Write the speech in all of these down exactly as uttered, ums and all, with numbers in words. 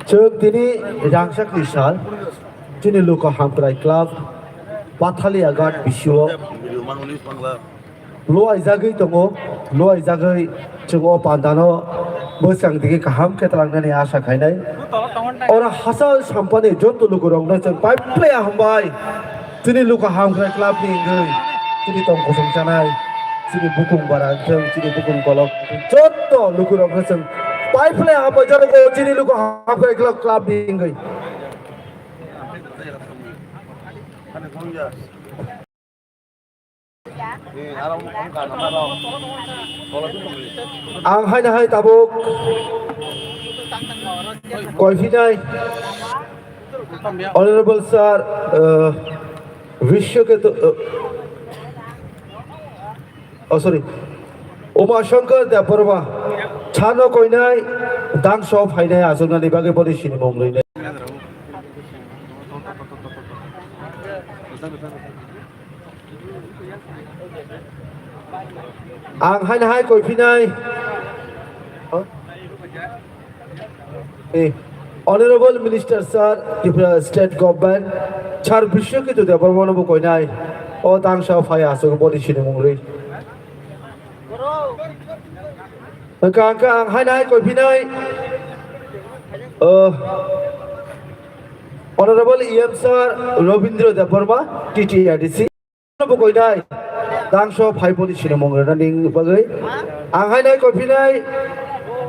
Chwng tini rangchakni sal, chini Luka Hamkrai Club, Pathalia Ghat bisio luaijagwi tongo, luaijagwi chwng o pandano bwsang digi kaham khe twlangnani asa khainai. Oro hachal sampani joto lukurokno chwng pai phlai hambai. Chini Luka Hamkrai Club ni wngwi chini tong kosong chanai, chini bukung bara wngthang, chini bukung kolok, joto lukurokno chwng pai phlai hambai jano chini Luka Hamkrai Club, club ni wngwi. Ang haino hai tabuk koiphinai Honorable Sir, uh, Vishwaketu, uh, oh, sorry, Uma Shankar Debbarma, sano koinai dangso phainai achuknani bagwi boni sinimung rwinai. Ang haino hai koiphinai. Eh, Honorable Minister Sir, Tripura State Government, Sir Biswaketu Debbarmano bo koinai. O dangsa phai aswk boni sinimung rwi. Hwnkha hwnkha ang haino hai koiphinai. Oh, Honorable E M Sir Robindra Debbarma, T T A D C. Bo koinai dangso phai boni sinimung rwnani bagwi. Ang haino hai koiphinai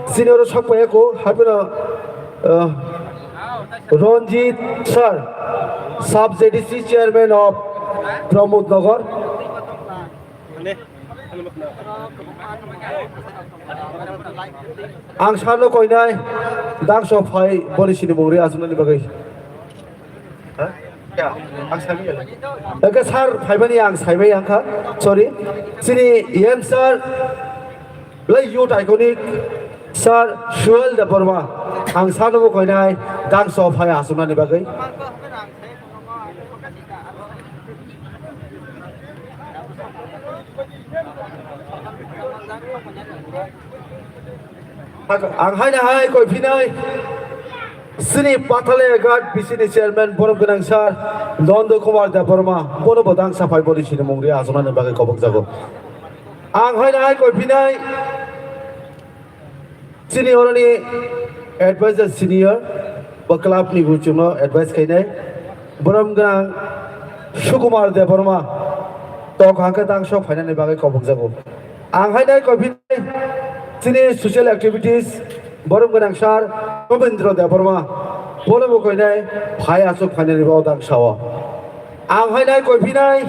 senior sokpaiya ko, haphino, uh, Ranjit Sir, Sub J D C Chairman of Pramod Nagar. Ang sano koinai dangso phai boni sinimung rwi achuknani bagwi. Ha? Ya, ang sami ya. Eke sir phaimani ang saimai angkha. Sorry. Chini E M sir, lai youth iconic sir Suel Debbarma. Ang sano bo koinai dangso phai achuknani bagwi. Ang haino hai koiphinai sini Pathalia Ghat B C ni chairman borom gwnang sir Nondo Kumar Debbarma, bono bo dangsa phai boni sinimung rwi achuknani bagwi kobokjago. Ang haino hai koiphinai chini oroni advisor senior bo club ni buchungno advice khainai borom gwnang Sukumar Debbarma tok hangkhe dangso phainani bagwi kobokjago. Ang haino koiphinai chini social activities borom gwnang sir Robindra Debbarma, bono bo koinai phai achuk phainani bo dangsa o. Ang haino koiphinai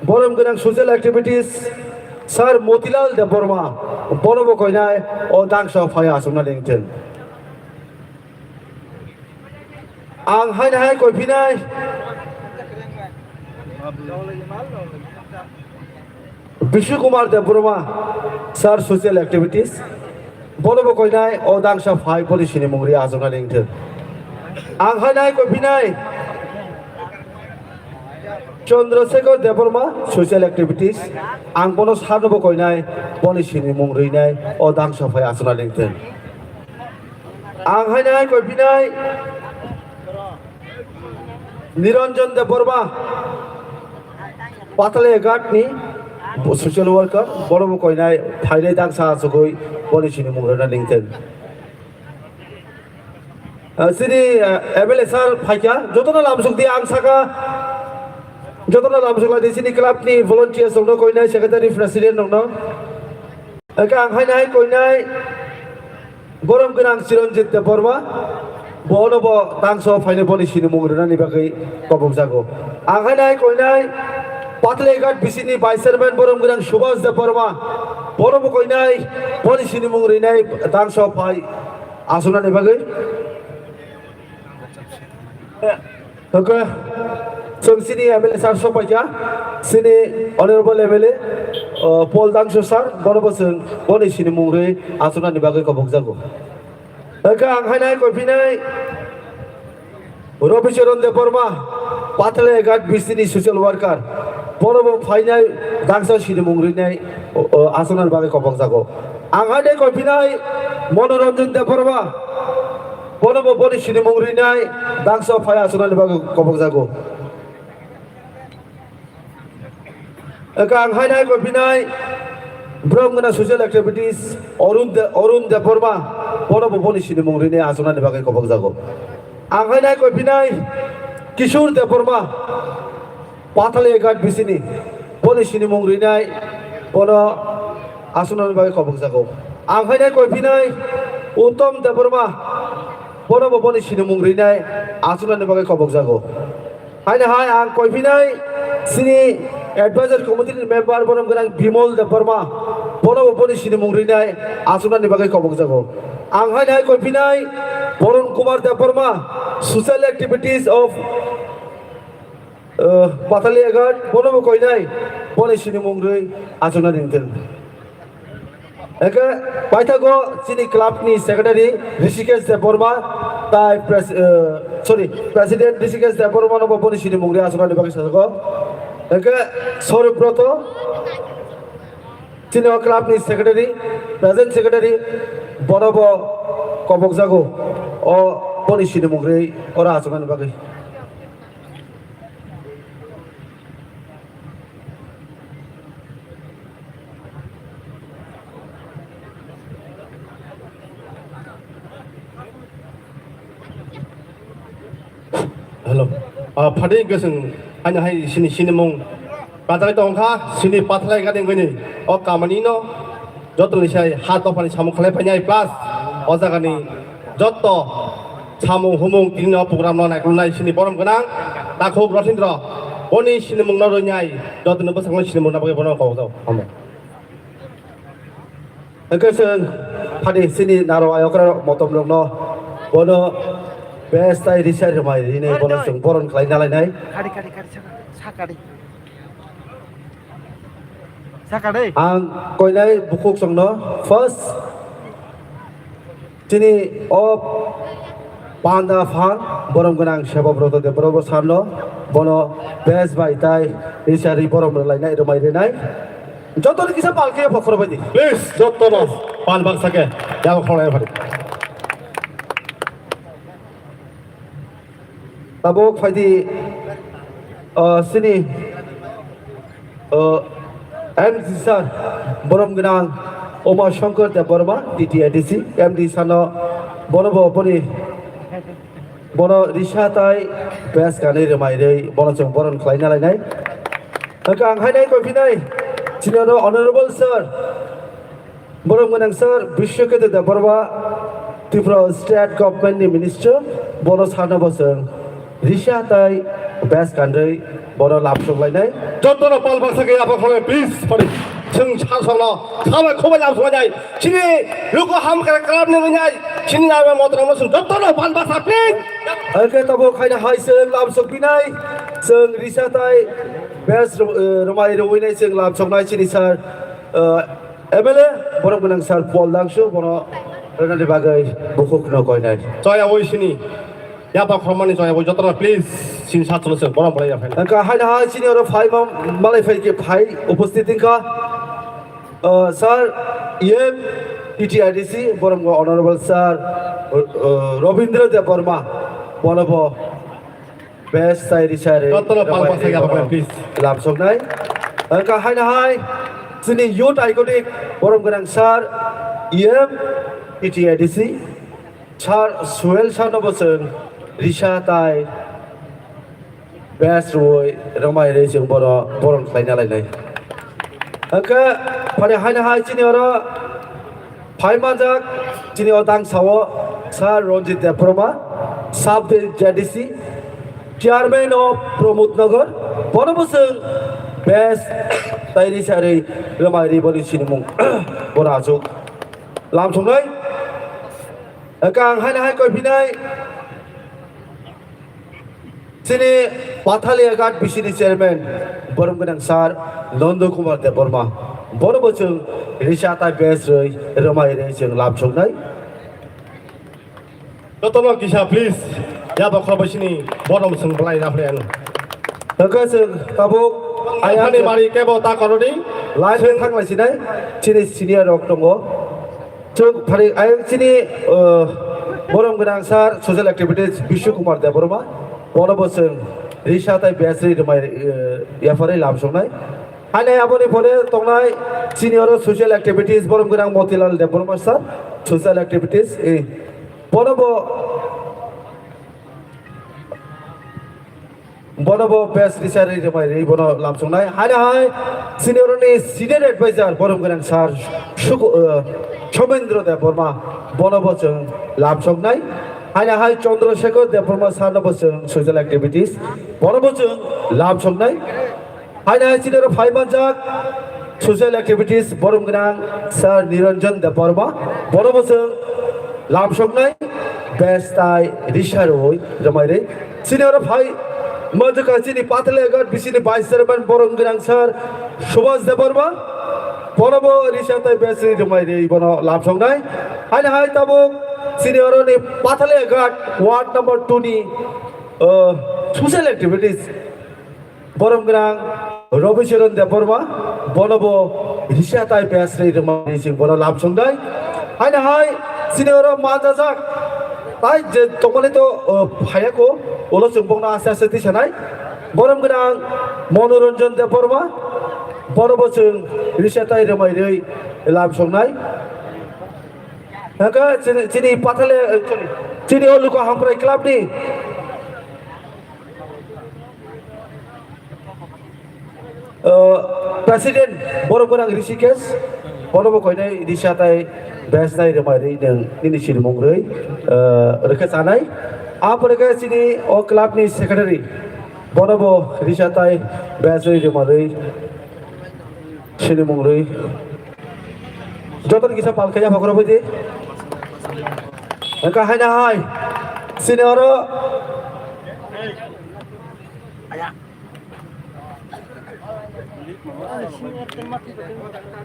borom gwnang social activities sir Motilal Debbarma, bono bo koinai o dangsa phai achukna lingthwng. Ang haino hai koiphinai Bishu Kumar Debbarma, sir social activities. Bono bo koinai o dangsa phai boni sinimung rwi achukna lingthwng. Ang haino hai koiphinai Chandrasekhar Debbarma, social activities. Ang bono sano bo koinai boni sinimung rwinai o dangsa phai achukna lingthwng. Ang haino hai koiphinai Niranjan Debbarma, Pathalia Ghat ni social worker, bono bo koinai phainai dangsa achugwi boni sinimung rwna lingthwng. Ah, chini, ah, M L A sir phaikha, jotono lamsuk di ang saka, jotono lamsuk lai di chini club ni volunteers rokno koinai secretary president rokno. Eka ang haino hai koinai borom gwnang Chiranjit Debbarma, bono bo dangso phainai boni sinimung rwnani bagwi kobokjago. Ang haino hai koinai Pathalia Ghat B C ni vice chairman borom gwnang Subhas Debbarma, bono bo koinai boni sinimung rwnai dangso phai achuknani bagwi. Hwnkhe, chwng chini M L A sir sokpaikha, chini honorable M L A, o, Paul Dangso sir, bono bo chwng boni sinimung rwi achuknani bagwi kobokjago. Hwnkhe ang haino hai koiphinai Rabi Charan Debbarma, Pathalia Ghat B C ni social worker, Bono bo phainai dangsa sinimung rinai, o, o, asonani bagwi kobokjago. Ang haino koi phinai Manoranjan Debbarma, bono bo boni sinimung rinai dangsa phai asonani bagwi kobokjago. Eka ang haino koi phinai borok gwnang social activities Arun De-, Arun Debbarma, bono bo boni sinimung rinai asonani bagwi kobokjago. Ang haino koi phinai Kishore Debbarma, Pathali Ghat bisini boni sinimung rinai, bono asonani bagwi kobokjago. Ang haino koi phinai Uttam Debbarma, bono bo boni sinimung rinai asonani bagwi kobokjago. Haino hai ang koi phinai chini advisor committee ni member borom gwnang Bimol Debbarma, bono bo boni sinimung rinai asonani bagwi kobokjago. Ang haino hai koi phinai Borun Kumar Debbarma, social activities of uh, Pathali Ghat, bono bo koinai, boni sinimung rwi achukna ringthung. Eke paithago chini club ni secretary Rishikesh Debbarma, tai pres-, uh, sorry, president Rishikesh Debbarma no bo boni sinimung rwi achukna ni bagwi sajago. Eke Saurabh Broto, chini o club ni secretary, present secretary, bono bo kobokjago, o boni sinimung rwi oro achukna ni bagwi. Hello. Ah, phadi hwnkhe chwng haino hai sini sinimung kajagwi tongkha, sini Pathalai Ghat wngwi ni o kamani no joto ni sai ha dophani samung khlai painai plus o jaga ni joto samung humung tini no program no naikolnai sini borom gwnang takhuk Rothindro boni sinimung no rwnai joto ni bwskango sinimung no bagwi bono kok jago. Hamo. Hwnkhe chwng phadi chini naro ayokra motom rokno bono best tai risa rwmai rinai bono chwng boron khlai nalainai. Kari, kari, kari, saka, sakari. Sakari. Ang koinai bukhuk chwngno first chini o panda phan borom gwnang Seba Broto de Brobo sarno bono best bai tai risa ri borom rwlainai rwmai rinai. Joto ni kisa palki ya pokhoro bai di. Please, joto no pal baksa ke. Jabo khonai phari. Tabuk phaidi, uh, sini, uh, M C sir, borom gwnang Uma Shankar Debbarma, T T A D C, M D sano bono bo boni bono risa tai best kanwi rwmai rwi bono chwng boron khlai nalainai. Hwnkhe ang hainai koi phinai chini ano honorable sir, borom gwnang sir Bishwaketu Debbarma, Tripura State Government ni Minister, bono sarno bo chwng risa tai best kanwi bono lamsok lainai. Jotono pal baksa ke yapha khole, please, pari. Chwng sasokno khabai khubai lamsok lainai. Chini luku ham kara kalam ni rinai. Chini nama motor mosun jotono pal baksa, please. Hwnkhe tabuk khaina hai chwng lamsok pinai. Chwng risa tai best ro-, eh, rwmai rwinai chwng lamsoknai chini sir, eh, M L A, borom gwnang sir Paul Dangsu, bono rwnani bagwi bukhuk no koinai. Chaya oi sini. Yaba khormani chaya oi jotono please. Sini sa cholo se borom bolai ya phai. Hwnkha haino hai chini oro phai ma-, malai phai ke phai upasthit wngkha. Uh, sir, E M T T I D C, borom go honorable sir, uh, uh, Robindra Debbarma, bono bo best sai ri sai re. Jotono pal baksa ya, please. Lamsoknai. Hwnkha haino hai, chini youth iconic, borom gwnang sir, E M T T I D C, sir Suel sir no bo chwng risa tai best rwui rwmai rwi chwng bono boron khlaina lainai. Hwnkhe phani haino hai chini oro phai manjak chini o dangsao Sir Ranjit Debbarma, Sub J D C, Chairman of Pramod Nagar, bono bo chwng best tai ri sa ri rwmai ri boni sinimung bono achuk lamsoknai. Hwnkhe ang haino hai koi phinai chini Pathalia Ghat B C ni chairman, borom gwnang sir Nondo Kumar Debbarma. Bono bo chwng risa tai best rwi rwmai rwi chwng lamsoknai. Jotono kisa please, ya bokhorok bai sini borom chwng belai na phre ano. Hwnkhe chwng tabuk Ayang Thani mari kebo ta koroni. Line thang lai sinai, chini senior rok tongo. Chwng phari ayang chini, uh, borom gwnang sir, social activities Bishu Kumar Debbarma. Bono bo chwng risa tai base ri rwmai, uh, yaphari lam songnai. Hainai aboni pore tongnai chini oro social activities borom gwnang Motilal Debbarma sir, social activities, eh, bono bo Bono bo best research ri rwmai ri bono lamsongnai. Haina hai senior ni senior advisor borom gwnang sir Suku-, uh, Somendro Debbarma bono bo chwng lamsongnai. Haina hai Chandra Shekhar Debbarma sir no bo chwng social activities bono bo chwng lamsongnai. Haina hai senior phai manjak social activities borom gwnang sir Niranjan Debbarma bono bo chwng lamsoknai best tai risa roi rwmai ri. Chini oro phai manjwkha chini Pathalia Ghat bisini vice chairman borom gwnang sir Subhas Debbarma. Bono bo risa tai best ri rwmai ri bono lamsoknai. Haina hai tabuk chini oro ni Pathalia Ghat ward number two ni, uh, social activities borom gwnang Rabi Charan Debbarma, bono bo risa tai best ri rwmani chwng bono lamsongnai. Haina hai chini oro manjajak. Tai je tongmani to, uh, phayako, ulo chwng bokno aste aste tisanai. Borom gwnang Manoranjan Debbarma, bono bo chwng risa tai rwmai ri lamsongnai. Haka chini, chini Pathalia, uh, sorry, chini o Luka Hamkrai Club ni Uh, President, borom gwnang Rishikesh, bono bo koinai risa tai best nai rwmai ri nwng nini sinimung rwi, uh, rwkhe chanai. Apore khe chini o club ni secretary, bono bo risa tai best rwi rwmai rwi sinimung rwi. Joto ni kisa pal khe yaphak rw phaidi. Wngkha haina hai, chini oro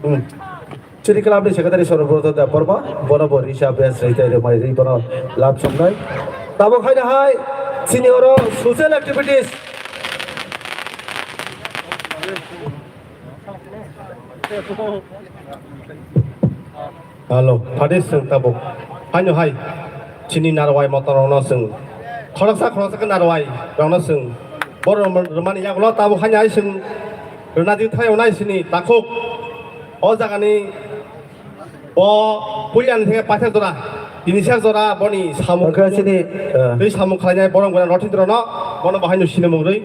Hmm. Chini club ni secretary Sorobrata Debbarma, bono bo risa best rwi tai rwmai ri bono lamsongnai. Tabuk haina hai, chini oro social activities. Hello, phadi chwng tabuk. Haino hai, chini narwai motor rokno chwng. Khoroksa khoroksa khe narwai rokno chwng. Boro rwmani yagulo tabuk haino hai chwng rwna di thai onai chini takhuk. O jagani bo puilani theke paithak jora, tini sak jora boni samung. Oke, chini, eh. Tei samung khlainai borok gwnang Rotindrono, bono bo haino sinimung rwi.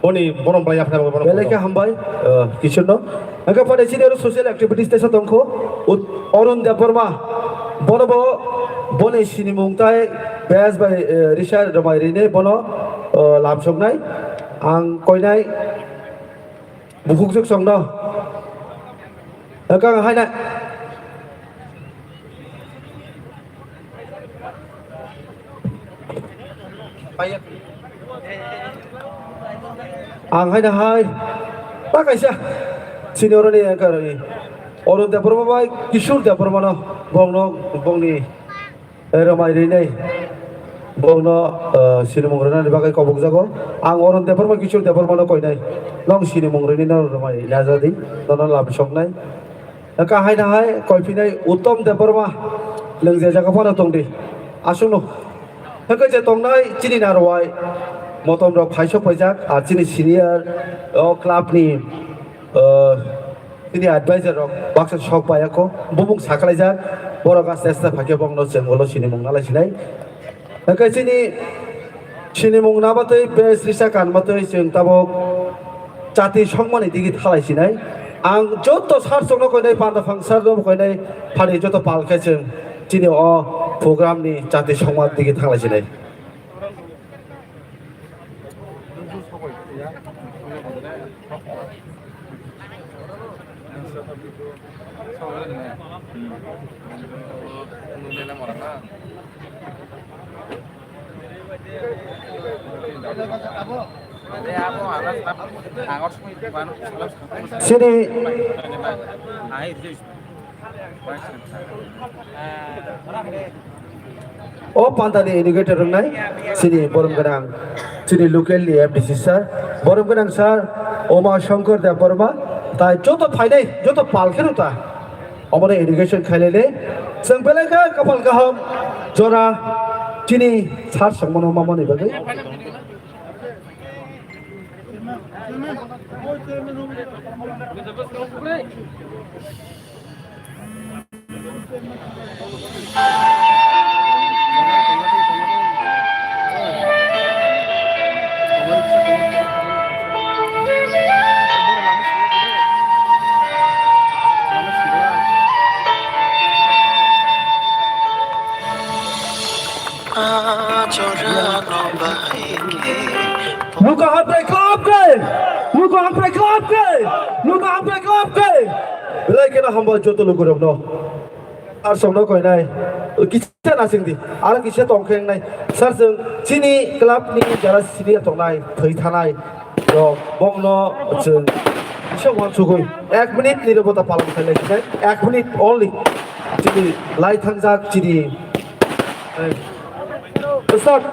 Boni borom bai yaphra borom. Belai khe hambai, eh, Kishorno. Hwnkhe pore chini oro social activities teisa tongkho. Ut-, Arun Debbarma. Bono bo boni sinimung tai best bai, eh, risa rwmai rine bono, eh, lamsoknai. Ang koinai bukhukjwk songno. Hwnkhe ang haina. Ang haina hai ta kaisa senior ni angka rwi Arun Debbarma bai Kishore Debbarma no bongno bongni rwmai rwi nei bongno, eh, sinimung rwnani bagwi kobokjago. Ang Arun Debbarma Kishore Debbarma no koinai, nong sinimung rwini no rwmai najadi, nono lamsoknai. Hwnkha haina hai koiphinai Uttom Debbarma, nwng je jaga phano tongdi, aswkno. Hwnkhe je tongnai chini narwai, motom rok phaisok paijak, ah, chini senior, o club ni, ah, chini advisor rok baksa sok paiyakho, bumung sakhlaijak, borok aste aste phaikhe bongno chwng ulo sinimung nalai sinai. Hwnkhe chini sinimung nabatwi best risa kanbatwi chwng tabuk chati songmani digi thalai sinai. Ang joto sir chokno koinai panda phang sir no koinai phari joto pal khe chwng chini o program ni chati songma digi thalai sinai. Sini. O pantani educator wngnai, chini borom gwnang, chini local ni M D C sir, borom gwnang sir, Uma Shankar Debbarma, tai joto phainai, joto pal kheno ta. Omono education khailele, chwng belai kha kapal kaham jora chini sar songmano mamani bagwi. Luka hambai club ke! Luka hambai club ke! Luka hambai club ke! Belai kheno hambai joto lukurokno. Ar songno koinai. Kisa nasing di. Ar kisa tongkheng nai. Sir, chwng chini club ni jara senior tongnai, thwi thanai. Rok bongno chwng kisa wansugwi. Ek minute nirobota palon khailai sinai. Ek minute only. Chini lai thangjak chini. Start.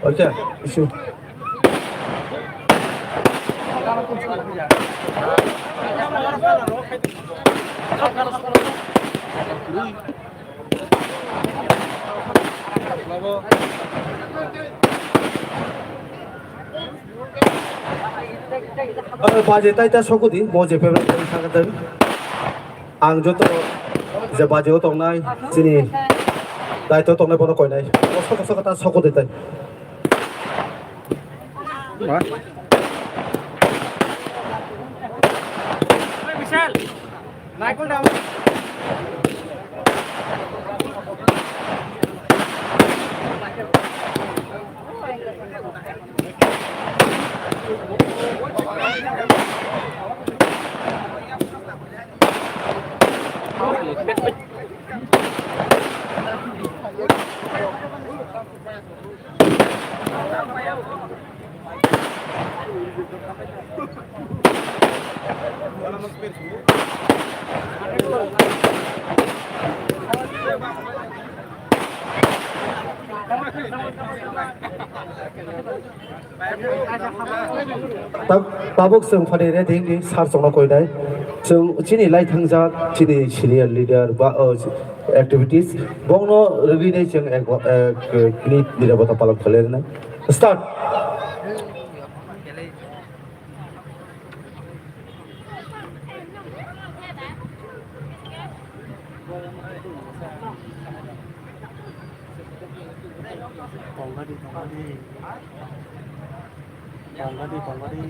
Acha, isu. Baje tai ta sokudi, mo je pebra tai saka tai. Ang joto je baje o tongnai, chini daito tongnai bono koinai. Sokha sokha ta sokudi tai. Tab-, tabuk chwng phani ready wngwi sir chwngno koinai. Chwng chini lai thangjak chini senior leader ba, o, activities bongno rwgwinai chwng ek, ek minute nirobota palon khlainai. Start. Tongkadi, tongkadi. Tongkadi, tongkadi.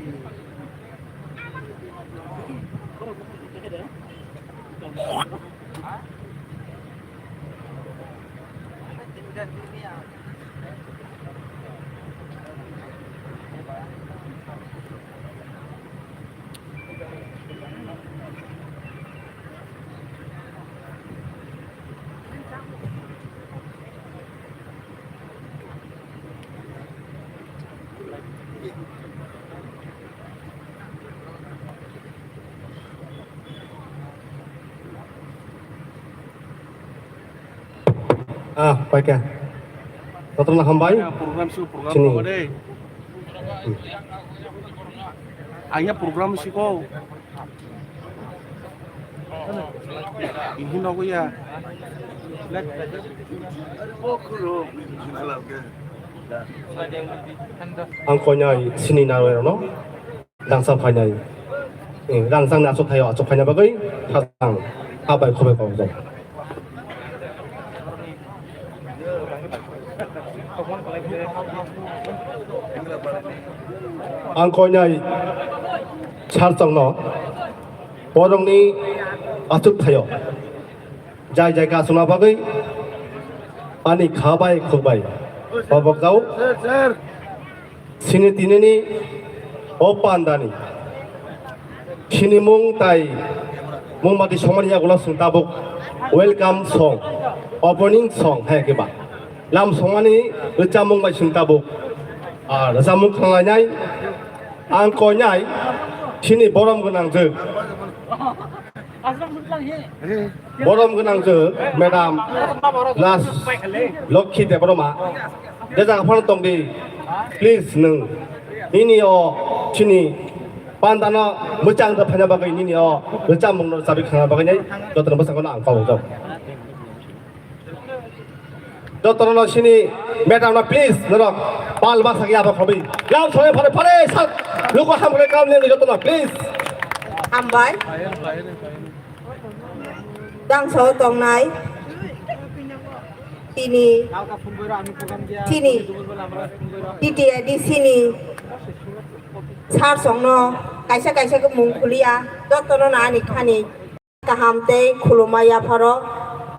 Ah, paikha. Kotorma hambai. Ya, program su, program Sini. Tongma de. Ang ya program siko. Ihi nogo ya. Ang koinai sini narwai rokno. Rangchak phainai. Eh, rangchakni aswk thaio, aswk phaina bagwi khajang. Ha bai khobai kok jai. Ang koinai sir chwngno borokni aswk thaio. Jai jai ka aswkna bagwi ani kha bai khuk bai. Bobok jau. Sini tinini o pandani sinimung tai Mungmati songmani yagulo chwng tabuk welcome song, opening song hai khe ba. Lam songmani rwchapmung bai chwng tabuk, ah, rwchapmung khwlainai. Ang koinai chini borom gwnang jwk. Borom gwnang jwk, madam, last Lokhi Debbarma. Jesa phano tong di, please nwng. Nini o chini pandano mwchang da phaina bagwi nini o rwchapmung no chabi khana bagwi nai jotono bwskango ang kok jok. Jotono sini madam no please norok pal baksa ya ba khobi. Lam soi phare phare sat luko ham kore kam ne jotono please. Hambai. Dangso tongnai tini, tini T T A D C ni sar songno kaisa kaisa khe mung khuliya, jotono na ani khani kaham tei khulumma yapharo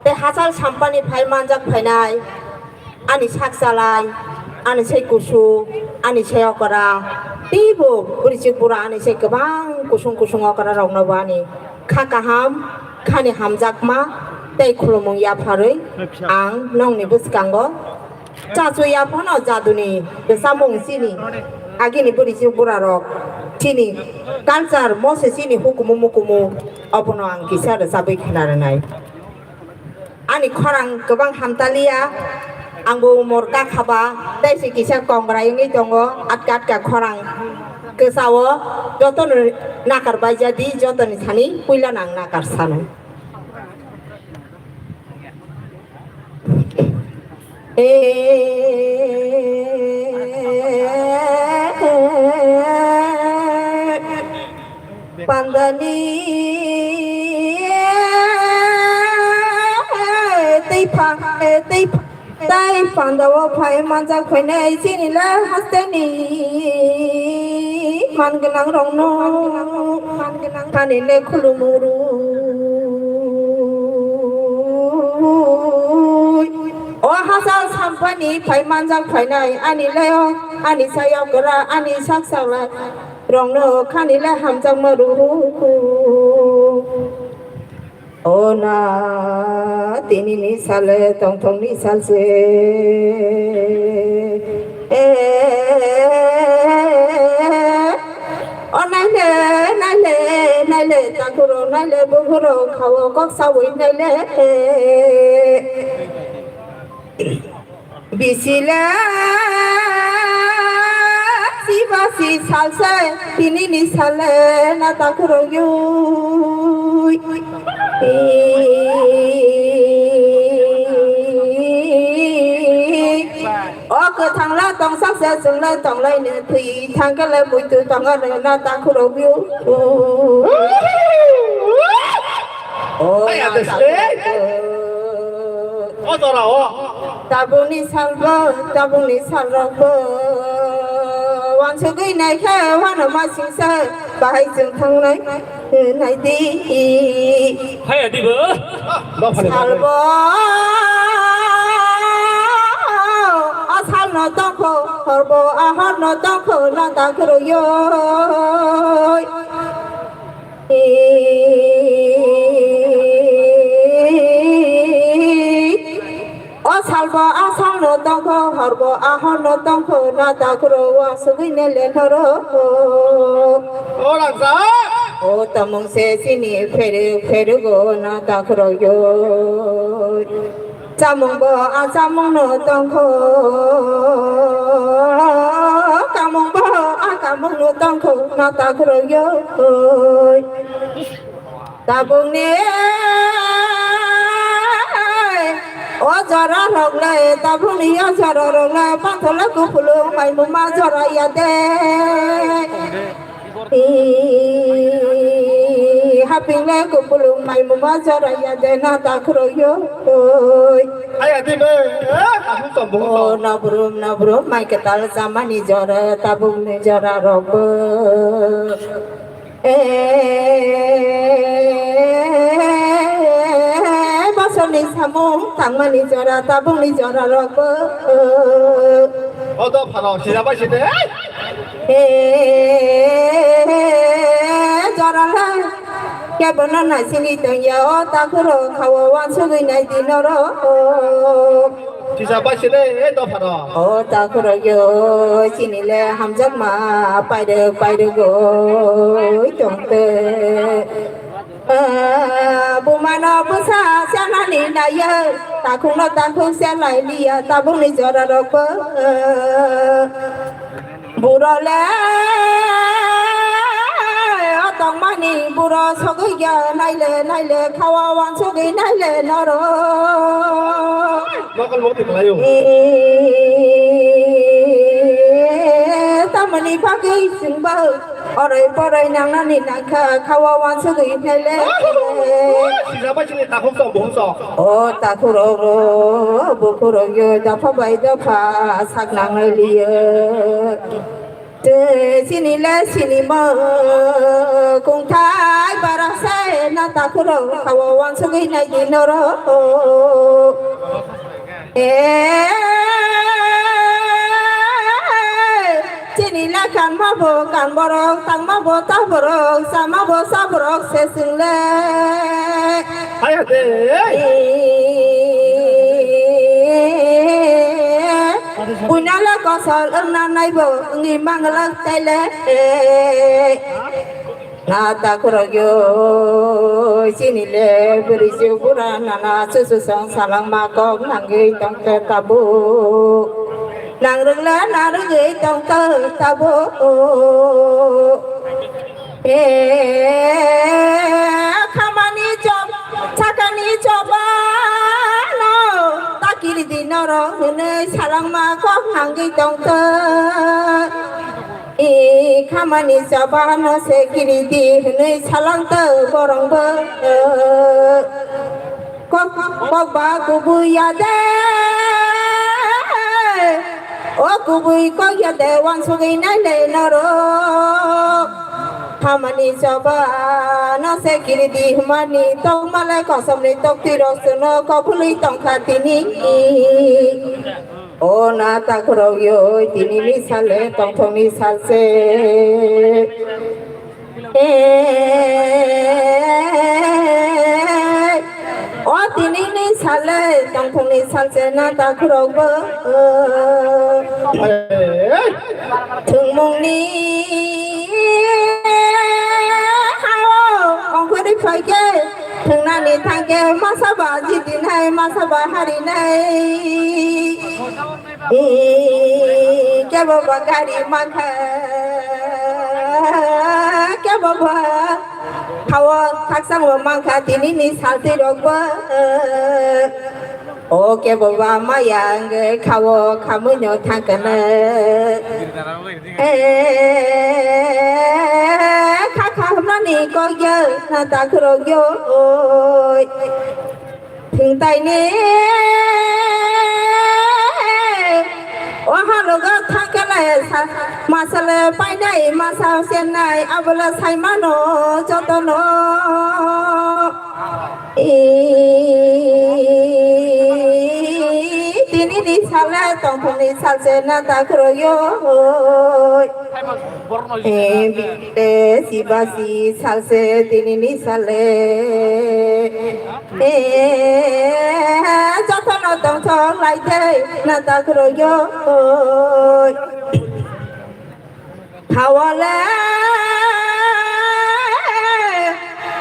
tei hachal sampani phai manjak phainai. Ani sak chalai, ani sai kusu, ani sai okra, teibo bwrwichwk bura ani sai kwbang kusung kusung okra rokno bo ani kha kaham, khani hamjakma tei khulumung yapharwi ang nongni bwskango chachu yaphano jaduni bwsamung chini agini bwrwichwk bura rok chini culture mose chini hukumu mukumu obono ang kisa rwchabwi khna rwnai. Ani khorang kwbang hamtaliya, angbo morka khaba, tei se kisa kongra wngwi tongo, atka atka khorang kwchao, jotono nakar baijadi, jotoni thani puila nang nakar sano. Pandani tei pha-, tei pha-, tei pandao phai manjak phainai chini le hasteni man gwnang rokno thani le khulumuru. O hachal sampani phai manjak phainai ani le o, ani sayok ra, ani sak salai. Rongno khani le hamjakma rw. O na, tini ni sale, tongthong ni sal se. O naile, naile, naile, takuro, naile, bukuro, khawo, kok sawi, naile. Bisila sibasi salsai tinini sale na takhurogwi. O kwthangla tongsak se chwngla tonglaini thwi thangkele muitu tongani na takhurogwi. O Hai, ade sile. O jora o. Tabukni salbo, tabukni salrokbo. Wansugwi naikhe wano masingsa bahai chwng thangnai naidi. Hai, adi bo. Salbo, a salno tongkho, horbo, a horno tongkho, nata khuruyoi. O salbo a salno tongkho, horbo a horno tongkho, na takhuro wa sugwini lenhoro. O rangsa. O tamung se sini pheru pheru go na takhuro yo. Chamung bo a chamung no tongkho, kamung bo a kamung no tongkho, na takhuro yo. Tabukni o jora rok le, tabukni o jora rok le, pathor le kupulung mai muma jora ya de. Haping le kupulung mai muma jora ya de na takhuro yo. Oi. Aya di be, eh, aku sombong. O nabrum nabrum mai ketal samani jora, tabukni jora rok bo. Eh, bosoni samung tangmani jora, tabukni jora rok bo. O do phano sira bai site. Eh, jora lai. Kebono naisingwi tongya o takhuro khawo wansugwi naidi norok. Kisa bai side, e dopha rok. O takhuro yo chini le hamjakma paide paide goi tongte. Ah, bumano bwsa chanani nayo, takhukno takhuk chalai liya, tabukni jora rokbo. Burole o tongmani buro sogwi ya naile naile khawa wansugwi naile noro. Mokol mokol tiklayo. Tamoni bagwi singbo oroi poroi nangnani nangkha khawa wansugwi naile. Sijaba sini takhuk sok buhum sok. O takhurok ro bukhurok yo dopha bai dopha sak nanglai liyo. Te sini le sini mo kungthai bara se na takhurok khawo wansugwi nai di norok. E chini le kanma bo kan borok, tangma bo ta borok, sama bo sa borok se sing le. Hai hade. Buinala kosol wngna naibo wngwi manglak taile. Na takhurok yo chini le bwrwi se bura nana susu song salangma kok nangwi tongte tabu. Nangrwkla narwgwi tongte tabu. E khamani job, sakani jobano takiri di norok hwnwi salangma kok nangwi tongtwi. E khamani jobano se kiri di hwnwi salangtwi borokbo. Kok, kok ba kubui ya de. O kubui kok ya de wansugwi nai le norok. Hamani choba no se kiri di hwnmani tongma le kosom ni tok twi rok chwng no kok phului tongkha tini. O na takhurok yo tini ni sal le tongthok ni sal se. E, o tini ni sal le tongthok ni sal se na takhurok bo. Thwngmung ni ha o ongkhorwi phai khe thwngna ni thang khe masa ba jiti nai masa ba hari nai. Kebo ba gari mankha, kebo ba khawo khakchang bo mankha tini ni saltwi rok bo. O kebo ba maya wngwi khawo khamwi no thangkha na. Kha kha hwnmani kok ya na takhurok yo. Thwngtaini o halogo thangkhe le sa-, masale painai masa sennai abola saimano jotono. Ee, tini ni sale tongthokni salse na takhroyo. Ee, bide sibasi salse tini ni sale. Eh, jotono tongthok lai de na takhroyo. Hawale,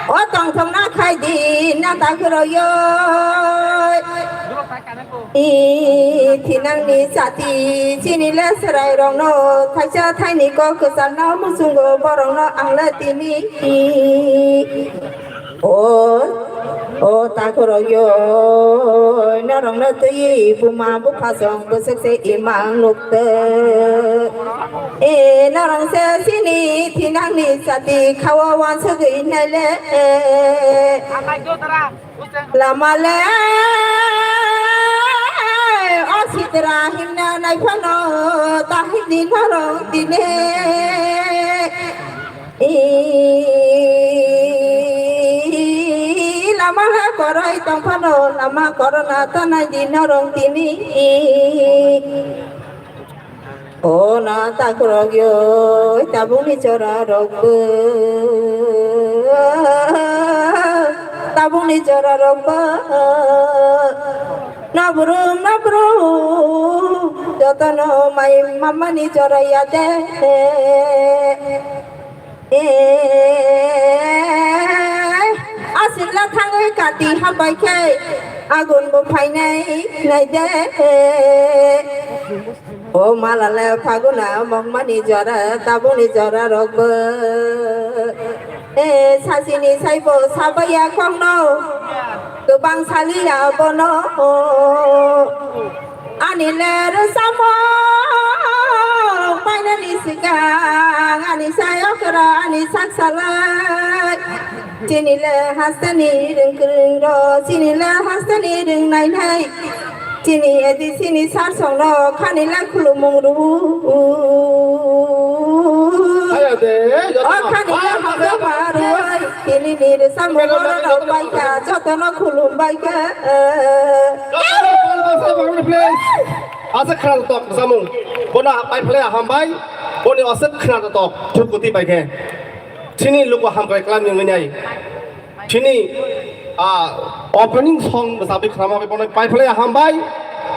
o tongthok na khai di na takhroyo. I thinangni chati chini le chwrairokno thaisa thaini kok kwcharno muchungo borokno ang le tini. O, o takhorok yo, norokno twi buma bupha song bwswk se imang nukte. E, norok se chini thinangni chati khawa wansugwi naile. Lama le, o sitra himna naiphano, tahidi norok dine. Ee, lama ha koroi tongphano, lama korona tanai di norong tini. O na takhorok yo, tabukni chora rok bo. Buni jora rok bo nabrum nabrum jotono mai mamani jora ya de. Eh, asila thangwi kati habai khe agun bo phainai nai de. O malale phaguna mongmani jora tabuni jora rokbo. E sasini saibo sabaya kongno. Gobang saliya bono. Ani le rwsamo painani sikang ani sayokra ani saksalai. Chini le hasteni ring kring ro, chini le hasteni ring nai nai. Chini edi chini sar song ro, khani le khulumung ru. Ayo de, joto O khani le hamra ba ru, chini ni re samung ro ro bai ka, joto no khulum bai ka. Joto no khulum bai ka, please. Aswk khna tok samung. Bono pai phle hambai, boni aswk khna tok, thukuti bai khe. Chini luku hamkrai klam ni ngai. Chini, ah, opening song bwsa bwkha ma bono pai phlai hambai.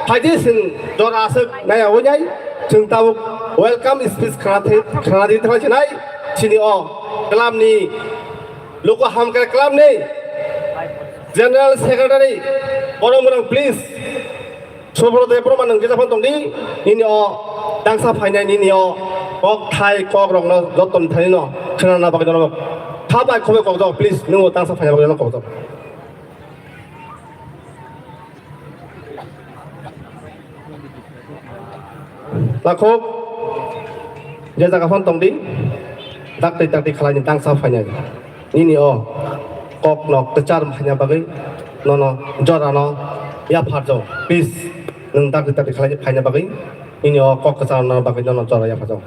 Phaidi chwng jora aswk naya wngnai. Chwng tabuk welcome speech khna thi-, khna di thang chinai. Chini o club ni, luku hamkrai club ni general secretary, borok mwnang please. Subrodev Debbarma nwng kisa phone tongdi, nini o tangsa phainai nini o kok thai kok rokno jottoni thani no khwnana bagwi no kha bai khobai kokjak, please, nwng o tangsa phaina bagwi no kokjak. Lakhok, je jaga phone tongdi, dakti dakti khalai ni tangsa phainai. Nini o kok nok kwchar manya bagwi nono jora no yaphar jao. Please, nwng dakti dakti khalai phaina bagwi nini o kok kwchar no bagwi nono jora yaphar jao.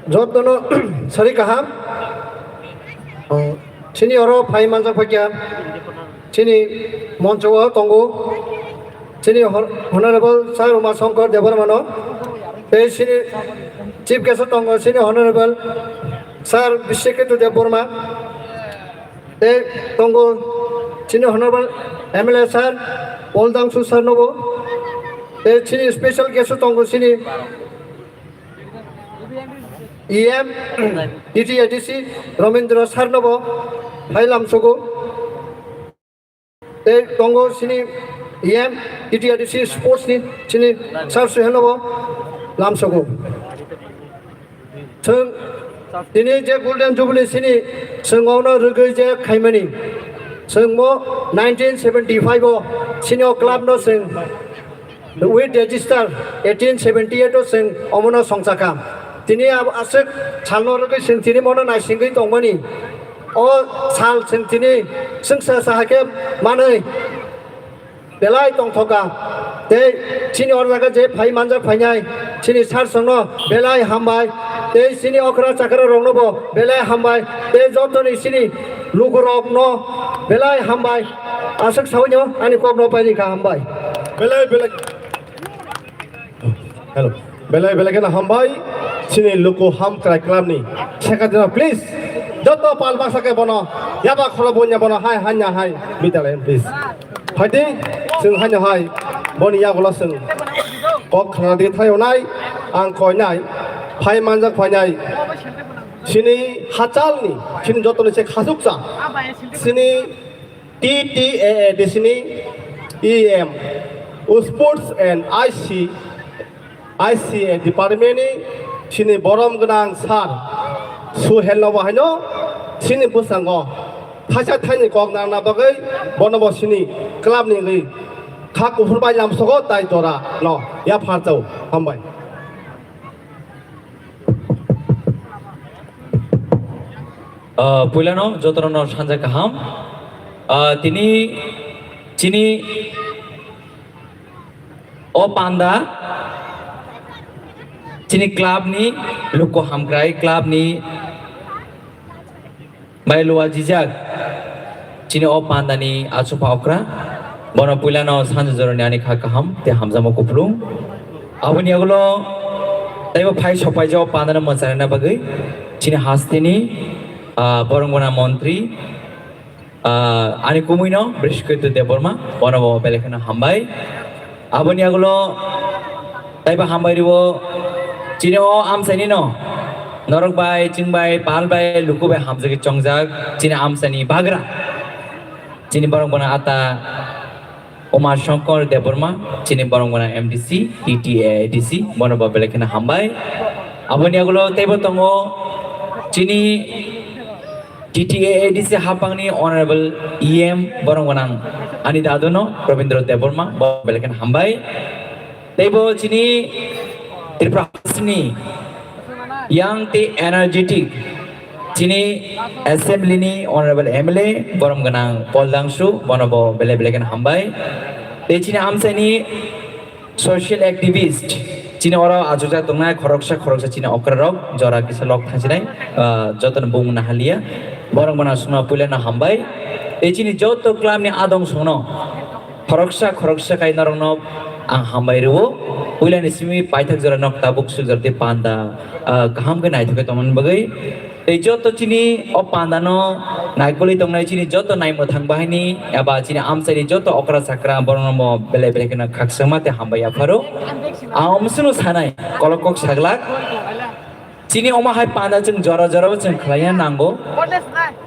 Jotono sari kaham. Chini oro phai manjak phakya. Chini moncho o tongo. Chini hon-, Honorable Sir Uma Shankar Debbarmano. Tei chini Chief Guest o tongo chini Honorable Sir Bisheketu Debbarma. Tei tongo chini Honorable M L A Sir Paul Dangsu Sir nobo. Tei chini special guest o tongo chini E M, T T A D C, Ramendra Sir nobo hai lamsogo. Tei tongo chini E M, T T A D C Sports ni chini Sir Suhel nobo lamsogo. Chwng tini je Golden Jubilee chini chwng ono rwgwi je khaimani. Chwng mo nineteen seventy-five o chini o club no chwng with register eighteen seventy-eight o chwng omono songchakha. Tini abo aswk salno rwgwi chwng tini mono naisingwi tongmani. O sal chwng tini chwngsa sahakhe manwi belai tongthoka. Tei chini oro jaga je phai manjak phainai chini sir songno belai hambai. Tei chini okra chakra rokno bo belai hambai. Tei jotoni chini lukurokno belai hambai. Aswk sawi no ani kokno paini kha, hambai. Belai belai. Hello. Belai belai kheno hambai. Chini luku hamkrai club ni secretary, please. Joto pal baksa khe bono yaba khoro bonya bono hai hanya hai bitalai, please. Phaidi chwng hanya hai boni yagulo chwng kok khna di thayonai ang koinai phai manjak phainai chini hachal ni chini joto ni se khasuksa chini T T A A D C ni E M, Sports and I C, I C A department ni chini borom gwnang sir Suhel no bo haino chini bwskango thaisa thaini kok narwkna bagwi bono bo chini club ni wngwi kha kuphur bai lamsogo tai jora no yaphar chao. Hambai. Ah, puilano jotono sanja kaham. Ah, tini chini o panda chini club ni luku hamkrai club ni bai luwa jijak. Chini o pandani achukma okra, bono puilano sanjajoroni ani kha kaham tei hamjakma kupulung. Aboni yagulo teibo phai sokpaijak o pandano mwchanina bagwi chini hasteni, ah, borong gwnang montri, ah, ani kumuino Brihaspati Debbarma, bono bo belai kheno hambai. Aboni yagulo taibo hambai rwo chini o amchaini no norok bai, chwng bai, pal bai, luku bai hamjagwi chongjak chini amchaini bagra. Chini borok bono ata Uma Shankar Debbarma, chini borok bono M D C, T T A A D C, bono bo belai kheno hambai. Aboni yagulo teibo tongo chini T T A A D C hapangni Honorable E M borok gwnang ani daduno Rabindra Debbarma, bo belai kheno hambai. Teibo chini Tripura Hasteni young tei energetic chini assembly ni Honorable M L A borom gwnang Paul Dangsu, bono bo belai belai kheno hambai. Tei chini amchaini social activist, chini oro achukjak tongnai khoroksa khoroksa chini okrarok jora kisa lok thangsinai, ah, jotono bung nahaliya. Borok bono aswkno puilano hambai. Tei chini joto club ni adong songno khoroksa khoroksa khai norokno ang hambai rwo. Puilani simi paithak jora nok tabuk sujak tei panda, ah, kaham khe naithok khe tongmani bagwi. Tei joto chini o pandano naikolwi tongnai chini joto naimwthang bahaini eba chini amchaini joto okra chakra borokno bo belai belai kheno khakchangma tei hambai yapharo. Ang omosono sanai kolok kok saglak. Chini omo hai panda chwng jora jora bo chwng khlaina nango.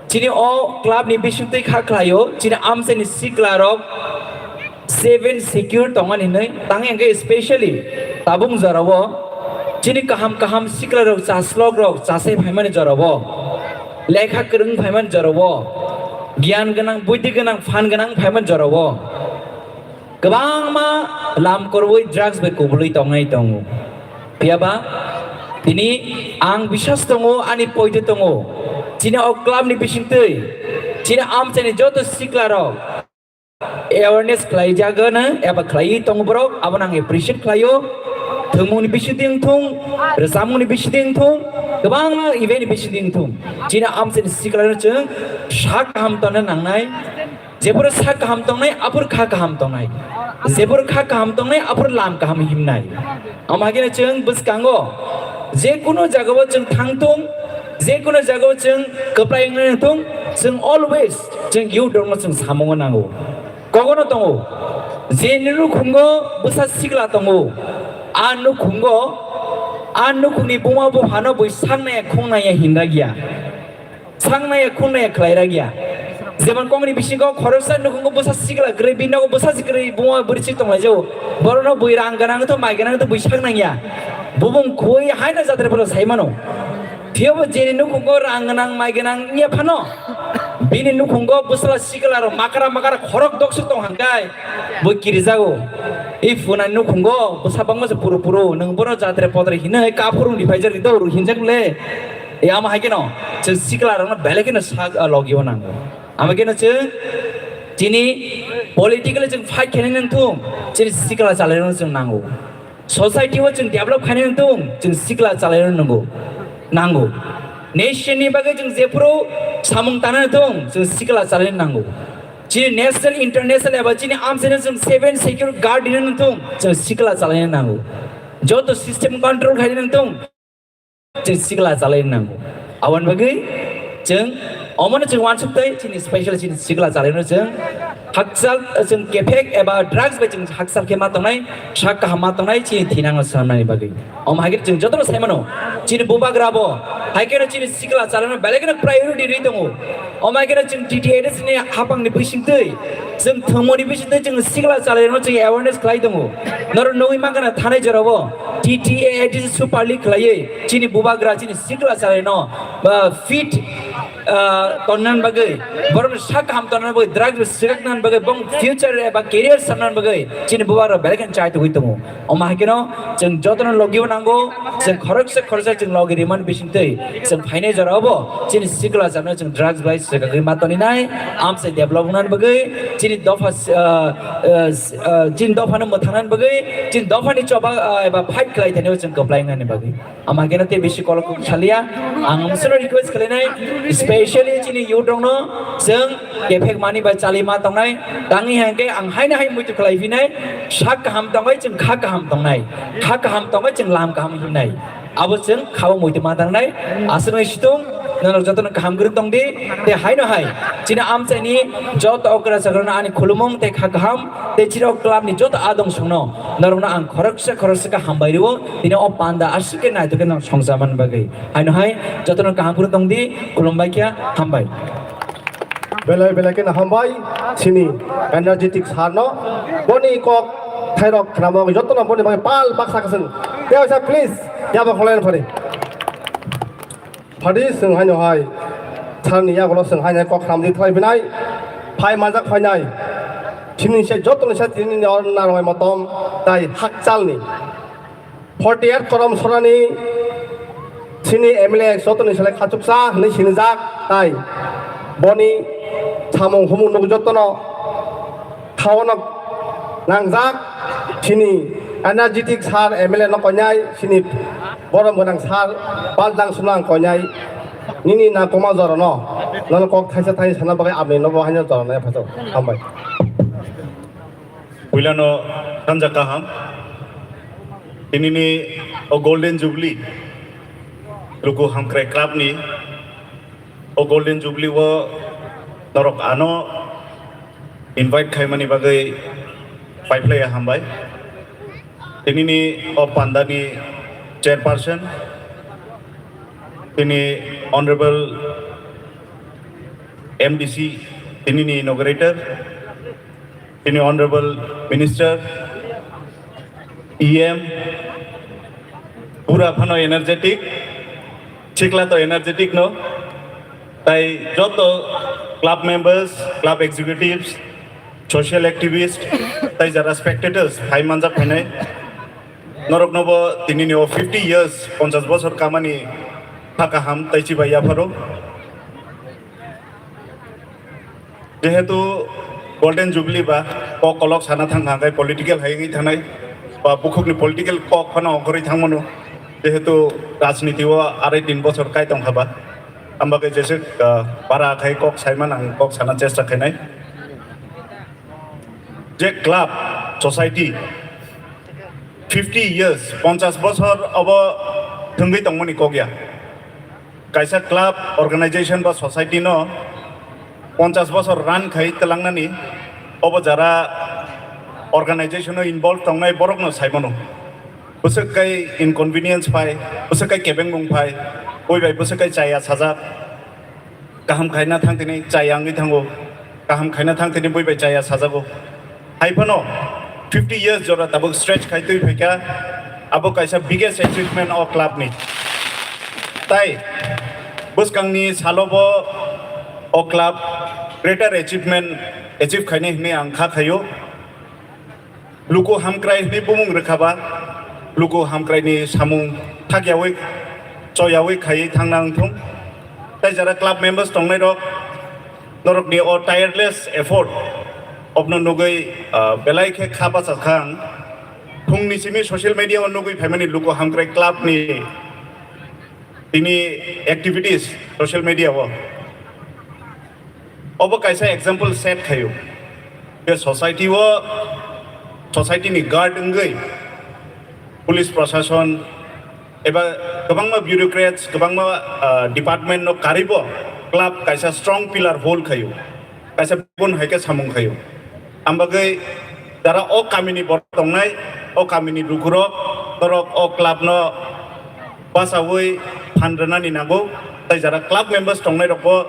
Chini o club ni bisingtwi kha khlaio chini amchaini sikla rok seven secure tongmani hinwi tang hwnkhe specially tabuk jorao chini kaham kaham sikla rok chaslok rok chasai phaimani jorao lekha kwrwng phaimani jorao giyan gwnang buidhi gwnang phan gwnang phaimani jorao kwbangma lam kwrwi drugs bai kubulwi tongnai tongo. Phiyaba tini ang biswas tongo, ani poito tongo, chini o club ni bisingtwi chini amchaini joto sikla rok awareness khlaijagano eba khlaiwi tongo borok, abono ang appreciate khlaio. Thwngmungni bisingtwi wngthung, rwchapmungni bisingtwi wngthung, kwbangma event ni bisingtwi wngthung, chini amchaini sikla rok chwng sak kaham tongna nangnai. Jephuru sak kaham tongnai, aphuru kha kaham tongnai. Jephuru kha kaham tongnai, aphuru lam kaham himnai. Omo hai kheno chwng bwskango je kunu jagao chwng thangthung, je kunu jagao chwng kwplai wngwi thung, chwng always chwng youth rokno chwng samungo nango. Kogono tongo, je nukhungo bwsa sikla tongo, a nukhungo, a nukhungni buma buphano bui saknaya khungnaya hinra giya. Sangnaya khungnaya khlaira giya. Jemon kongni bisingo khoroksa nukhungo bwsa sikla kwrwi, bini nogo bwsa si kwrwi, buma bwrwi si tonglaijao. Borokno bui rang gwnang to mai gwnang to bui sak nangya. Bubung khui haino jatra phano sai mano. Phiyobo jeni nukhungo rang gwnang mai gwnang wngya phano, bini nukhungo bwsla sikla rok makara makara khorok doksuk tong hangkai bui kirijago. I phunani nukhungo bwsa bangma se puru puru, nwng bono jatra potra hinwi kaphuru ni phaijak ri do hinjak le. E, amo hai kheno chwng sikla rokno belai kheno sak, ah, logio nango. Amo kheno chwng chini politically chwng fight khainai nang thung, chini sikla chalai rokno chwng nango. Society o chwng develop khainai nang thung, chwng sikla chalai rokno nango. Nango. Nation ni bagwi chwng jephuru samung tana nang thung, chwng sikla chalai nango. Chini national, international eba chini amchaino chwng seven secure guard rina nang thung, chwng sikla chalai nango. Joto system control khainai nang thung, chwng sikla chalai nango. Aboni bagwi chwng omono chwng uansuk tei chini special chini sikla chalaino chwng hakchal, chwng kephek eba drugs bai chwng hakchal khe ma tongnai, sak kaham ma tongnai chini thinangno swnamnani bagwi. Omo hai khe chwng jotono sai mano, chini bubagra bo hai kheno chini sikla chalaino belai kheno priority rwi tongo. Omo hai kheno chwng T T A D C ni hapangni bisingtwi, chwng thwngmungni bisingtwi chwng sikla chalaino chwng awareness khlai tongo. Norok nugwi mankha na thanai jorao T T A A D C Super League khlaiwi chini bubagra chini sikla chalaino, ah, fit, ah, tonnani bagwi, borokni sak kaham tonnani bagwi, drug swkaknani bagwi, bong future eba career samnani bagwi chini bubagra belai kheno chai tugwi tongo. Omo hai kheno chwng jotono logi bo nango, chwng khoroksa khoroksa chwng logi rimani bisingtwi chwng phainai jorao bo chini sikla chano chwng drugs bai swkagwi ma toninai, amchai develop wngnani bagwi, chini dopha, ah, ah, ah, chini dophano mwthangnani bagwi, chini dophani choba, ah, eba fight khlai thani chwng kwplai wngnani bagwi. Ama keno tei bisi kolok kok saliya. Ang amsoro request khlainai, Especially chini youth rokno chwng kephek mani bai chali ma tongnai, tangwi hwnkhe ang haino hai muitu khlai phinai, sak kaham tongwi chwng kha kaham tongnai, kha kaham tongwi chwng lam kaham himnai. Abo chwng khao muitu ma tangnai, aswknai situng, norok jotono kaham kwrwng tong di, tei haino hai, chini amchaini joto okra chakrano ani khulumung tei kha kaham, tei chini o club ni joto adong songno, norokno ang khoroksa khoroksa khe hambai rwo, tini o panda aswk khe naithok khe norok songcha man bagwi. Haino hai, jotono kaham kwrwng tong di, khulumbai khe hambai. Belai belai kheno hambai, chini energetic sir no, boni kok thairok khnamo jotono boni bagwi pal baksa kwchwng. Tei waisa please, yabo kholai phari. Phadi chwng haino hai, sir ni yago chwng haino kok khnam di thlai binai, phai manjak phainai. Chini se jotono se tini ni or narwai motom, tai hakchal ni. Forty eight korom sorani chini M L A jotoni selai khachuksa hinwi sinijak, tai boni samung humung nuk jotono khaono nangjak. Chini energetic sir M L A no koinai, chini borom gwnang sir Pal Dangsuno ang koinai, nini na koma jorano, nono kok thaisa thani sana bagwi abni nobo haino jorano yaphato. Hambai. Puilano sanja kaham. Tinini o Golden Jubilee, Luku Hamkrai Club ni o Golden Jubilee o norok ano invite khaimani bagwi paiphlaiya hambai. Tinini o panda ni chairperson, tini Honorable M D C, tinini inaugurator, tini Honorable Minister, E M, pura phano energetic, chikla to energetic no, tai joto club members, club executives, social activists, tai jara spectators, phai manjak phainai. Norok no bo tinini o fifty years, ponchas bosor kamani kha kaham tai chibai yapharo. Jehetu Golden Jubilee ba kok kolok sana thang thang kai political hai wngwi thangnai ba bukhukni political kok phano ongkhorwi thangmano, jehetu rajniti o arai tin bosor kai tongkha ba, ambagwi jeswk, ah, para khai kok saiman ang kok sana chesta khainai. Je club, society, fifty years, ponchas bosor obo thwngwi tongmani kok ya. Kaisa club, organization ba society no ponchas bosor run khai twlangnani, obo jara organization o involve tongnai borok no sai mano. Bwswk kai inconvenience phai, bwswk kai kebengmung phai, bui bai bwswk kai chaya sajak, kaham khaina thang tini chaya wngwi thango, kaham khaina thang tini bui bai chaya sajago. Hai phano fifty years jora tabuk stretch khai twi phaikha, abo kaisa biggest achievement o club ni. Tai bwskangni salo bo o club greater achievement achieve khainai hinwi ang kha khaio. Luku Hamkrai hinwi bumung rwkha ba, Luku Hamkrai ni samung thakyawi choyawi khaiwi thangna wngthung. Tai jara club members tongnai rok, norokni o tireless effort obno nugwi, ah, belai khe kha bacha kha ang. Phungni simi social media o nugwi phaimani Luku Hamkrai club ni tini activities social media o. Obo kaisa example set khaio. Be society o, society ni guard wngwi police proshashon eba kwbangma bureaucrats, kwbangma, ah, department no karibo club kaisa strong pillar hold khaio. Kaisa bun hai khe samung khaio. Ambagwi jara o kamini borok tongnai, o kamini lukurok, norok o club no bachawi phan rwnani nango. Tai jara club members tongnai rokbo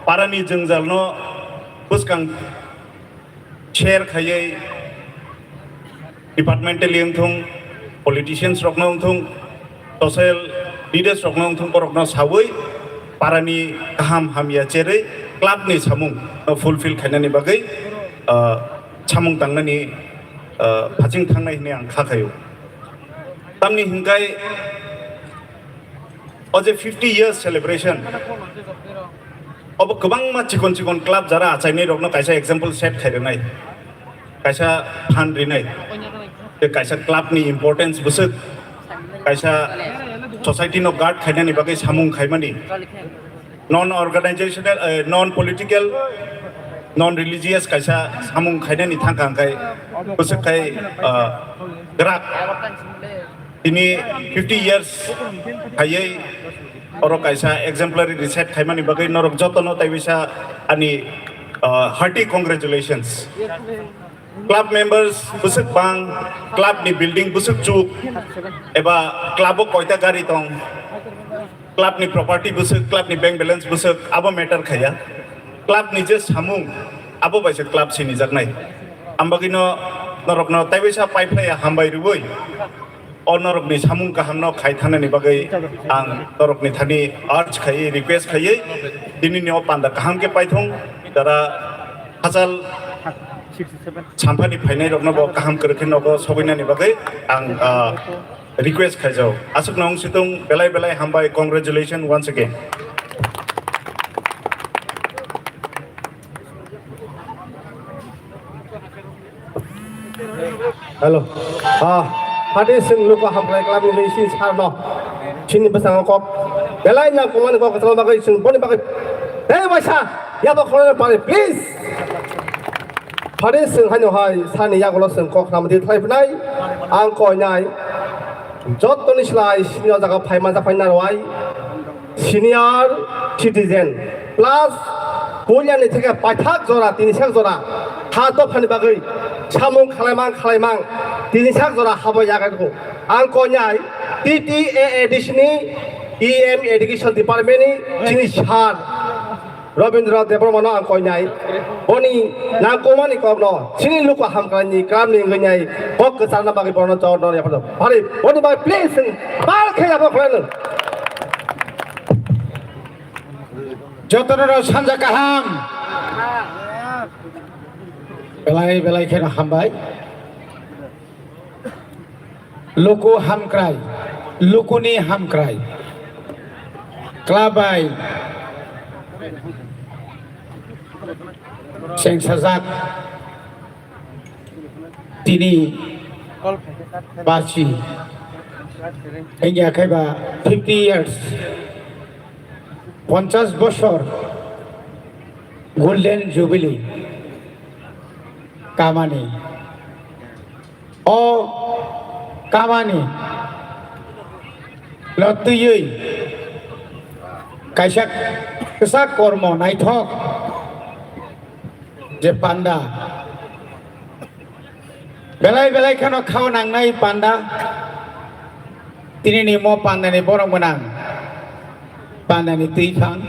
parani jwngjal no bwskang share khaiwi departmentally wngthung, politicians rokno wngthung, social leaders rokno wngthung, borokno sawi parani kaham hamya cherwi club ni samung no fulfill khainani bagwi, ah, samung tangnani, ah, phaching thangnai hinwi ang kha khaio. Tamni hinkai o je fifty years celebration, obo kwbangma chikon chikon club jara achainai rokno kaisa example set khai rwnai, kaisa phan rinai, tei kaisa club ni importance bwswk, kaisa society no guard khainani bagwi samung khaimani. non organizational, eh, non political, non religious kaisa samung khainani thangkha hwnkhe bwswk khai, ah, grak. Tini fifty years khaiwi oro kaisa exemplary research khaimani bagwi norok jotono taiwisa ani, ah, hearty congratulations. Club members bwswk bang, club ni building bwswk chuk, eba club o koita gari tong, club ni property bwswk, club ni bank balance bwswk, abo matter khaya. Club ni je samung, abo bai se club sinijaknai. Ambagino norokno taiwisa paiphlaiya hambai rwui. O norokni samung kahamno khai thanani bagwi ang norokni thani urge khaiwi, request khaiwi, dinini o panda kaham khe paithung, jara hachal samphani phainai rokno bo kaham kwrwkhe nogo sobainani bagwi ang, ah, request khaijao. Aswkno wng situng, belai belai hambai, congratulations once again. Hello. Ah, hadi sing luko hamkrai club ni isi sarno. Chini bwskango kok. Belai na kumani kok kwchangma bagwi sing boni bagwi. Hey, baisa, yabo khoroknwi pari, please. Hadi sing haino hai, sani yagulo sing kok namdi thlai phnai. Ang koinai. Jotoni slai sini o jaga phaima japhai narwai. Senior citizen plus puilani theke paithak jora, tinisak jora ha dophani bagwi samung khalaimang khalaimang tinisak jora habo yagai rwkho. Ang koinai T T A A D C ni E M Education Department ni chini sir Robindra Debbarma no ang koinai. Boni nangkukmani kokno chini luku hamkraini klamni wngwi nai kok kwcharna bagwi bono chor no yapharjak. Bari boni bagwi please bal khe yapha khlaino. Jotono sanja kaham. Belai belai kheno hambai. Luku hamkrai, lukuni hamkrai. Klabai. Sengsajak. Tini bachi. Engya khaiba fifty years. Ponchas bosor. Golden Jubilee. Kamani. O kamani no twiwi kaisa kwchak kormo naithok je panda belai belai kheno khao nangnai panda, tinini mo pandani borok gwnang pandani twiphang.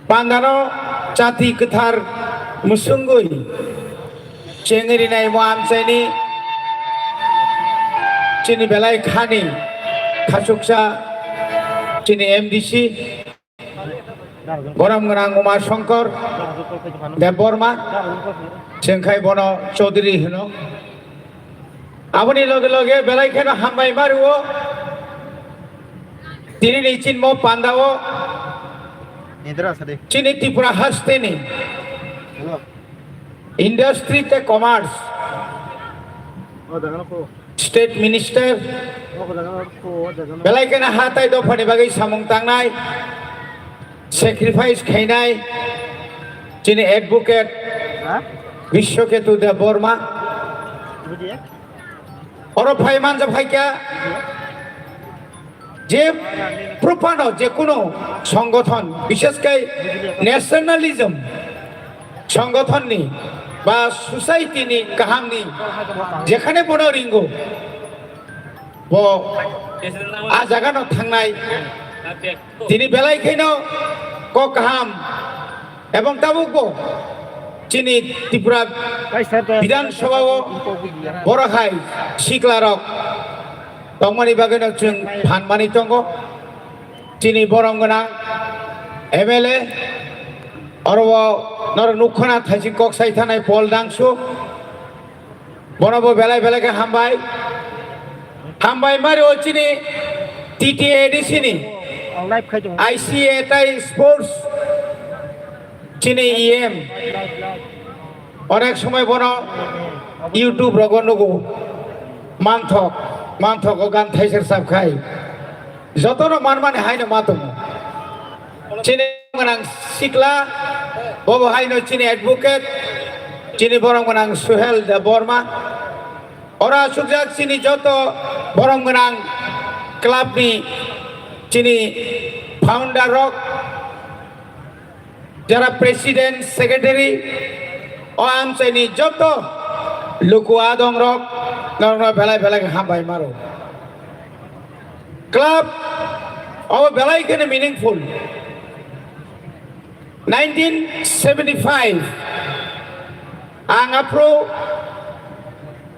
Pandano chati kwthar mwswngwi chengwi rinai mo amchaini chini belai khani khachuksa chini M D C borom gwnang Uma Shankar Debbarma chengkhai bono Chaudhary hino. Aboni loge loge belai kheno hambai mario. Tini ni chinmo pandao. Indra sadi. Chini Tripura hasteni. Hello. Industry te commerce. Oh, jangan aku. State Minister. Oh, jangan aku, jangan aku. Belai kheno hatai dophani bagwi samung tangnai. Sacrifice khainai. Chini advocate. Ha? Bishwaketu Debbarma. Bujiya? Oro phai manja phaikha je prophano je kuno songothon, bishes kai nationalism songothonni ba society ni kahamni jekhane bono ringo bo a jagano thangnai. Tini belai kheno kok kaham ebong tabukbo chini Tripura Bidhan Sabha o borok hai sikla rok tongmani bagwi no chwng phan mani tongo. Chini borom gwnang M L A oro o norok nukkha na thaising kok sai thanai Paul Dangsu. Bono bo belai belai khe hambai. Hambai mari o chini T T A D C ni I C A tai sports chini E M. Onek somoi bono YouTube rogo nugo. Manthok, manthok o gan thaiser sab khai. Jotono manmani haino ma tongo. Chini gwnang sikla, bobo haino chini advocate, chini borom gwnang Suhel Debbarma. Ora sukjak chini joto borom gwnang club ni chini founder rok, jara president, secretary, o amchaini joto luku adong rok, norokno belai belai hambai maro. Club o belai kheno meaningful. Nineteen seventy five, ang aphro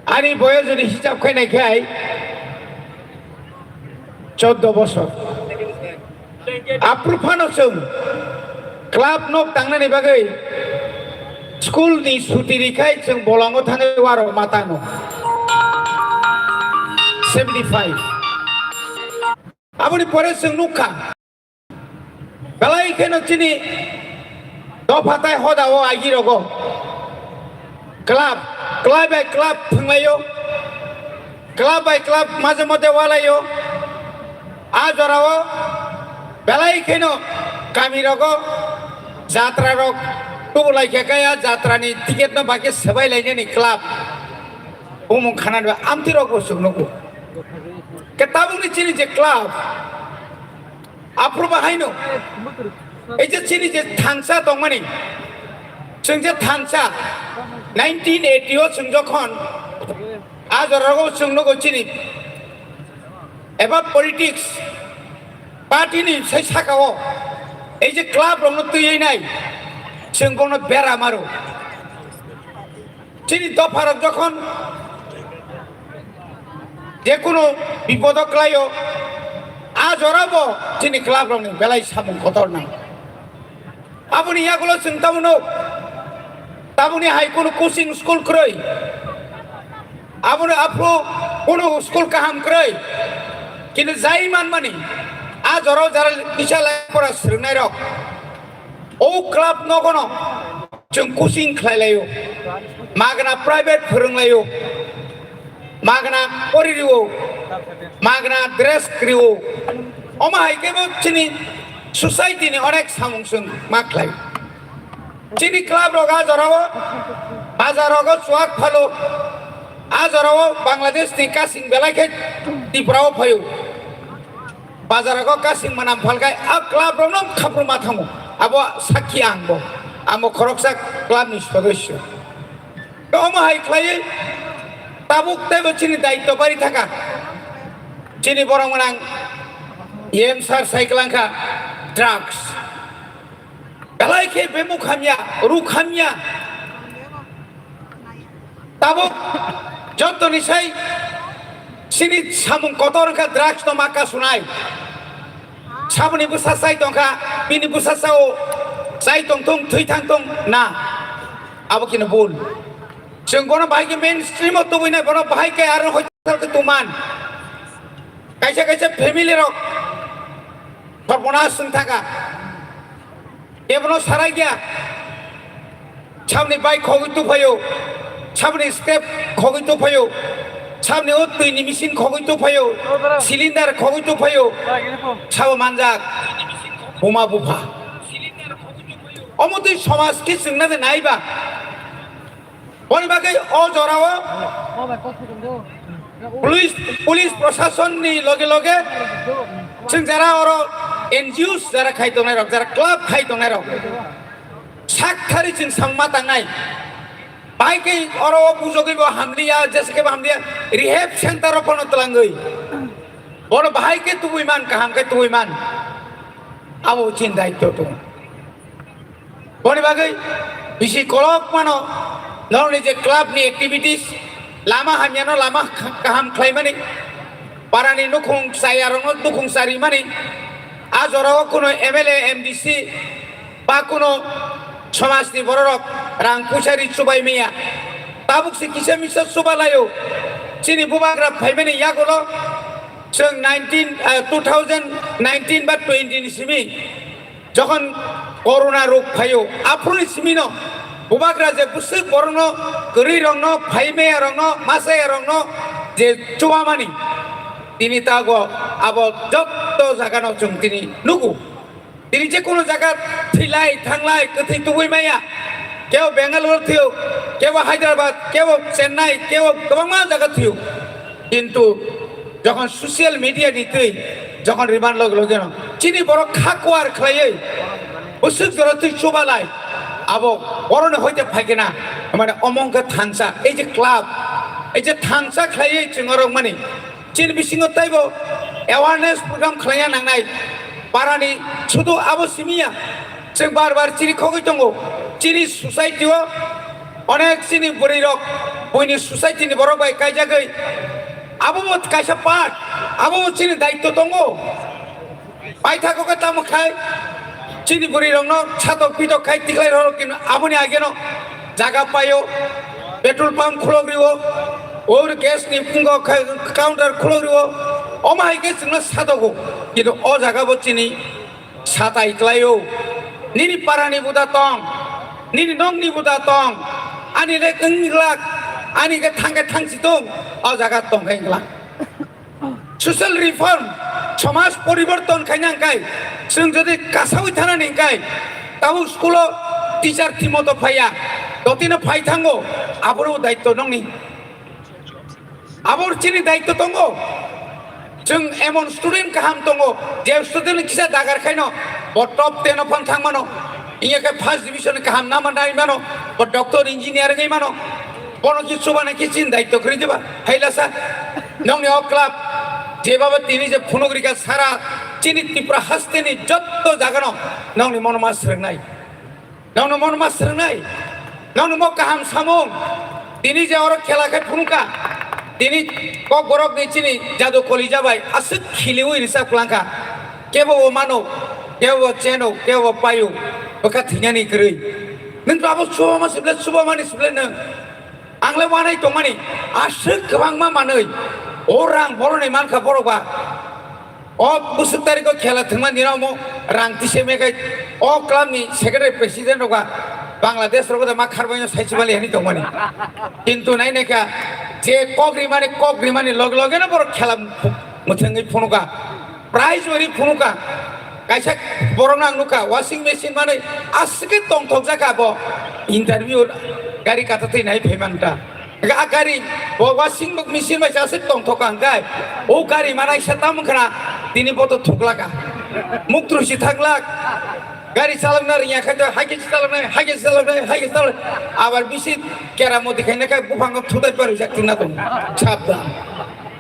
ani boyos jodi hisab khainai khai choddo bosor. Aphro phano chwng club nok tangnani bagwi school ni suti rikhai chwng bolongo thangwi waro matano. Seventy five. Aboni pore chwng nukha. Belai kheno chini dopha tai hoda o agi rogo. Club, club by club thwnglaio. Club by club maje mote walaio. A jorao belai kheno kami rogo jatra rok tubulai khe kaya jatra ni ticket no bagwi swbai lainani club. Bumung khana amti rok bo chwng nugo. Ke tabuk ni chini je club, aphuru bahaino. Ei je chini je thansa tongmani, chwng je thansa, nineteen eighty o chwng jokhon a jorao chwng nugo chini eba politics party ni sai sakao ei je club rokno twiwi nai, chwng bono bera maro. Chini dopharok jokhon jekunu bipodo klaio, a jorabo chini club rokni belai samung kotor nang. Aboni yagulo chwng tamo nuk, tabukni hai kunu coaching school kwrwi, aboni aphuru kunu school kaham kwrwi, kintu jai manmani a jorao jara kisa lai pora swrwngnairok o club nogono chwng coaching khlai laio, magna private phwrwng laio, magna pori rio, magna dress rio. Omo hai khe bo chini society ni onek samung chwng ma khlai. Chini club rok a jorao, bazar rogo chuak phalo, a jorao Bangladesh ni kasing belai khe Tripura o phaio. Bazar rogo kasing manam phalkai a club rokno khapru ma thango. Abo sakhi ang bo. Ang bo khoroksa club ni sodosyo. Omo hai khlaiwi tabuk teibo chini daityo bari thaka. Chini borok mwnang M sir cycle wngkha drugs. Belai khe bemuk hamya, ruk hamya. Tabuk jottoni sai chini samung kotor wngkha drugs no maka sunai. Saboni bwsa chai tongkha, bini bwsa sao chai tongthung, thwi thangthung na. Abo kino bul. Chwng bono bahai khe mainstream o tubui nai, bono bahai khe aro hoital khe tuman. Kaisa kaisa family rok sorbonas wng thaka. Kebono sarai gya. Sabni bike khogwi tuphaio. Sabni step khogwi tuphaio. Sabni o twini machine khogwi tuphaio. Cylinder khogwi tuphaio. Sabo manjak. Buma bupha. Omo twi somaj khe chwngna de naiba. Boni bagwi o jorao police, police proshasonni loge loge chwng jara oro N G Os jara khai tongnai rok, jara club khai tongnai rok sak thari chwng samma tangnai. Bai khe oro o bujogwi bo hamliya, jesa khe bo hamliya, rehab center o phano twlangwi. Bono bahai khe tubui man, kaham khe tubui man. Abo chini daityo tongo. Boni bagwi bisi kolok mano, norokni je club ni activities, lama hamyano lama kha-, kaham khlaimani, parani nukhung chayarokno nukhung charimani, a jorao kuno M L A, M D C ba kuno somajni bororok rang puisa ri chubai maya. Tabuk se kisa misa chuba laio. Chini bubagra phaimani yagulo chwng nineteen, eh, two thousand nineteen ba twenty ni simi Jokhon corona rok phaio, aphuruni simino bubagra je bwswk borokno, kwrwirokno, phaimaya rokno, masaya rokno je chubamani, tini tago abo jotto jagano chwng tini nugo. Tini je kono jaga thwilai, thanglai, kwthwi tubui maya. Kebo Bangalore thwiyo, kebo Hyderabad, kebo Chennai, kebo kwbangma jaga thwiyo. Kintu jokhon social media ni twi, jokhon remand loge loge no, chini borok kha kuar khlaiwi, bwswk jora twi chubalai, abo boroni hoite phaikena, mane omong khe thansa, ei je club, ei je thansa khlaiwi chwng orok mani, chini bisingo taibo awareness program khlaina nangnai. Parani sudu abo simiya. Chwng bar bar chini khogwi tongo. Chini society o onek chini bwrwi rok buini society ni borok bai kaijagwi abo bo kaisa part, abo bo chini daitto tongo. Paithago khe tamo khai chini bwrwi rokno satok pitok khai tiklai rok, kintu aboni ageno jaga paio, petrol pump khulok rio, or gas ni pungo khai counter khulok rio, omo hai khe chwngno satogo, kintu o jaga bo chini satai klaio. Nini parani buda tong, nini nokni buda tong, ani le wng glak, ani khe thang khe thang si tong, o jaga tong khe glak. Social reform, somaj poriborton khaina hwnkhe, chwng jodi kasawi thana ni hwnkhe, tabuk school o teacher thimoto phaiya, dotino phai thango, aboro daitto nongni. Abor chini daitto tongo. Chwng emon student kaham tongo, je student kisa dagar khaino bo top ten o phang thang mano. Iya khe first division kaham nama nai mano, bo doctor engineer ngai mano. Bono ki chubana ki chini daitto khri diba? Hailasa, nongni o club, je baba tini je phunuk rika sara chini Tripura haste ni jotto jagano nongni mono ma srwngnai. Nongno mon ma srwngnai. Nongno mo kaham samung. Tini je oro khela khe phunukha. Tini kok borok ni chini jadu koli jabai aswk khiliwi risa kwlangkha. Kebo bo mano, kebo bo cheno, kebo bo payo. Bwkha thwinani kwrwi. Nwng to abo chubama sible, chubamani sible nwng. Ang le wanai tongmani aswk kwbangma manwi. O rang boroni mankha borok ba. O bwswk tarikh o khela thwngmani rok mo rang tise mekai o club ni secretary president rok ba Bangladesh rok da ma kharbai no sai chibali hani tongmani. Kintu nai naikha je kok rimani kok rimani log loge no borok khela mwthangwi phunuka. Prize ori phunuka. Kaisa borok nang nukha washing machine mani aswk tongthok jaka bo interview gari kata twi nai phaimanta. A gari bo washing machine bai chasik tongthok ang kai. O gari manai sa tam khna tini boto thuklaka. Muktru si thaklak. Gari chalokna riya khato haike chalokna haike chalokna haike chalok. Abar bisi keramoti khaina kai buphang thudai paru jak tina tong. Sabda.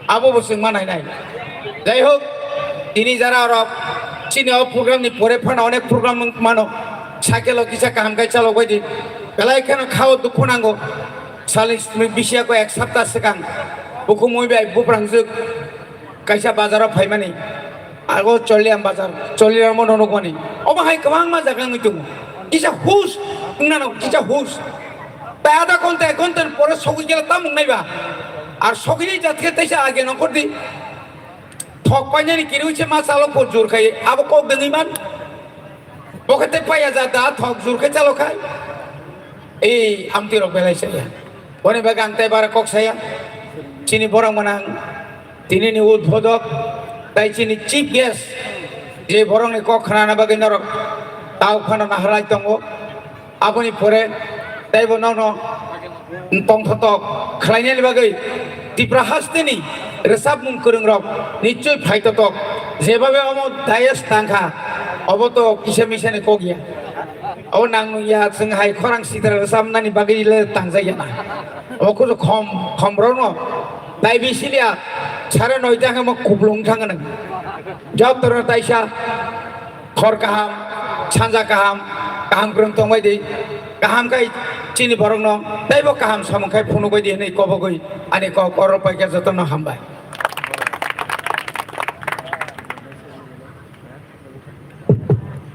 Abo bo swng manai nai. Jai hok, tini jara rok chini o program ni pore phano onek program mano. Cycle o kisa kaham kai chalok bai di. Belai kheno khao dukhu nango. Sali bisi ako ek sapta swkang bukhumui bai buphrangjwk kaisa bazaro phaimani. Ago Choliram bazar, Choliram no nukmani. Omo hai kwbangma jaga wngwi tongo. Kisa hus, wngnano kisa hus. Tai adha ghonta, ek ghonta ni pore sogwi gele tamo wngnai ba? Ar sogwi jat khe teisa age nongkhor di. Thok painani kiriwi se ma chalo po jur khai, abo kok dengwi man. Bo khe te paiya ja da thok jur khe chalo khai. Ei, amtwi rok belai saya. Boni bagwi ang tei bara kok saya. Chini borok manang, tini ni udbodhok, tai chini chief guest, je borok ni kok khnana bagwi norok tau phano naharlai tongo. Aboni pore teibo nono tongthotok khlainani bagwi Tripura hasteni rwchapmung kwrwngrok nichoi phaithotok, jebabe omo dais tangkha, obo to kisa misani kok ya. Obo nang nung ya, chwng hai khorang sitra rwchapnani bagwi le tangjakya na. Obo kuchu khom, khomrokno daibi siliya, sare noita khe mo kuplung thangkha nang. Job torno taisa. Hor kaham, sanja kaham, kaham kwrwng tongbai di. Kaham khai chini borokno teibo kaham samung khai phunukbai di hwnwi kobogwi ani kok oro paikha jotono hambai.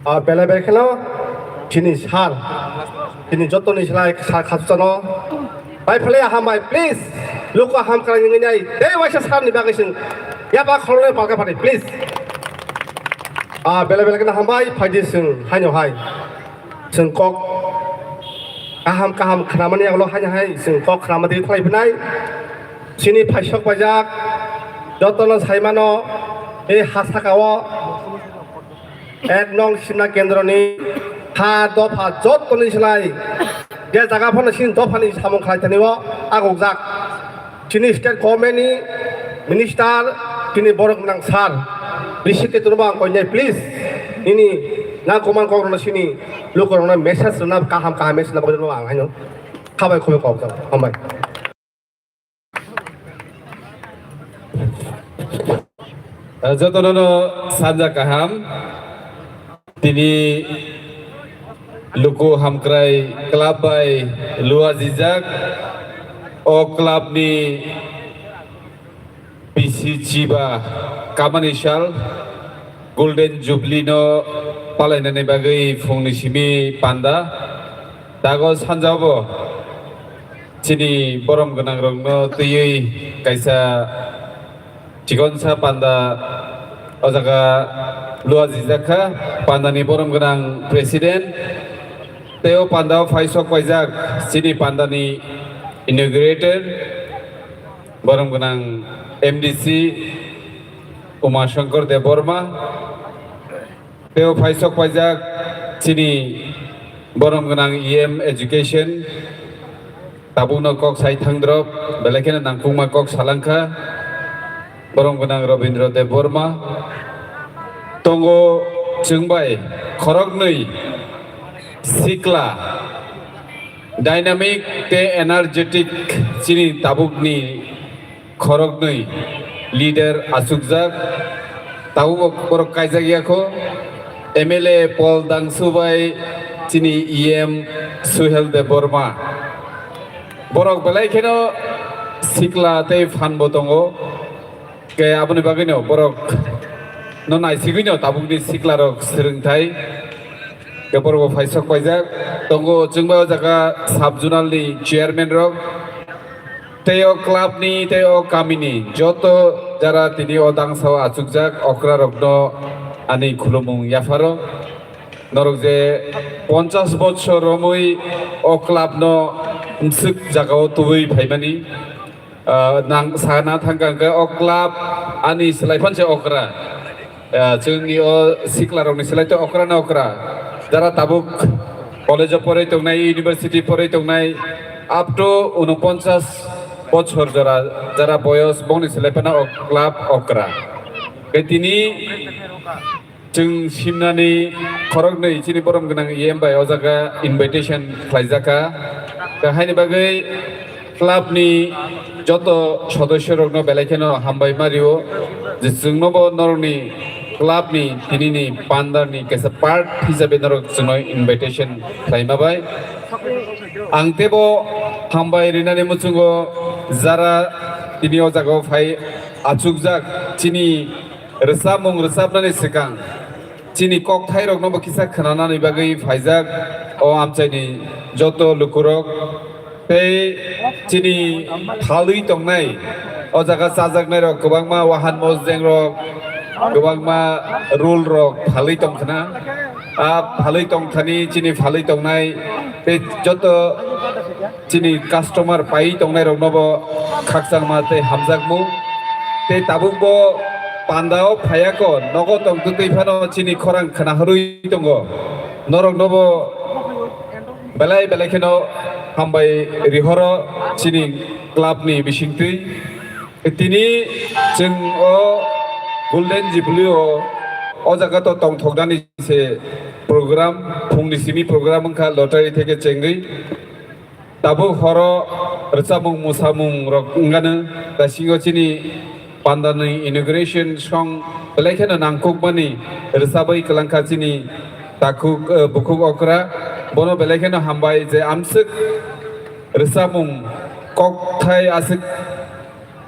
Ah, belai belai kheno chini sir, chini jotoni slai sir khasano. Bai phalai hambai, please. Luku ham kalaini ngai nai. Tei waisa sir ni bagwi sing. Yaba kholone palka pati, please. Ah, belai belai kheno hambai, phaidi sing, haino hai. Sing kok. Kaham kaham khnamani aglo haino hai, sing kok khnamadi thalai phinai. Sini phaisok paijak. Jotono saimano. E hasaka o. Ek nong Simna kendroni ha dopha jottoni slai je jaga phano chini dophani samung khlai tani o agukjak. Chini state government ni minister, chini borok nang sir, bisi ke turbo ang koinai, please nini nang kuman kok rwna chini lukurokno message rwna, kaham kaham message rwna bagwi ang haino khabai khubai kok jang. Hambai. Jotono no sanja kaham. Tini Luku Hamkrai club bai lua jijak. O club ni bisi chiba kamani sal Golden Jubilee no palainani bagwi phungni simi panda. Dago sanjabo chini borom gwnangrokno twiwi kaisa chikonsa panda o jaga lua jijak kha. Pandani borom gwnang president tei o panda o phai sok paijak chini pandani inaugurator borom gwnang M D C Uma Shankar Debbarma. Teo phai sok paijak chini borom gwnang E M Education, tabukno kok sai thangdrop, belai kheno nangkukma kok salangkha, borom gwnang Robindra Debbarma. Tongo chwng bai khoroknwi sikla, dynamic tei energetic chini tabukni khoroknwi leader achukjak, tabukbo borok kaijak ya kho, M L A Paul Dangsu bai chini E M Suhel Debbarma. Borok belai kheno sikla tei phanbo tongo, khe aboni bagwino borok no naisigwino tabukni siklarok swrwngthai. Khe borokbo phai sok paijak tongo, chwngbai o jaga sub zonal ni chairman rok tei o club ni tei o kami ni joto jara tini o dangsa o achukjak okra rok no ani khulumung yapharo. Norok je ponchash bochor romwi o club no mswk jaga o tubui phaimani. Ah, nang sana thangkha hwnkhe o club ani slai phan se okra. Ah, chwngni o siklarokni slai tei okra na okra. Jara tabuk college o poroi tongnai, university poroi tongnai, up to unoponchas bochor jora, jara boyos bongni slai phano o club okra. Khe tini Chwng simnani khoroknwi chini borom gwnang E M bai o jaga invitation khlaijak kha. Tei haini bagwi club ni joto sodosyo rokno belai kheno hambai ma rio, je chwngnobo norokni club ni tinini pandar ni kaisa part hisabe norok chwngno invitation khlaima bai. Ang teibo hambai rinani muchungo jara tini o jaga o phai achukjak chini rwchapmung rwchapnani swkang chini kokthairokno bo kisa khwnanani bagwi phaijak o amchaini joto lukurok tei chini phalwi tongnai o jaga chajaknairok kwbangma wahan mosdengrok kwbangma rule rok phalwi tongkhna. A phalwi tongthani chini phalwi tongnai tei joto chini customer pai tongnai rokno bo khakchangma tei hamjakmung. Tei tabuk bo panda o phaiya ko nogo tong twtwi phano chini khorang khwna hwnwi tongo. Norok no bo belai belai kheno hambai rihoro chini club ni bisingtwi. Tini chwng o Golden Jubilee o, o jaga to tongthoknani se program, phungni simi program wngkha lottery theke chengwi. Tabuk horo rwchapmung musamung rok wngano, ta singo chini pandani inauguration song belai kheno nangkukmani rwchapwi kwlangkha chini takhuk, eh, bukhuk okra. Bono belai kheno hambai je amswk rwchapmung kokthai aswk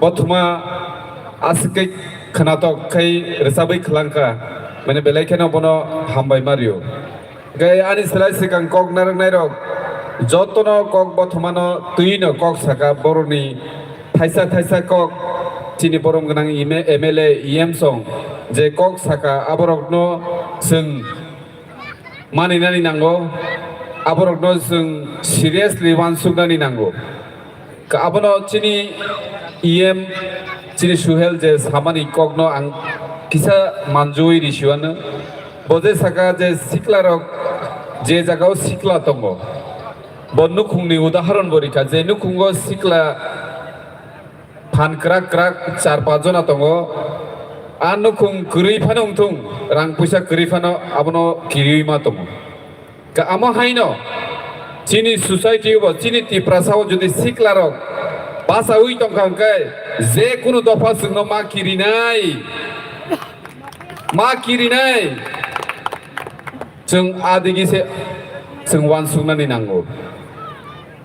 bothoma aswk khe khwnatok khai rwchapwi khwlangkha, mane belai kheno bono hambai ma rio. Hwnkhe ani slai swkang kok narwknairok jotono kok bothomano twino kok saka, borokni thaisa thaisa kok chini borom gwnang M L A, E M song je kok saka aborokno chwng maninani nango, aborokno chwng seriously uansuknani nango. Ka-, abono chini E M, chini Suhel je samani kokno ang kisa manjui risiwano. Bo je saka je sikla rok je jaga o sikla tongo, bo nukhung ni udaharon bo rikha, je nukhung o sikla phan kwrak kwrak char panch jona tongo, a nukhung kwrwi phano wngthung, rang puisa kwrwi phano abono kiriwi ma tongo. Ka amo haino chini society o bo, chini Tiprasa o jodi sikla rok bachawi tongkha hwnkhe, je kunu dopha chwngno ma kirinai, ma kirinai, chwng adigi se chwng uansuknani nango.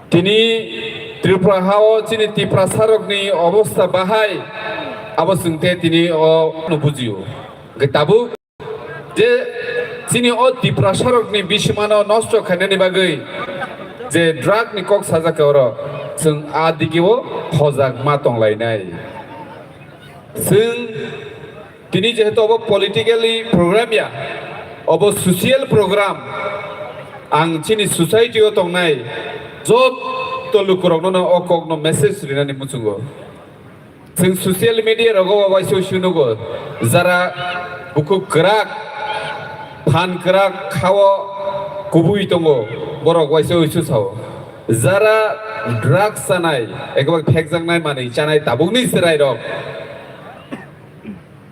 Tini Tripura ha o chini Tiprasa rokni obostha bahai, abo chwng te tini o no bujio. Hwnkhe tabuk je chini o Tiprasa rokni bisimano nosto khainani bagwi je drug ni kok sajak khe oro chwng a digi o hojak ma tonglainai. Chwng tini jehetu obo politically program ya, obo social program, ang chini society o tongnai joto lukurokno no o kokno message rinani muchungo. Chwng social media rogo waisa waisa nugo, jara bukhuk kwrak, phan kwrak, khao kubui tongo, borok waisa waisa sao. Jara drugs chanai, ekbak phekjaknai manwi chanai tabukni chwrairok,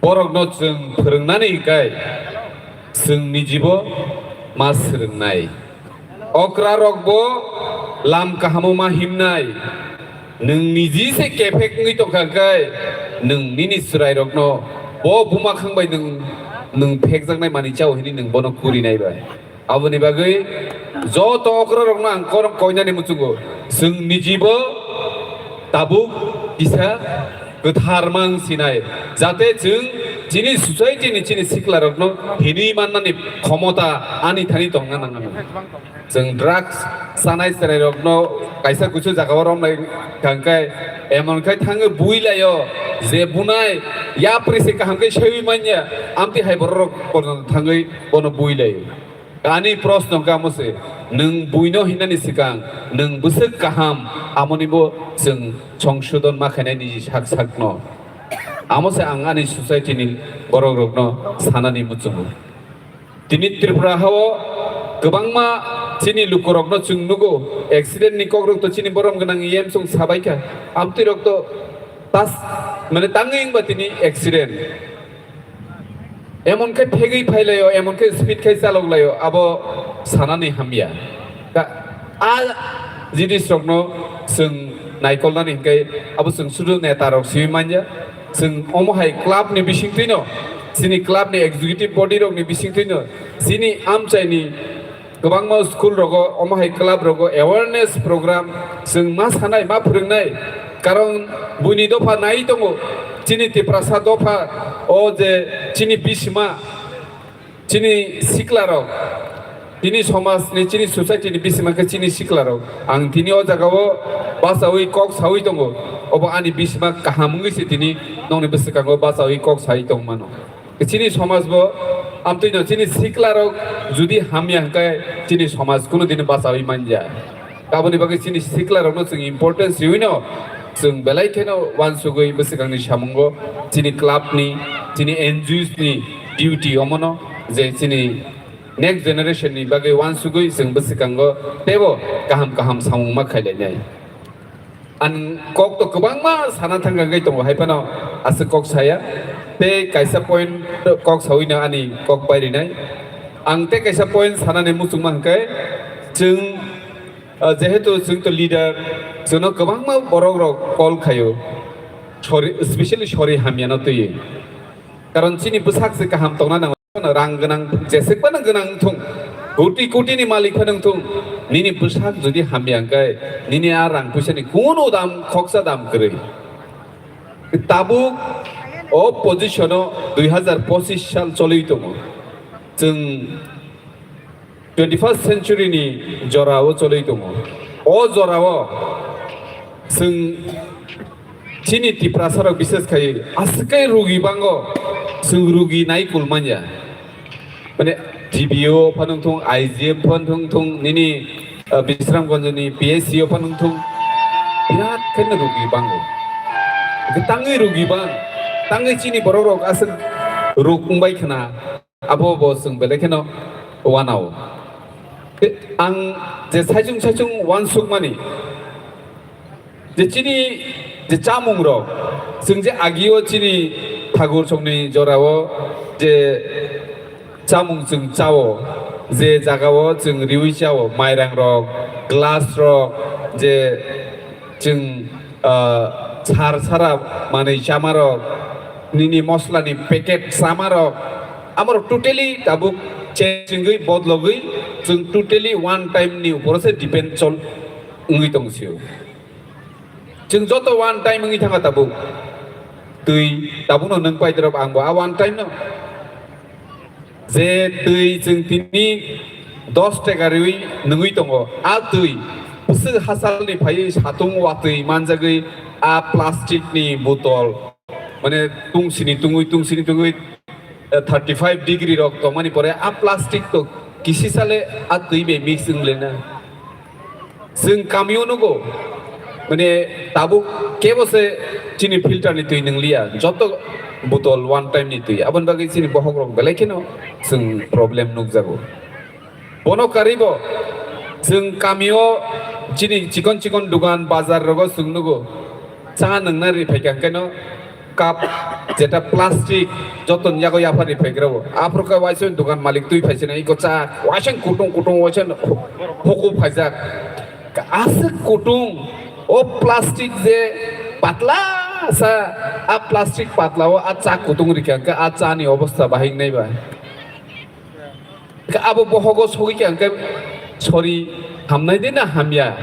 borokno chwng phwrwngnani hwnkhe chwng nijibo ma swrwngnai. Okra rokbo lam kahamo ma himnai. Nwng niji se kephek wngwi tongkha hwnkhe nwng nini chwrairokno bo buma khang bai nwng, nwng phekjaknai manwi chao hwnwi nwng bono kurinai bai. Aboni bagwi joto okra rokno ang korok koinani muchungo, chwng nijibo tabuk kisa kwthar mang sinai, jate chwng chini society ni chini sikla rokno hinwi mannani khomota ani thani tongna nangano. Chwng drugs chanai chwrai rokno kaisa kusu jaga o romlai kha hwnkhe, emon khai thangwi bui laio, je bunai yapri se kaham khe sewi manya, amtwi hai borok rok porjonto thangwi bono bui laio. Ani proshno hwnkhe amo se, nwng buino hinani swkang nwng bwswk kaham, amonibo chwng songsodon ma khainai niji sak sakno. Amo se ang ani society ni borok rokno sanani muchungo. Tini Tripura hao kwbangma chini lukurokno chwng nugo, accident ni kokrok to chini borom gwnang yem chwng sabaikha, amtwi rok to tas mane tangwi wngba tini accident. Emon khe phegwi phailaio, emon khe speed khai chaloklaio, abo sanani hamya. Ka-, a jinisrokno chwng naikolnani hwnkhe abo chwng sudu netarok simi manya. Chwng omo hai club ni bisingtwino, chini club ni executive body rokni bisingtwino, chini amchaini kwbangma school rogo, omo hai club rogo awareness program chwng ma sanai, ma phwrwngnai. Karon buini dopha nai tongo, chini Tiprasa dopha, o je chini bisima, chini sikla rok, chini somaj ni, chini society ni bisima khe chini sikla rok. Ang tini o jaga o bachawi kok sawi tongo, obo ani bisima kaham wngwi se tini nokni bwswkango bachawi kok sai tong mano. Chini somaj bo amtwino chini sikla rok judi hamya hwnkhe chini somaj kunu dino bachawi manya. Aboni bagwi chini sikla rokno chwng importance riwino chwng belai kheno uansugwi bwswkangni samungo chini club ni, chini N G Os ni duty omono je chini next generation ni bagwi uansugwi chwng bwswkango teibo kaham kaham samung ma khailainai. Ang kok to kwbangma sana thangkha wngwi tongo, hai phano aswk kok saya. Tei kaisa point kok sawi no ani kok pai rinai. Ang tei kaisa point sanani muchungma hwnkhe, chwng, ah, jehetu chwng to leader, chwngno kwbangma borok rok call khaio, sori, especially sori hamya no twiwi. Karon chini bwsak se kaham tongna nango. Rang gwnang, jesek phano gwnang wngthung, koti koti ni malik phano wngthung, nini bwsak jodi hamya hwnkhe, nini a rang puisa ni kunu dam, khoksa dam kwrwi. Tabuk o position o dui hazar pochis sal choli tongo. Chwng twenty first century ni jora o choli tongo. O jora o chwng chini Tiprasa rok bises khai aswk kai rugi bango, chwng rugi nai kul manya. Mane T B O phano wngthung, I G M phano wngthung, nini, ah, Bisramganj ni P H C o phano wngthung, birat khe no rugi bango. Hwnkhe tangwi rugi bang, tangwi chini borok rok aswk ruk wngbai khna. abo bo chwng belai kheno uanao. Ang je saichung saichung uansukmani, je chini je chamung rok, chwng je agio chini thagur songni jorao je chamung chwng chao, je jagao chwng riwi chao, mairang rok, glass rok, je chwng, ah, sar sara manwi chama rok, nini mosla ni packet chama rok, amorok totally tabuk change wngwi bodlogwi chwng totally one time ni uporo se depend chol wngwi tong sio. Chwng joto one time wngwi thangkha tabuk. Twi tabukno nwng paidorok, angbo a one time no. Je twi chwng tini dos taka riwi nwngwi tongo, a twi bwswk hasalni phaiwi satung watwi manjagwi a plastic ni botol, mane tungsini tungwi, tungsini tungwi, eh, thirty five degree rok tongmani pore a plastic to kisi sale a twi bai mix wng lena. Chwng kamio nugo, mane tabuk kebo se chini filter ni twi nwngliya, joto botol one time ni twi. Aboni bagwi chini bohok rok belai kheno chwng problem nukjago. Bono karwi bo chwng kamio chini chikon chikon dugan bazar rogo chwng nugo. Cha nungna ri phaikha hwnkhe no cup, jeta plastic, joto ni yago yapharni phaikrao. Aphuru khe waisa dukan malik twi phaisina iko cha, waisa kutung kutung waisa hukup phaijak. Aswk kutung, o plastic je patla sa, a plastic patla o a cha kutung rikha hwnkhe a cha ni obostha bahai wngnai ba. Hwnkhe abo bohogo sogwi kha hwnkhe sori hamnai de na hamya?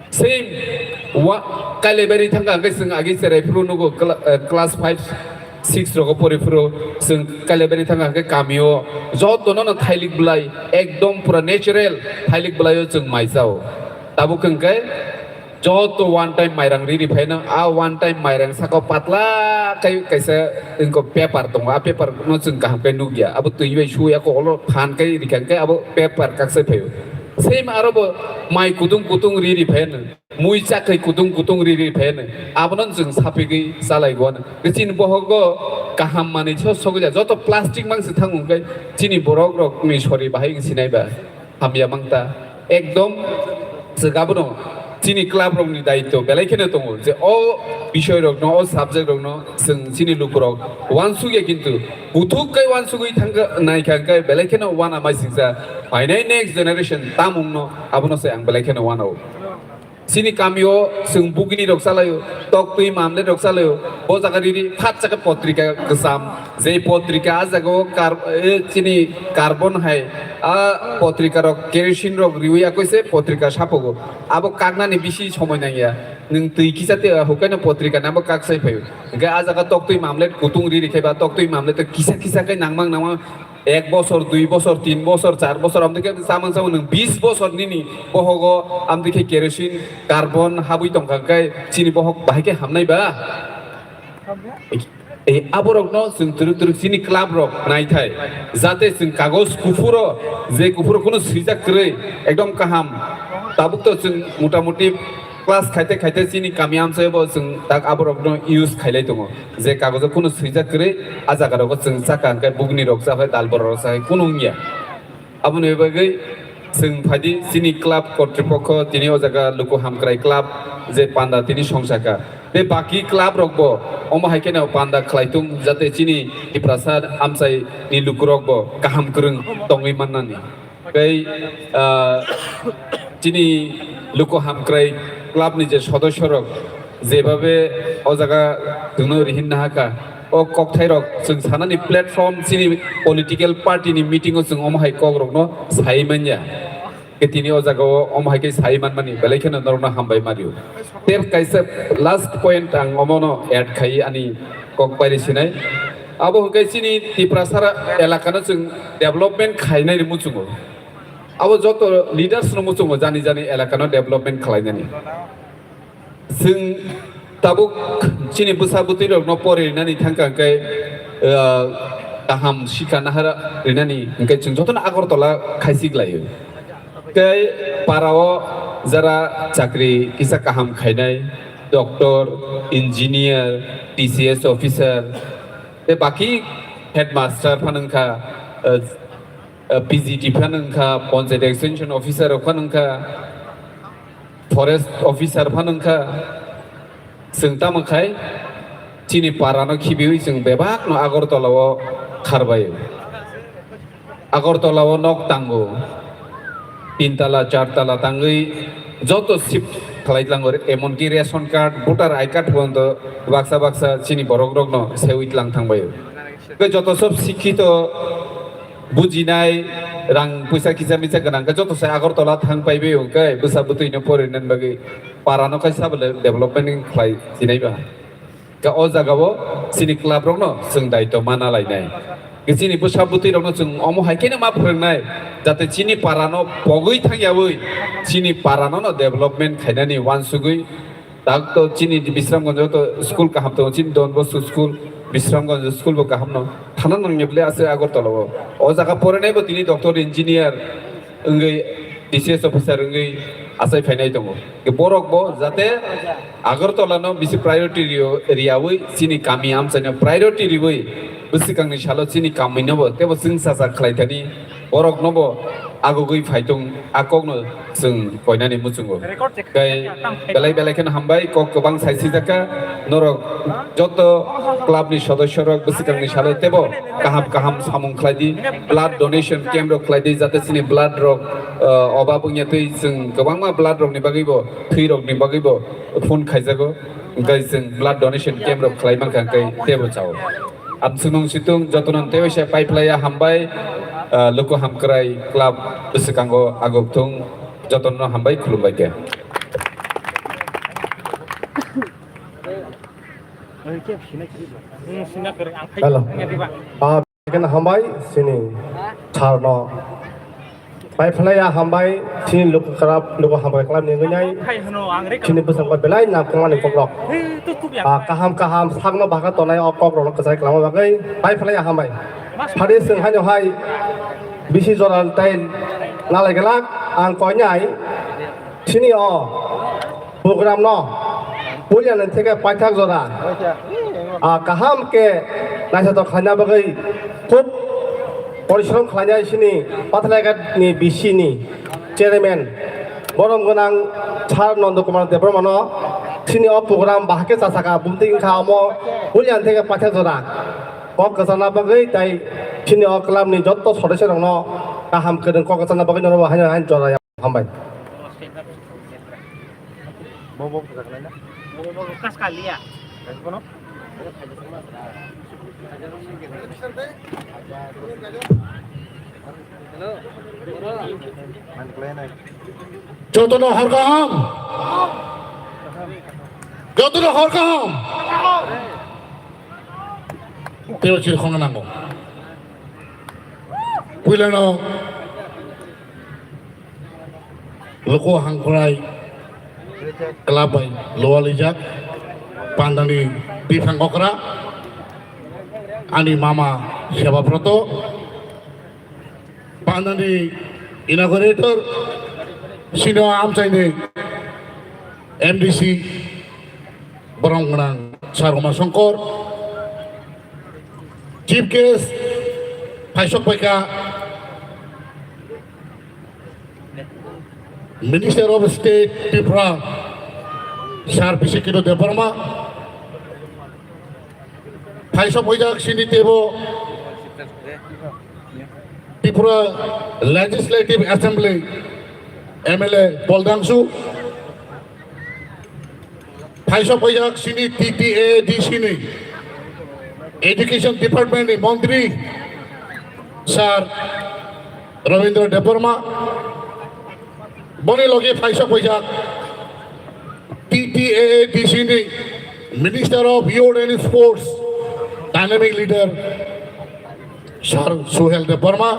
Same wa-, Kailabari thangkha hwnkhe chwng agi cherai phuru nugo cla-, eh, class five, six rogo pori phuru chwng Kailabari thangkha hwnkhe kamio jotono no thailik bwlai ekdom pura natural thailik bwlaio chwng mai chao. Tabuk hwnkhe joto one time mairang riri phaino, a one time mairang saka patla kai kaisa wngkha paper tongo, a paper no chwng kaham kai nukya, abo twi bai suya ko olo phan kai rikha hwnkhe abo paper kaksai phaio. Same aro bo mai kutung kutung riri phaino. Mui chakhai kutung kutung riri phaino, abono chwng sapigwi chalai gwana. Chini bohogo kaham manwi so sogwija, joto plastic mangsi thango hwnkhe chini borok rokni sori bahai wng sinai ba hamya mangta. Ekdom chwng abono chini club rokni daitw belai kheno tongo je o bisoi rokno, o subject rokno chwng chini lukurok uansukya, kintu kuthuk kai uansugwi thangkha naikha hwnkhe belai kheno uana maisingsa phainai next generation tamungno abono se ang belai kheno uanao. Chini kamio chwng bugini rok chalaio, toktwi mamlet rok chalaio, bo jaga riri phat chakhe potrika kwcham, je potrika a jagao kar-, eh, chini carbon hai a potrika rok kerosene rok riwi akoise potrika sapogo. Abo kaknani bisi somoi nangya, nwng twi kisa tei hukaino potrika nabo kaksai phaio. Hwnkhe a jaga toktwi mamlet kutung riri khe ba toktwi mamlet kisa kisa khe nangmang nangmang ek bosor, dui bosor, tin bosor, char bosor, amtwi khe chamang chamang nwng bis bosor nini bohogo amtwi khe kerosene, carbon habwi tongkha, hwnkhe chini bohok bahai khe hamnai ba? Ei aborokno chwng twrwk twrwk chini club rok naithai, jate chwng kagoj kuphuro, je kuphuro kunu swijak kwrwi, ekdom kaham. Tabuk to chwng motamuti class khaite khaite chini kami amchai bo chwng tak aborokno use khailai tongo. Je kagojo kunu swijak kwrwi, a jaga rogo chwng chakha hwnkhe bugni rok chakha, dal bora rok chakha, kunu wngya. Aboni bagwi chwng phaidi chini club kortripokho tini o jaga luku hamkrai club je panda tini songsakha. Tei baki club rokbo omo hai kheno panda khlaitung jate chini Tiprasa amchai ni lukurokbo kaham kwrwng tongwi mannani. Tei, ah, chini luku hamkrai club ni je sodosyo rok jebabe o jaga chwngno rihin nahakha, o kokthairok chwng sanani platform chini political party ni meeting o chwng omo hai kokrokno sai manya. Khe tini o jaga o omo hai khe sai manmani belai kheno norokno hambai mario. Tei kaisa last point ang omono add khai ani kok pairi sinai. Abo hwnkhe chini Tiprasara elakano chwng development khainai ni muchungo. Abo joto leaders no muchungo jani jani elakano development khlainani. Chwng tabuk chini bwsa bwtwi rokno pori rinani thangkha hwnkhe, ah, kaham sikha nahara rinani hwnkhe chwng jotono Agartala khaisik laio. Tei parao jara chakri kisa kaham khainai, doctor, engineer, T C S officer, Tei baki headmaster phano wngkha, eh, eh, P G T phano wngkha, Panchayat Extension Officer rok phano wngkha, Forest Officer phano wngkha. Chwng tamo khai chini para no khibiwi chwng bebak no Agartala o kharbai. Agartala o nok tango, tin tala, char tala tangwi joto shift khlai tlango, emonki ration card, voter I card photo baksa baksa chini borok rokno sewi tlang thangbaio. Tei joto sob sikhito, bujinai, rang puisa kisa misa gwnang khe joto se Agartala thang paibaio, hwnkhe bwsa bwtwino porinani bagwi para no khe sabo development khlai sinai ba. Ka o jaga o chini club rok no chwng daito mana lainai. Ke chini bwsa bwtwi rok no chwng omo hai khe no ma phwrwngnai, jate chini para no pogwi thangyawi chini para no no development khainani uansugwi. Tak to chini Bisramganj o to school kaham tongo, chini Don Bosco school, Bisramganj school bo kaham no thana nangya bwle ase Agartala o. O jaga porinai bo tini doctor, engineer wngwi, D C S officer wngwi asai phainai tongo. Ke borok bo jate Agartala no bisi priority rio-, riyawi chini kami amchaino priority riwi bwswkangni salo chini kamino bo tebo chwngsacha khlai thani borok no bo agugwi phaitung a kok no chwng koinani muchungo. Tei belai belai kheno hambai, kok kwbang sai sijak kha norok joto club ni sodosyo rok bwswkangni salo tebo kaham kaham samung khlai di, blood donation camp rok khlai di, jate chini blood rok, eh, obab wngya twi chwng kwbangma blood rok ni bagwi bo, thwi rok ni bagwi bo phone khaijago, hwnkhe chwng blood donation camp rok khlai mankha hwnkhe tebo chao. Amswngnung situng jotono tei waisa paiphlaiya hambai, ah, luku hamkrai club bwswkango agukthung jotono hambai khulumbai khe. Hello. Ah, hambai sini charno. Paiphlaiya hambai, chini luku kwrap, luku hambai kwlap ni wngwi nai. Chini bwskango belai nangkukmani kokrok. Ah, kaham kaham sakno baka tonai o kokrokno kwchai kwlangma bagwi paiphlaiya hambai. Phari chwng haino hai bisi jora tai nalai glak ang koinai. Chini o program no puila ni theke paithak jora, ah, kaham khe naithotok khlaina bagwi khub porishrom khlainai chini Pathalaigat ni B C ni chairman borom gwnang Sir Nondo Kumar Debbarma no chini o program bahai khe chasaka bumtwi wngkha omo puila ni theke paithak jora kok kwchangna bagwi tai chini o club ni jotto sodosyo rokno kaham kwrwng kok kwchangna bagwi norok haino haino jora hambai. Jotono hor kaham. Jotono hor kaham. Teo chiri khongna nango. Puilano luku hangkrai club bai lualijak pandani bifang okra ani mama Sebabroto. Pandani inaugurator sino amchaini M D C borom gwnang Sir Uma Shankar, chief guest phaisok paikha Minister of State Tripura Sir Bisi Kidu Debbarma, phaisok paijak sini tebo Tripura Legislative Assembly M L A Paul Dangsu, phaisok paijak sini T T A D C ni Education Department ni Montri Sir Rabindra Debbarma, boni logi phaisok paijak T T A A D C ni Minister of Youth and Sports, dynamic leader, Sir Suhel Debbarma,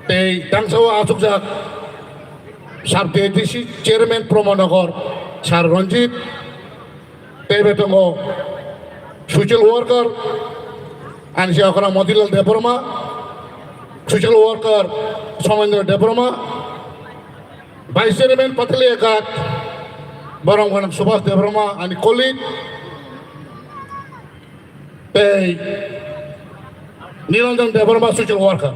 tei tangsao achukjak Sub D D C Chairman Pramod Nagar, Sir Ranjit, tei betongo social worker, ani si okra Motilal Debbarma, social worker Somendra Debbarma, Vice Chairman Pathalia Ghat, borom gwnang Subhas Debbarma, ani colleague, tei Niranjan Debbarma, social worker.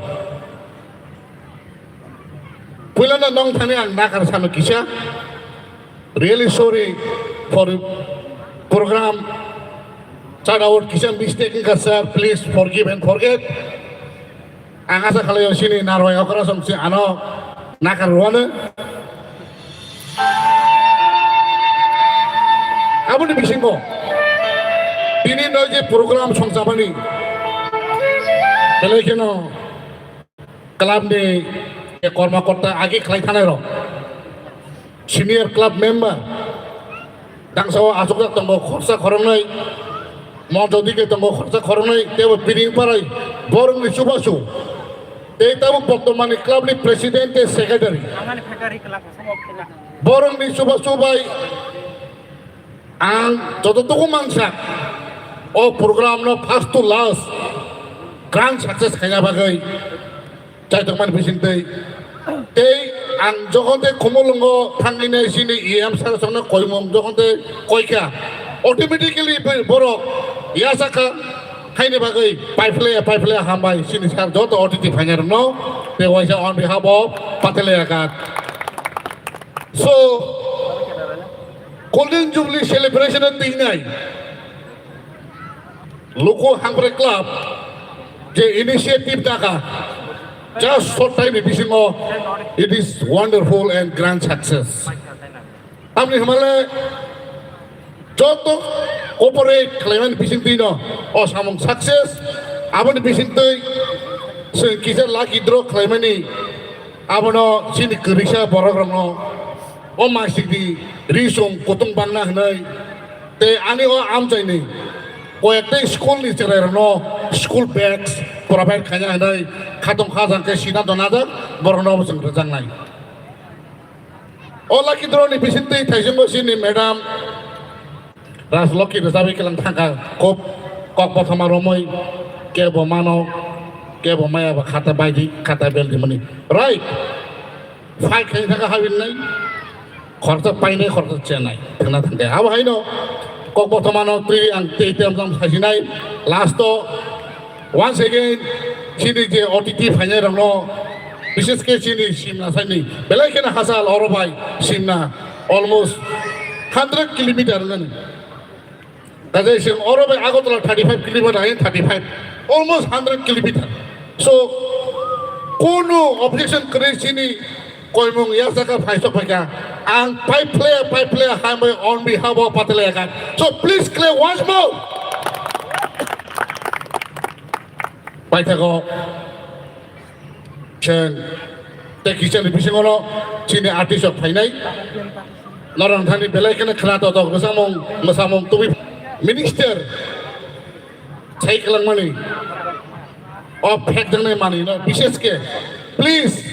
Puilano nong thani ang nakar sano kisa. Really sorry for program. Chada word kisa mistake wngkha sir, please forgive and forget. Ang asa khalai sini narwai okra song si ano nakar ruano. Aboni bisingo tini no je program song sabani belai kheno club ni korma korta agi khlai thanai rok, senior club member, tangsa o asukjak tongo khorsa khoroknwi, monjo dike tongo khorsa khoroknwi, tebo piring parai borokni chubachu, tei tabo bottomani club ni president tei secretary. Borokni chubachu bai ang joto tuku mangsa o program no first to last grand success khaina bagwi chaitokmani bisingtwi. Tei ang jokhon tei Khumulwngo thangwi nai sini E M sir songno koimung jokhon tei koikha, automatically borok yasakha, haini bagwi paiphlaya paiphlaya hambai sini sir joto otiti phainai rokno tei waisa on behalf of Patele Agat. So, Golden Jubilee celebration o tingnai Luku Hamkrai Club je initiative taka, just short time ni bisingo it is wonderful and grand success. Tamni hwnmale joto cooperate khlaimani bisingtwi no o samung success, aboni bisingtwi chwng kisa lucky draw khlaimani abono chini kwrwisa borok rokno o masik di risong kutung bangna hwnwi tei ani o amchaini koyekta school ni chwrairokno school bags provide khaina hwnwi khatong khajang khe siddhanto najak, borokno bo chwng rwjaknai. O lucky draw ni bisingtwi thaichungo chini madam Rajlokhi rwchabwi kilang thangkha, kok, kok bothoma romwi kebo mano, kebo maya ba khata baidi, khata beldi mani. Right. Fight khaina thangkha habinai. Khoroksa painai, khoroksa chenai. Thangna thangkha. Abo haino kok bothomano twi ang tei tei amjam sasinai. Last o once again, chini je otiti phainai rokno, bishes khe chini Simna saini, belai kheno hachal oro bai Simna almost hundred kilometer nani. Kaje sing oro bai Agartala thirty five kilometer, ain thirty five, almost hundred kilometer. So, kono objection kwrwi chini koimung yasaka phaisok phaikha. Ang paiphlaya, paiphlaya hambai on behalf of Patele Agat. So, please clap once more. Paithago cheng tei kichani bisingono chini artist rok phainai. Norok thani belai kheno khwna totok bwsamung mwsamung tubui minister sai kwlangmani o phek dangnai manwi no bishes khe please.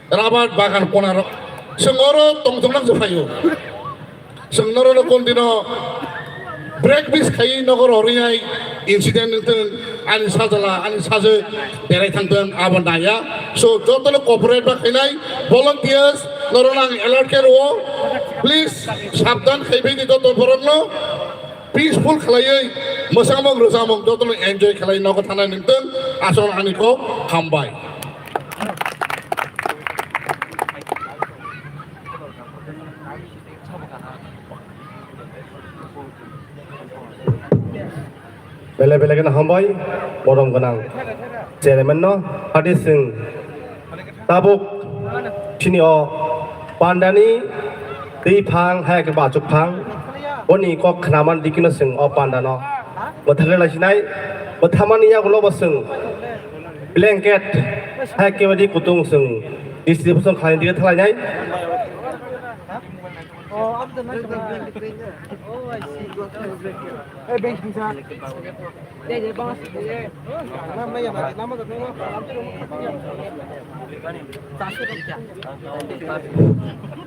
Rabar bagan konaro. Chwng oro tongthoknang se phaio. Chwng norokno kon dino breakfast khaiwi nogo rorinai incident wngthwng, ani sajala, ani sajwk berai thangthwng abo naya. So, jotono cooperate ba khainai volunteers norokno ang alert khe rwo. Please, sabdan khaibai di joto borokno. Peaceful khlaiwi mwsamung rwsamung jotono enjoy khlai nogo thangnai nungtwng, aswk ani kok hambai. Bele bele kheno hambai, borom gwnang chairman no, party sing tabuk chini o pandani twi phang hai khe bachuk phang, boni kok khnaman dikino sing o pandano mwthangwi laisinai, mwthamani yagulo bo sing blanket hai khe badi kutung sing distribution khlaini dige thalainai.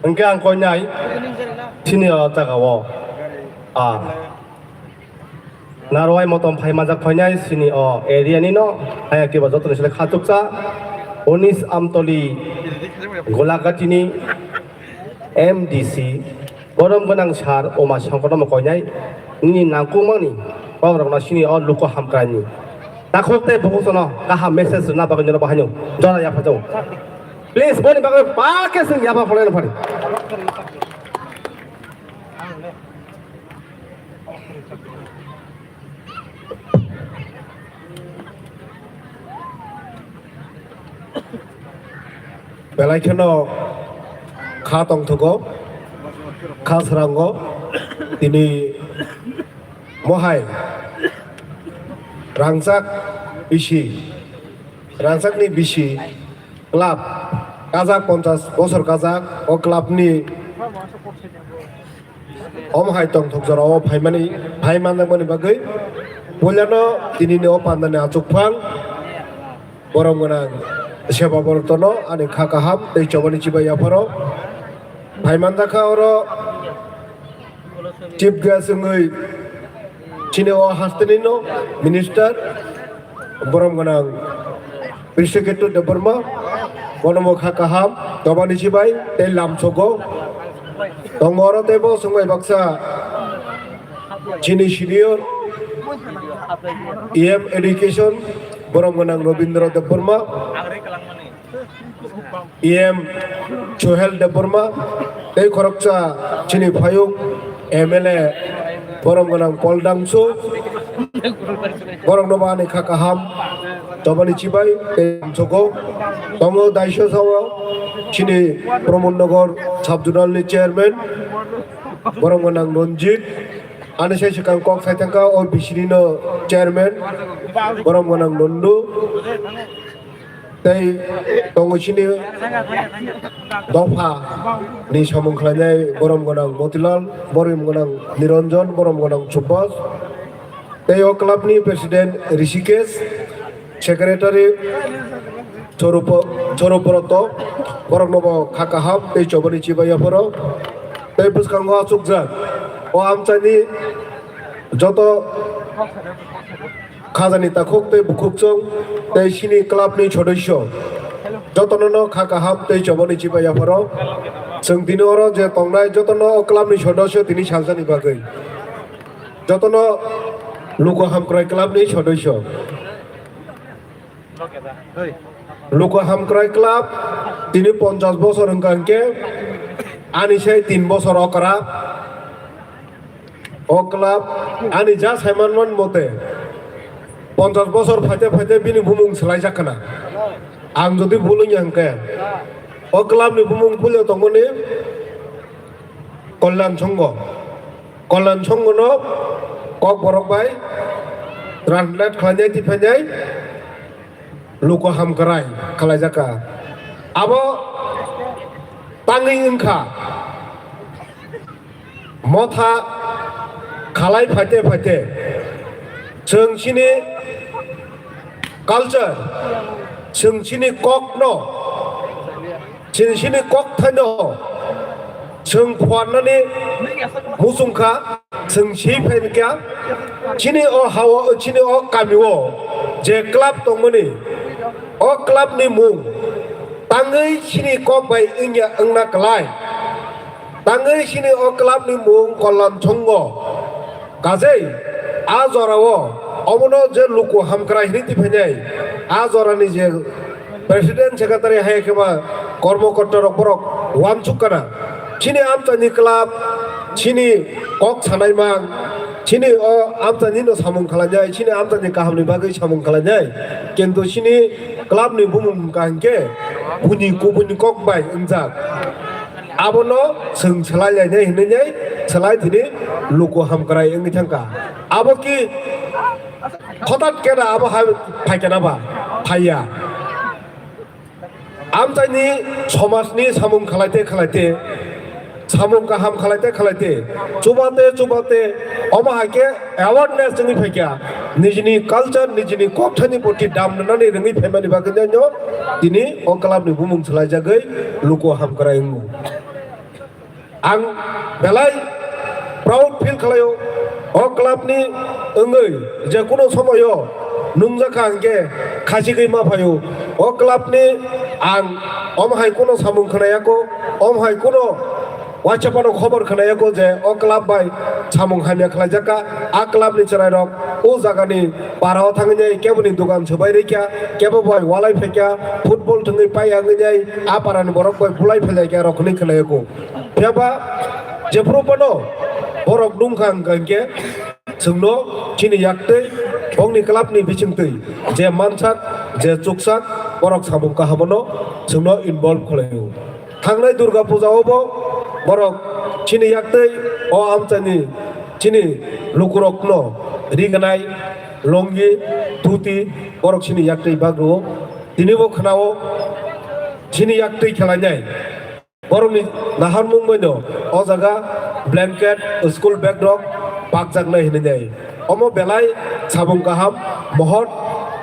Hwnkhe ang koinai chini o jaga o, ah, Narwai motom phai manjak phainai chini o area ni no, haya kiba joto ni sile khachuksa, Unis Amtoli Golagati ni M D C, borom gwnang sir Uma Sangkor no koinai, nini nangkukmani Borok no sini o luku hamkrai ni. Takhuk tei bukhuk sono kaham message rwna bagwi nono bahaino jora yapha jago. Please, boni bagwi pa khe chwng yapha phalai phari. Belai kheno kha tongthogo, kha srango, tini mohai rangchak bisi, rangchakni bisi club kajak, ponchas bosor kajak, o clubni omo hai tongthok jorao phaimani, phai manjakmani bagwi puilano tinini o pandani achukphang borom gwnang Seba Bortono ani kha kaham tei chobani chibai yapharo phai manjakha. Oro chief guest wngwi chini o hastenino minister borom gwnang Brisiketu Debbarma, bono bo kha kaham, tobani chibai tei lamsogo tongo. Oro tei bo swngbai baksa chini senior E M education, borom gwnang Robindra Debbarma, E M Sohel Debbarma, tei khoroksa chini phayung M L A borom gwnang Paul Dangsu, borokno bo ani kha kaham tobani chibai tei lamsogo tongo. Daisosao chini Pramod Nagar sub zonal ni chairman borom gwnang Ranjit, ani sai swkang kok sai thangkha o bisini no chairman borom gwnang Nondu. Tei tongo chini dopha ni samung khlainai borom gwnang Motilal, borom gwnang Niranjan, borom gwnang Subbas. Tei o club ni president Rishikesh, secretary Chorupo-, Choruproto, borokno bo kha kaham tei chobani chibai yapharo. Tei bwskango achukjak o amchaini joto khajani takhuk tei bukhukchwng tei chini club ni sodosyo jotono no kha kaham tei chobani chibai yapharo. Chwng tini oro je tongnai jotono o club ni sodosyo tini salsani bagwi jotono luku hamkrai club ni sodosyo. Luku hamkrai club tini ponchas bosor wngkha hwnkhe ani sai tin bosor okra. O club ani ja saiman man mote ponchas bosor phaite phaite bini bumung swlaijak khna. Ang jodi bul wngya hwnkhe o club ni bumung puila tongmani Kalyan Songho. Kalyan Songho no Kokborok bai translate khlainai twi phainai luku hamkrai khlaijak kha. Abo tangwi wngkha. Motha khalai phaite phaite chwng chini culture, chwng chini kokno, chini, chini kokthaino chwng phuarnani muchungkha, chwng swi phaikha. Chini o hao, chini o kamio je club tongmani, o clubni mung tangwi chini kok bai wngya wngna klai. Tangwi chini o clubni mung Kalyan Songho. Kajei a jorao omono je luku hamkrai hinwi twi phainai, a jorani je president secretary hai khe ba kormo korta rok borok uansuk kana. Chini amchaini club, chini kok sanai mang, chini o amchaini no samung khlainai, chini amchaini kahamni bagwi samung khlainai. Kintu chini clubni bumung kaham khe buini kubuni kok bai wngjak. Abono chwng swlai lainai hinwi nai swlai tini luku hamkrai wngwi thangkha. Abo ki hothat kena abo hai phaikena ba phaiya. Amchaini somajni samung khwlaite khwlaite, samung kaham khwlaite khwlaite, chubate chubate, omo hai khe awareness wngwi phaikha, nijini culture, nijini kokthani proti dam rwnani rwngwi phaimani bagwi no tini o clubni bumung swlaijagwi luku hamkrai wngo. Ang belai proud feel khlaio, o clubni wngwi je kuno somoyo nungjakha hwnkhe khachigwi ma phaio. O clubni ang omo hai kuno samung khnayako, omo hai kuno Waisa phano khobor khwnayakho je o club bai samung hamya khlaijak kha. A club ni chwrairok o jagani para o thangwi keboni dukan swbai rwikha, kebo bai walai phaikha, football thwngwi pai wngwi a parani borok bai bulai phailaikha rok hwnwi khwnayakho. Phiya ba jephuru phano borok nungkha hwnkha hinkhe chwngno chini yaktwi bongni club ni bisingtwi je mansak, je chuksak, borok samung kaham no chwngno involve khlaio. Thangnai Durga Puja o bo borok chini yaktwi o amchaini chini lukurokno rignai, longi, dhuti, borok chini yaktwi bagro. Tini bo khwnao chini yaktwi khelainai. Borokni naharmung bai no o jaga blanket, school bag rok pakjaknai hinwi nai. Omo belai samung kaham, mohor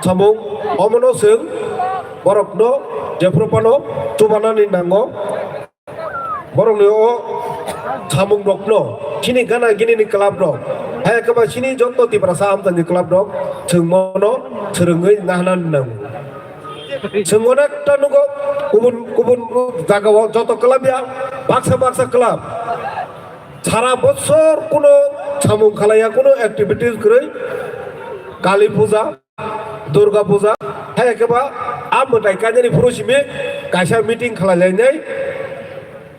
samung, omono chwng borokno jephru phano chubanani nango. Borokni o samung rokno chini gana gini ni club rok, hai khe ba chini joto Tiprasa amchaini club rok chwng mono swrwngwi nahanani nango. Chwng onek ta nugo, kubun kubun jagao joto club ya, baksa baksa club. Sara bosor kuno samung khalaiya, kuno activities kwrwi, Kali Puja, Durga Puja, hai khe ba a mwtai kainani phuru simi kaisa meeting khlai lainai.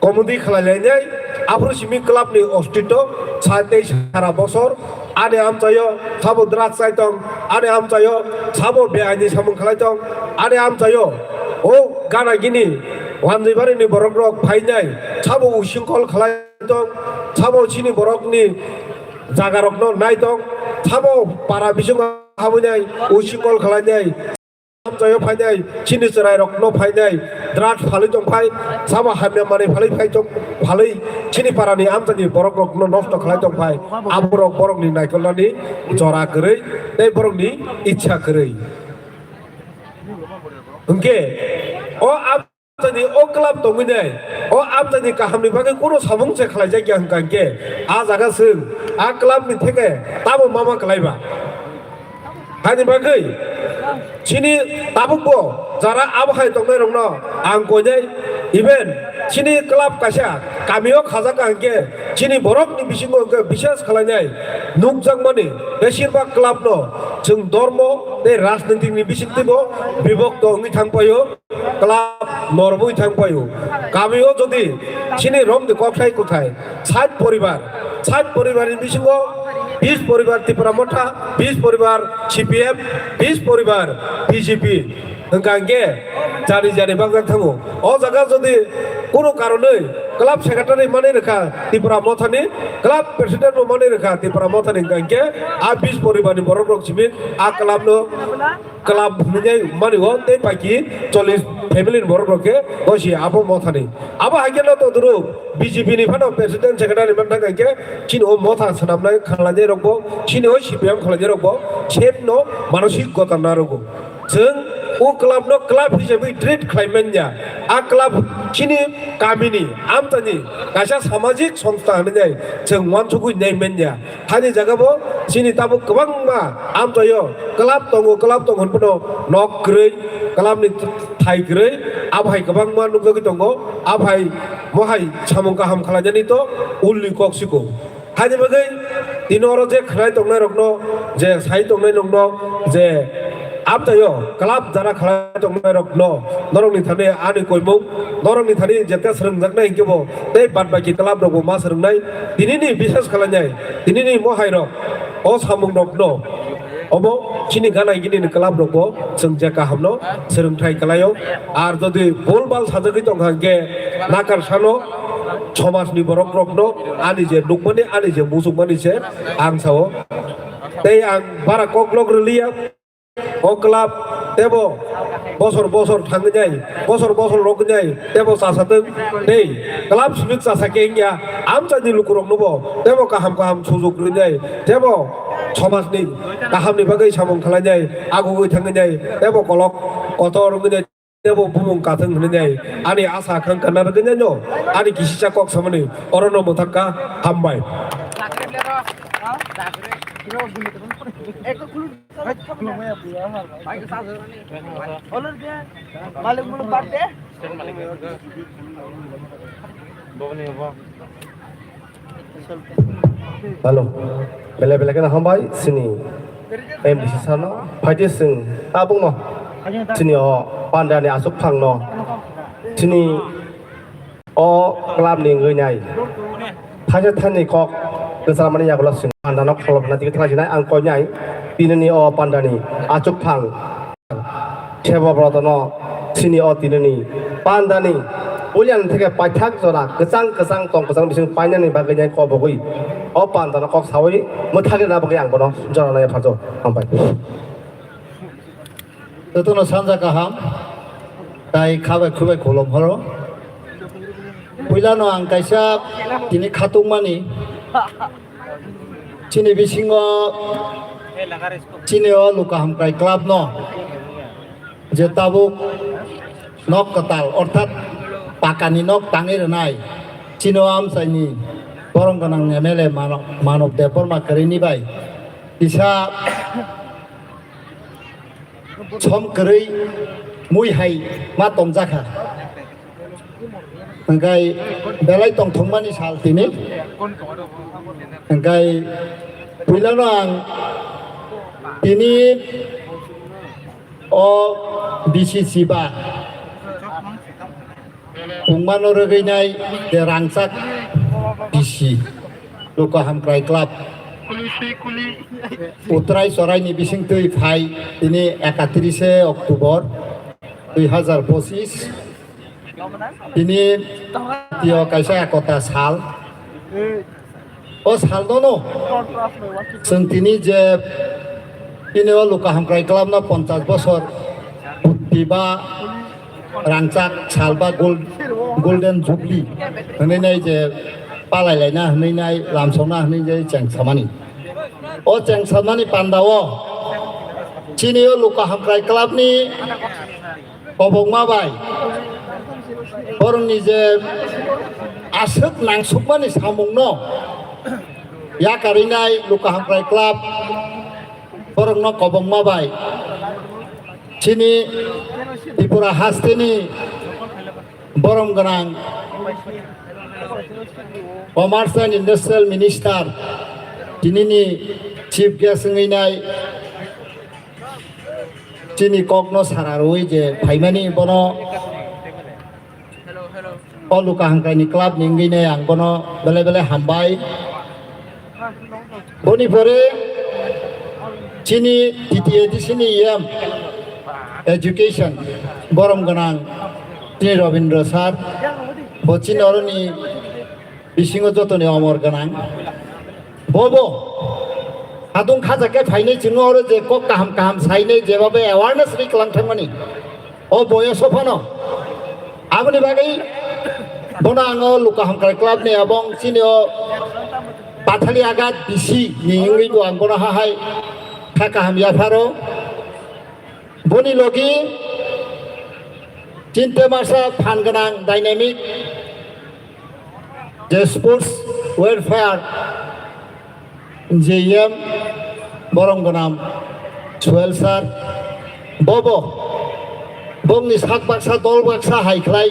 Comedy khlai lainai, aphuru simi club ni ostito sa tei sara bosor ani amchaio sabo drugs chai tong, ani amchaio sabo beaini samung khlai tong, ani amchaio o gana gini wanjwi bari ni borok rok phainai sabo usingkol khlai tong, sabo chini borok ni jaga rok no nai tong, sabo para bisingo habwi nai usingkol khlai nai. Amchaio phainai, chini chwrairokno phainai, drugs phalwi tongphai, sabo hamya manwi phalwi phai tong, phalwi chini parani amchaini borokrokno nosto khlai tongphai, aborok borokni naikolnani jora kwrwi tei borokni ichha kwrwi. Hwnkhe o amchaini o club tongwinai, o amchaini kahamni bagwi kunu samung se khlaijakya hwnkha hwnkhe, a jaga chwng a clubni theke tamo mama kwlaiba? Haini bagwi chini tabukbo jara abo hai tongnairokno ang koinai, even chini club kaisa kamio khajak ka hwnkhe chini borokni bisingo hwnkhe bisas khlainai nukjakmani beshirbak clubno chwng dormo tei rajnitikni bisingtwibo bibokto wngwi thangpaio. Club normwi thang paio. Kamio jodi chini romni kokthai kwthai sait poribar, sait poribarni bisingo bis poribar Tipra Motha, bis poribar C P M, bis poribar B J P hwnkha hwnkhe jani jani bangjak thango. O jaga jodi kunu karonwi club secretary manwi rwkha Tipra Mothani, club president bo manwi rwkha Tipra Mothani hwnkha hwnkhe a bis poribarni borokrok simi a clubno club hwnwi mani o tei paki chollish family ni borok rok khe bosi abo mothani. Abo hai khe no todoro B J P ni phano president secretary man thang khe chini o motha swnamnai khlainai rok bo, chini o C P M khlainai rok bo sep no manosik gotorna rogo. Chwng o club no club hisabwi treat khlai manya. A club chini kamini amtani kaisa samajik songstha hwnwi chwng uansugwi nai manya. Hani jaga bo chini tabuk kwbangma amchaio club tongo, club tongo hwnphano nok kwrwi, club ni thai kwrwi, abo hai kwbangma nukjagwi tongo. Abo hai mohai samung kaham khlainani to ulni kok siko. Hani bagwi tini oro je khwnai tongnai rokno, je sai tongnai rokno, je amchaio club jara khwlai tongnai rokno, norokni thani ani koimung, norokni thani jeta swrwngjaknai hinkhe bo tei bad baki club rokbo ma swrwngnai. Tinini bises khlainai, tinini mohairok o samungrokno obo chini gana gini ni club rokbo chwng je kahamno swrwngthai kwlaio. Ar jodi bol bal sajagwi tongkha hinkhe nakar sano somajni borok rokno ani je nukmani, ani je muchungmani se ang sao. Tei ang bara koklok rwliya. O club tebo bosor bosor thangwi nai, bosor bosor rok nai tebo chasa tong tei club simi chasa khe wngya. Amchaini lukurokno bo tebo kaham kaham sujuk rwi nai, tebo somajni kahamni bagwi samung khlai nai, agugwi thangwi nai, tebo kolok kotor wngwi nai, tebo bumung kathwng hwnwi nai. Ani asa khang kana rwgwi nai no, ani kisisa kok samani orono mwthangkha. Hambai. Malik muluk barte. Hello. Bele bele kena hambai sini M D C sano. Phaidi sing tabung no. Sini o pandani asuk phang no. Sini o club ni ngwi nai. Thaisa thani kok kwchar mani yagulo sing. Panda no kholop na digi thang sinai ang koi nai. Tinini o pandani asuk phang. Sebo brotono sini o tinini pandani pulian theke paithak jora kwchang kwchang tong kwchang bising painani bagwi nai kobogwi o pandano kok sawi mwthagwi na bagwi ang bono jora nai pharjo. Hambai. Jotono sanja kaham tai khabai khubai khulum horo. Puilano ang kaisa tini khatungmani chini bisingo chini o Luka Hamkrai Club no je tabuk nok kwtal orthat pakani nok tangwi rwnai chini o amchaini borom gwnang M L A Mano-, Manob Debbarma kwrwini bai kisa som kwrwi mui hai ma tongjakha. Hingkai belai tongthokmani sal tini. Hingkai puilano ang tini o B C C ba pungmano rwgwinai de rangchak B C Luka Hamkrai Club Utrai Choraini bisingtwi phai tini ekatrise October dui hazar pochis. Tini tio kaisa ekota sal. O saldono chwng tini je tini o Luka Hamkrai Club no ponchas bosor purti ba rangchak sal ba gol-, Golden Jubilee hwnwi nai je palai laina hwnwi nai lamsokna hwnwi je cheng samani. O cheng samani panda o chini o Luka Hamkrai Club ni kobokma bai borokni je aswk nangsukmani samungno yakarwi nai Luka Hamkrai Club borokno kobokma bai chini Tripura hasteni borom gwnang Commerce and Industrial Minister tinini Chief Guest wngwi nai chini kokno sara rwui je phaimani bono o Luka Hamkrai ni club ni wngwi nai ang bono belai belai hambai. Boni pore chini T T A D C ni E M Education borom gwnang chini Robindra sir bo chini oroni bisingo jotoni omor gwnang. Bobo adung khaja khe phainai chwngno oro je kok kaham kaham sainai jebabe awareness ri kwlang thangmani. O boyoso phano aboni bagwi bono ang o Luka Hamkrai Club ni ebong chini o Pathali Agat B C ni wngwi bo ang bono hahai kha kaham yapharo. Boni logi chinte masa phan gwnang dynamic je sports welfare J M borom gwnang Suel sir bobo bongni sak baksa dol baksa hai khlai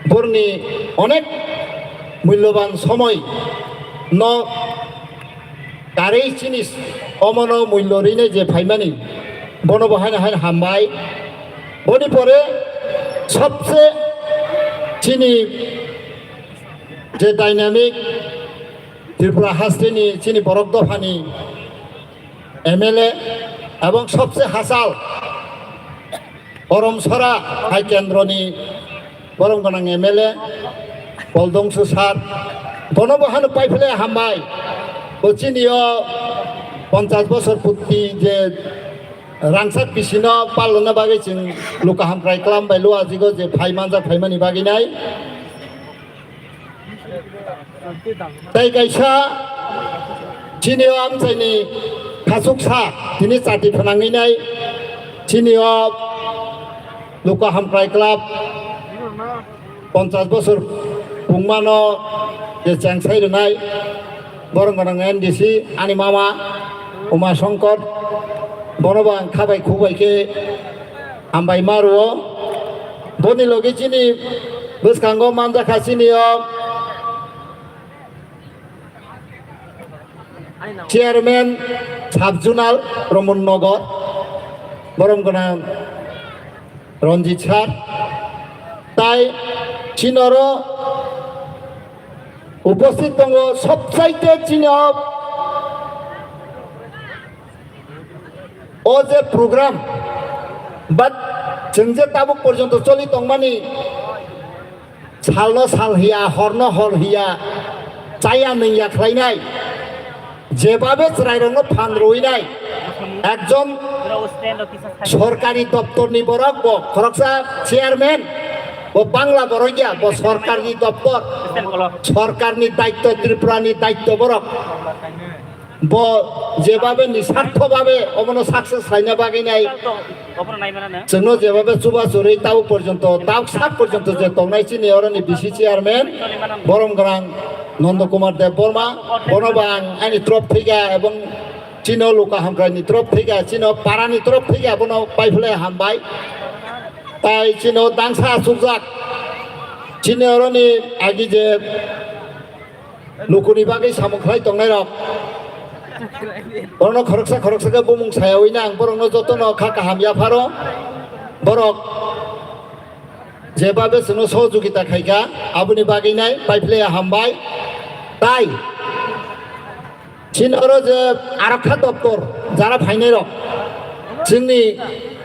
borni onek mulloban somoi no karwi chini omono mullo rinai je phaimani bono bo haino haino hambai. Boni pore sobse chini je dynamic Tripura hasteni chini borok dophani M L A ebong sobse hachal Orom Sora hai kendroni borom gwnang M L A Pol Dongsu sir bono bo hano paiphle hambai. Bo chini o ponchas bosor purti je rangchak bisino palona bagwi chwng Luka Hamkrai Club bai luajigo je phai manjak phaimani bagwi nai. Tei kaisa chini o amchaini khachuksa tini chati phnangwi nai chini o Luka Hamkrai Club ponchas bosor pungmano je chengsai rwnai borok gwnang N D C ani mama Uma Shankar bono bo ang khabai khubai khe hambai ma rwo. Boni logi chini Bwskango manjakha chini o chairman sub zonal Ramon Nagar, borom gwnang Ranjit sir, tai chini oro uposthit tongo sobsaite chini o O je program, but chwng je tabuk porjonto choli tongmani, salno sal hiya, horno hor hiya, chaya nungya khlainai, jebabe chwrairokno phan rwinai, ekjon sorkari doptorni borok bo khoroksa chairman, bo Bangla borok ya, bo sorkarni doptor, sorkarni daitto, Tripurani daitto borok. Bo jebabe nisartho babe omono success khlaina bagwi nai. Chwngno jebabe chubachu rwi tabuk porjonto, tabuk sak porjonto je tongnai chini oroni B C chairman, borom gwnang Nondo Kumar Deb Borma, bono bo ang ani trop thwiga ebong chino luka hamkraini trop thwiga, chino parani trop thwiga, bono paiphle hambai. Tai chino dangsa achukjak, chini oroni agi je lukuni bagwi samung khlai tongnairok. Borokno khoroksa khoroksa khe bumung sayawi nang, borokno jotono kha kaham yapharo. Borok jebabe chwngno sohojogita khaikha, aboni bagwi nai paiphle hambai. Tai chini oro je arokha doptor jara phainairok, chwngni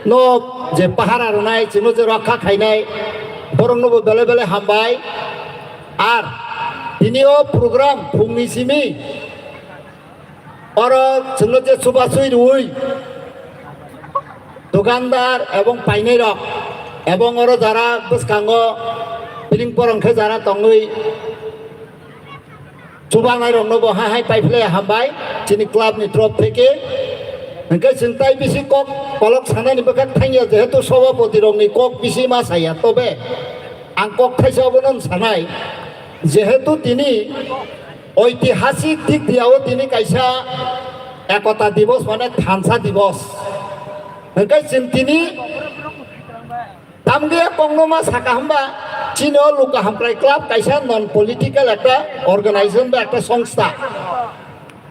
no je pahara rwnai, chwngno je rokha khainai, borokno bo belai belai hambai. Ar tini o program phungni simi oro chwngno je chubasui rwui dukandar ebong painairok ebong oro jara bwskango piring porong khe jara tongwi chubanai rokno bo hai hai paiphle hambai chini club ni trop theke. Hwnkhe chwng tai bisi kok kolok sanani bwkha thangya, jehetu sobapoti rokni kok bisi ma saya, tobe ang kok thaisa abono sanai, jehetu tini oitihasik dik diao tini kaisa ekota dibos mane thansa dibos. Hwnkhe chwng tini Tamge kokno ma saka hwnba, chini o Luka Hamkrai Club kaisa non political ekta organization ba ekta songstha.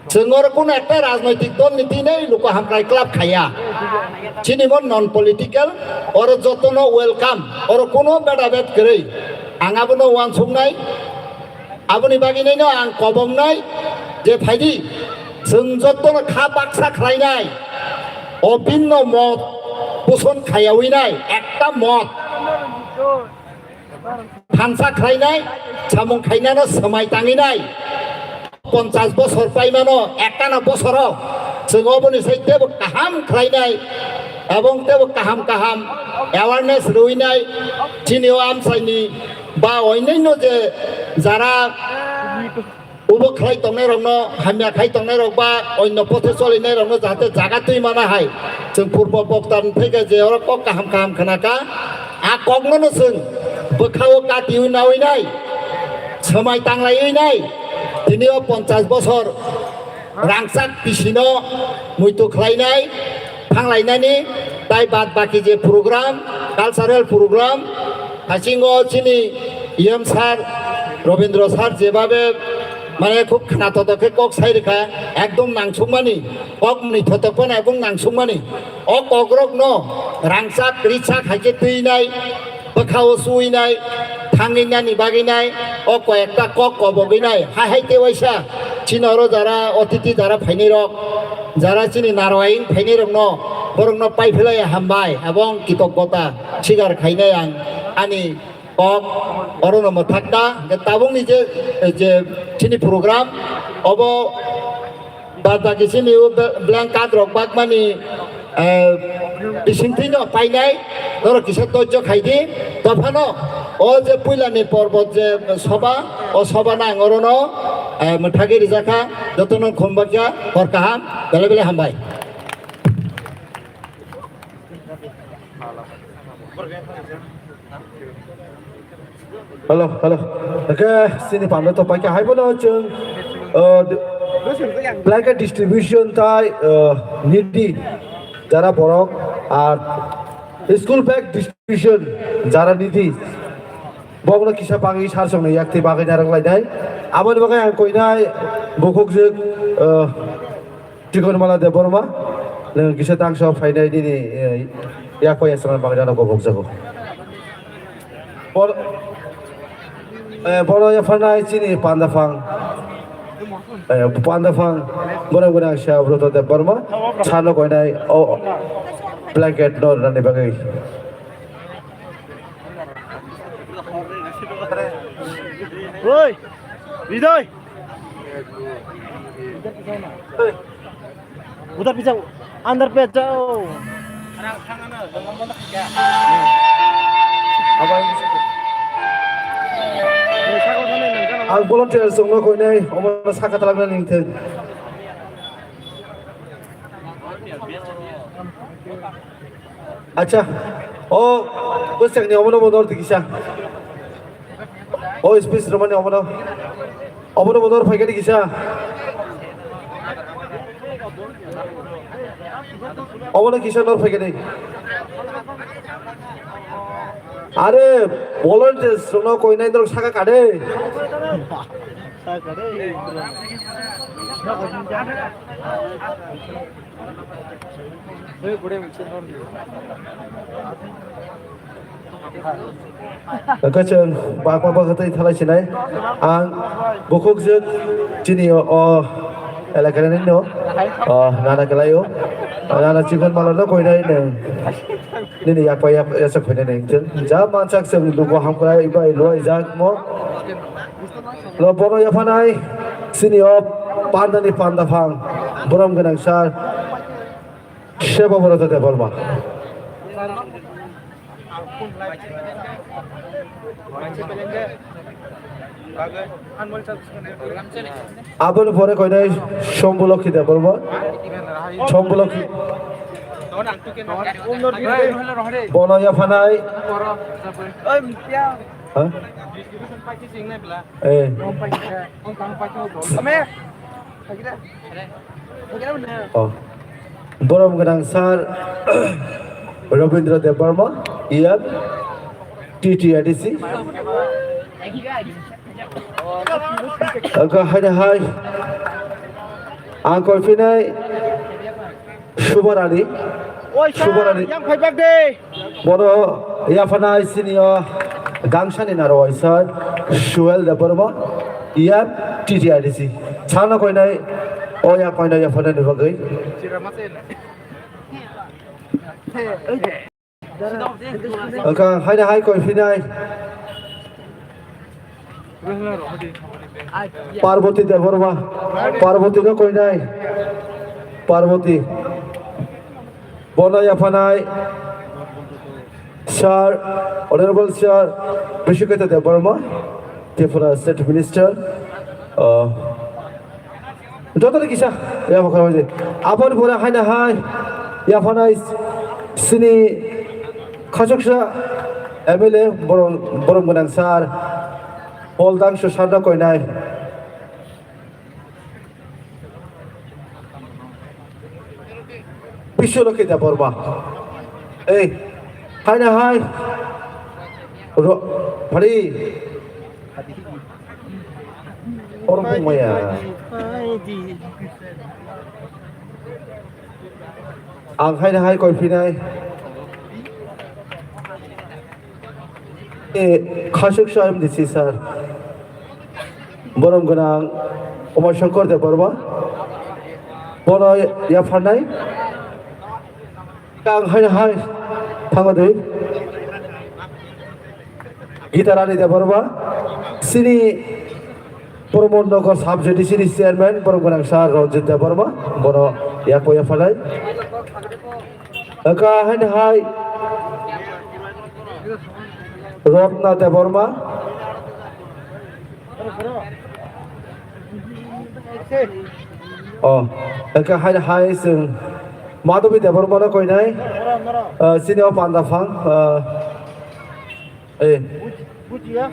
Chwng oro kuno ekta rajnoitik dol ni twi nei Luka Hamkrai Club khaiya. Chini mo non political, oro jotono welcome, oro kuno beda bed kwrwi. Ang abono uansuknai. Aboni bagwino ang kobongnai je phaidi, chwng jotono kha baksa khlainai, o binno mot poson khaiyawi nai, ekta mot thansa khlainai, samung khainano swmai tangwi nai. Ponchas bosor paimano, ekkana bosoro chwng oboni sai tebo kaham khlainai, ebong tebo kaham kaham awareness rwinai, chini o amchaini ba oinonno je jara ubo khlai tongnai rokno, hamya khai tongnai rok ba onno pothe cholinai rokno jahate jaga twi mana hai. Chwng purbo boktan thai khe je oro kok kaham kaham khna kha, a kokno no chwng bwkhao katiwi nawi nai, swmai tanglaiwi nai. Tini o ponchas bosor rangchak pisino muitu khlainai, thanglainani, tai bad baki je program, cultural program, haisingo chini E M sir, Robindra sir jebabe mane khub khna toto khe kok sai rwkha, ekdom nangsukmani, kok mwnwi thotok phano ekdom nangsukmani. O kokrokno rangchak richak hai khe twinai, bwkhao chuinai, thangwi nani bagwi nai, o koi ekta kok kobogwi nai, hai hai tei waisa chini oro jara otiti jara phainai rok, jara chini narwai wng phainai rokno, borokno paiphlai hambai ebong kitoggota sigar khainai ang ani kok orono mwthakta. Hwnkhe tabukni je, je chini program obo bad baki chini o blank card rok bakmani, eh, bisingtwi no painai, norok kisa dojjo khaidi. Tophano o je puilani porbot je soba, o soba nang orono, eh, mwthagwi rijakha. Jotono khumbaikha, hor kaham, belai belai hambai. Hello, hello. Oke, sini pamda to pakai hai bono chung, eh, blanket distribution tai, eh, needy jara borok ar school bag distribution jara needy. Bokno kisa bagwi sar songni yakti bagwi narwk lainai. Aboni bagwi ang koinai bukhukjwk, eh, Chikonmala Debbarma. Nwng kisa tangso phainai nini, eh, yak pai aswkna bagwi nano gobokjago. Bor-, eh, bono yapharnai chini pandaphang. Eh, pandaphang borok gwnang Shyabroto Debbarma. Sano koinai o blanket no rwnani bagwi. Oi, Bijoy. Udhar pichhe, andar pe jao. Ang volunteer songno koinai, omo saka talangna ningthung. Acha, o bwsakni omono bo nor di kisa. O speech romani omono, omono bo nor phaikani kisa. Omono kisa nor phaikani. Are, volunteers rokno koinai norok saka kade. Hwnkhe chwng bakma bakhatwi thalai sinai. Ang bukhukjwk chini o, o elakani no, o nana kwlaio. Nana Chikonmala no koinai nwng. Nini yakpa yak-, yasak phainai nwng. Chwng ja mansak chwng lugo hamkrai bai luaijak mo. Lo bono yaphanai sini o pandani pandaphang borom gwnang sir Seba Boroto Debbarma. Aboni pore koinai Sombulokhi Debbarma. Sombulokhi. Bono yaphanai. Ha? Eh. Oh. Borom gwnang sir Rabindra Debbarma, E M, T T A D C. Aga hai hai. Ang koi phinai. Subarani. Oi, sir, Subarani. Yang phai bak de. Bono yaphanai sini o gangsani naro waisa Suel Debbarma, E M T T I D C. Sana koinai, o ya koinai yaphanai ni bagwi. Wngkha haino hai koi phinai. Parvati Debbarma, Parvati no koinai, Parvati. Bono yaphanai, Sir, Honorable Sir Bishuketa Debbarma, Tripura State Minister. Uh, Joto ni kisa, ya, bokol wajib. Aboni pore haino hai, yaphanai sini khachuksa M L A borom, borom gwnang sir, Paul Dangsu sir no koinai. Biswalokhi Debbarma. Ei, haino hai. Ro, phari. Oro bumaya. Ang haino hai koi phinai. E, khasuk sa M D C sir. Borom gwnang Umar Shankar Debbarma. Bono yapharnai. Ang haino hai thango dei. Gitarani Debbarma, sini Pramod Nagar Sub Judiciary Chairman, borom gwnang sir Ranjit Debbarma, bono yapo yaphalai. Aka haino hai Ratna Debbarma. Oh, aka haino hai chwng Madhabi Debbarma no koinai. Ah, sini o panda phang, ah, Eh. Bujiya.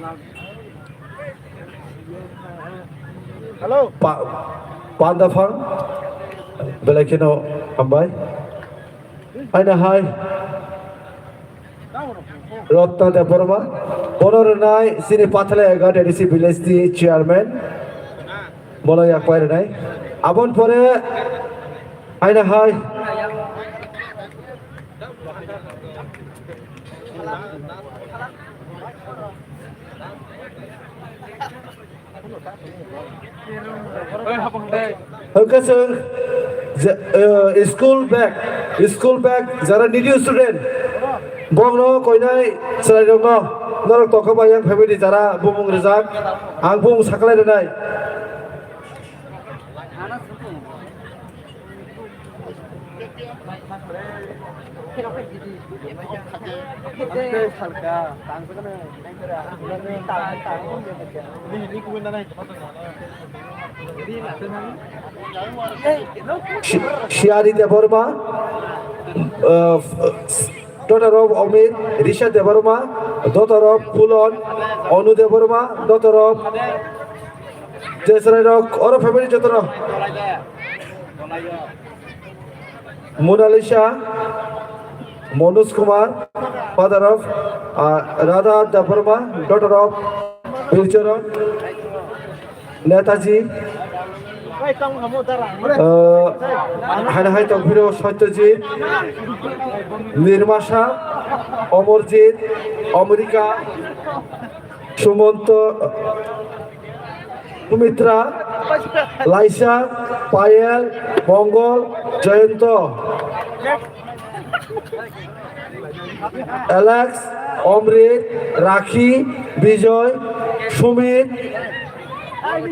Hello. Pa-, panda phang. Belai kheno hambai. Haino hai. Ratna Debbarma, bono rwnai chini Pathalai Egat A D C village ni chairman, bono yakpai rwnai. Aboni pore aina hai. Hwnkhe chwng je, eh, school bag, school bag jara needy student, bongno koinai chwrairokno norok tongkha bai yang family jara bumung rijak, ang bumung saklai rwnai. Shi-, Shiyari Debbarma, uh, f-, daughter of Amit, Risha Debbarma, daughter of Pulon, Onu Debbarma, daughter of Jeswrai rok, oro family jotono. Monalisa, Manoj Kumar, father of, uh, Radha Debbarma, daughter of Bircharan, Netaji, uh, hai hai tongphiro Satyajit, Nirmasha, Omorjit, Amrika, Sumonto, Sumitra, Laisa, Payel, Mongol, Jayanto, Alex, Omrit, Rakhi, Bijoy, Sumit,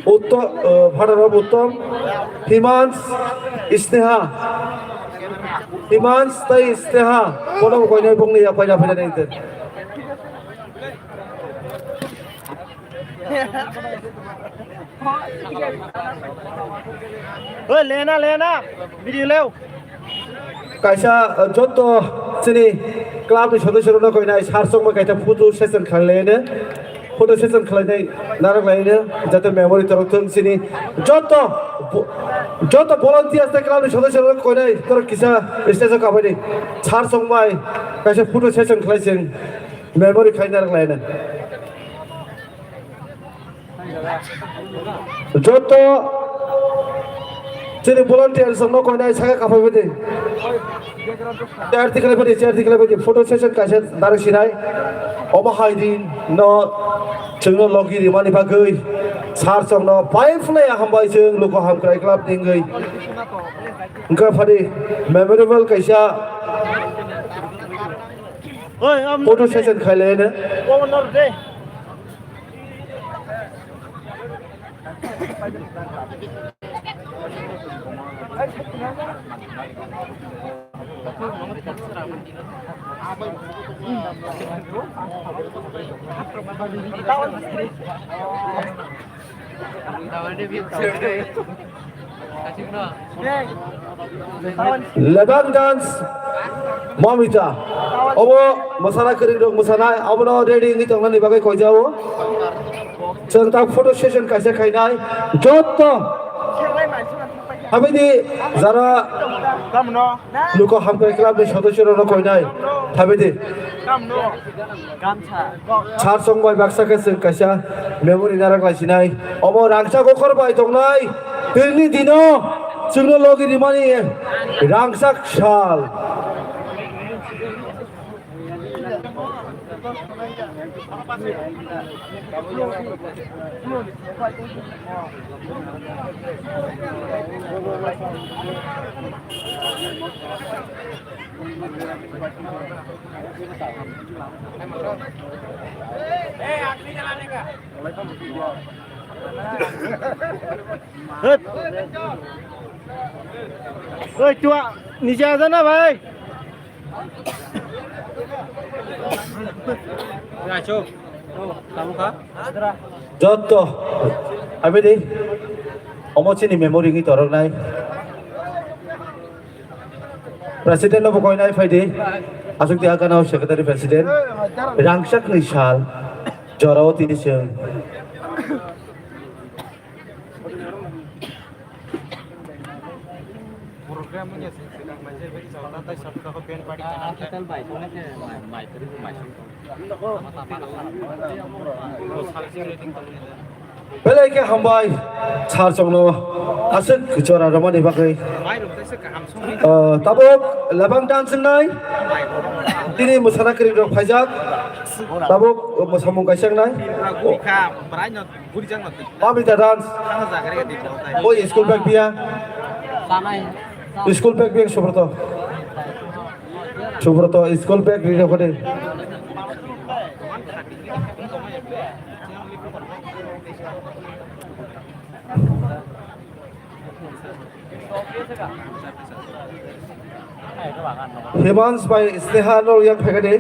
Utto-, uh, father of Uttom, Himans, Sneha. Himans tai Sneha, bono bo koinai bongni ya paina paina nengte. Oi, lena, lena, video leo. Kaisa, uh, joto chini club ni sodosyo rokno koinai sar chongma kaisa photo session khlailaiya. Photo session khlainai narwk lainai jate memory torok thung chini joto bo-, joto volunteers tei club ni sodosyo rok koinai torok kisa stage o kabaidi sar chongmai kaisa photo session khlai chwng memory khai narwk lainai. Joto chini volunteers rokno koinai saka kaphai bidi. Chair tikhlai bidi, chair tikhlai bidi. Photo session kaisa narwk sinai. Omo hai di no chwngno logi rimani bagwi sar chongno pai phlai hambai chwng luku hamkrai club ni wngwi. Wngkha phadi memorable kaisa photo session khailaiya. Lebang dance, Mamita. Obo mwsana kwrwng rok mwsanai, abono ready wngwi tongnani bagwi koijao. Chwng tak photo session kaisa khainai. Joto habidi jara luku hamkrai club ni sodosyo rokno koinai. Habidi. Sar chongbai baksa khe chwng kaisa memory narwk laisinai. Omo rangchak okhor bai tongnai. Twini dino chwngno logi rimani rangchak sal. Oi, tua, niche aja na bhai. Joto, abidi, omo chini memory ni torok nai. President no bo koinai phaidi. Aswk di agana o secretary president. Rangchak ni sal. Jorao tini chwng. Belai khe hambai sir chwngno aswk jora rwmani bagwi. Ah, tabuk labang dance wngnai. Tini mwsana kwrwirok phaijak. Tabuk mwsamung kaisa wngnai. Pamita dance. Oi, school bag biya. School bag biya, Subroto. Subroto, school bag ri rok de. Hemans bai Sneha no yang phai de.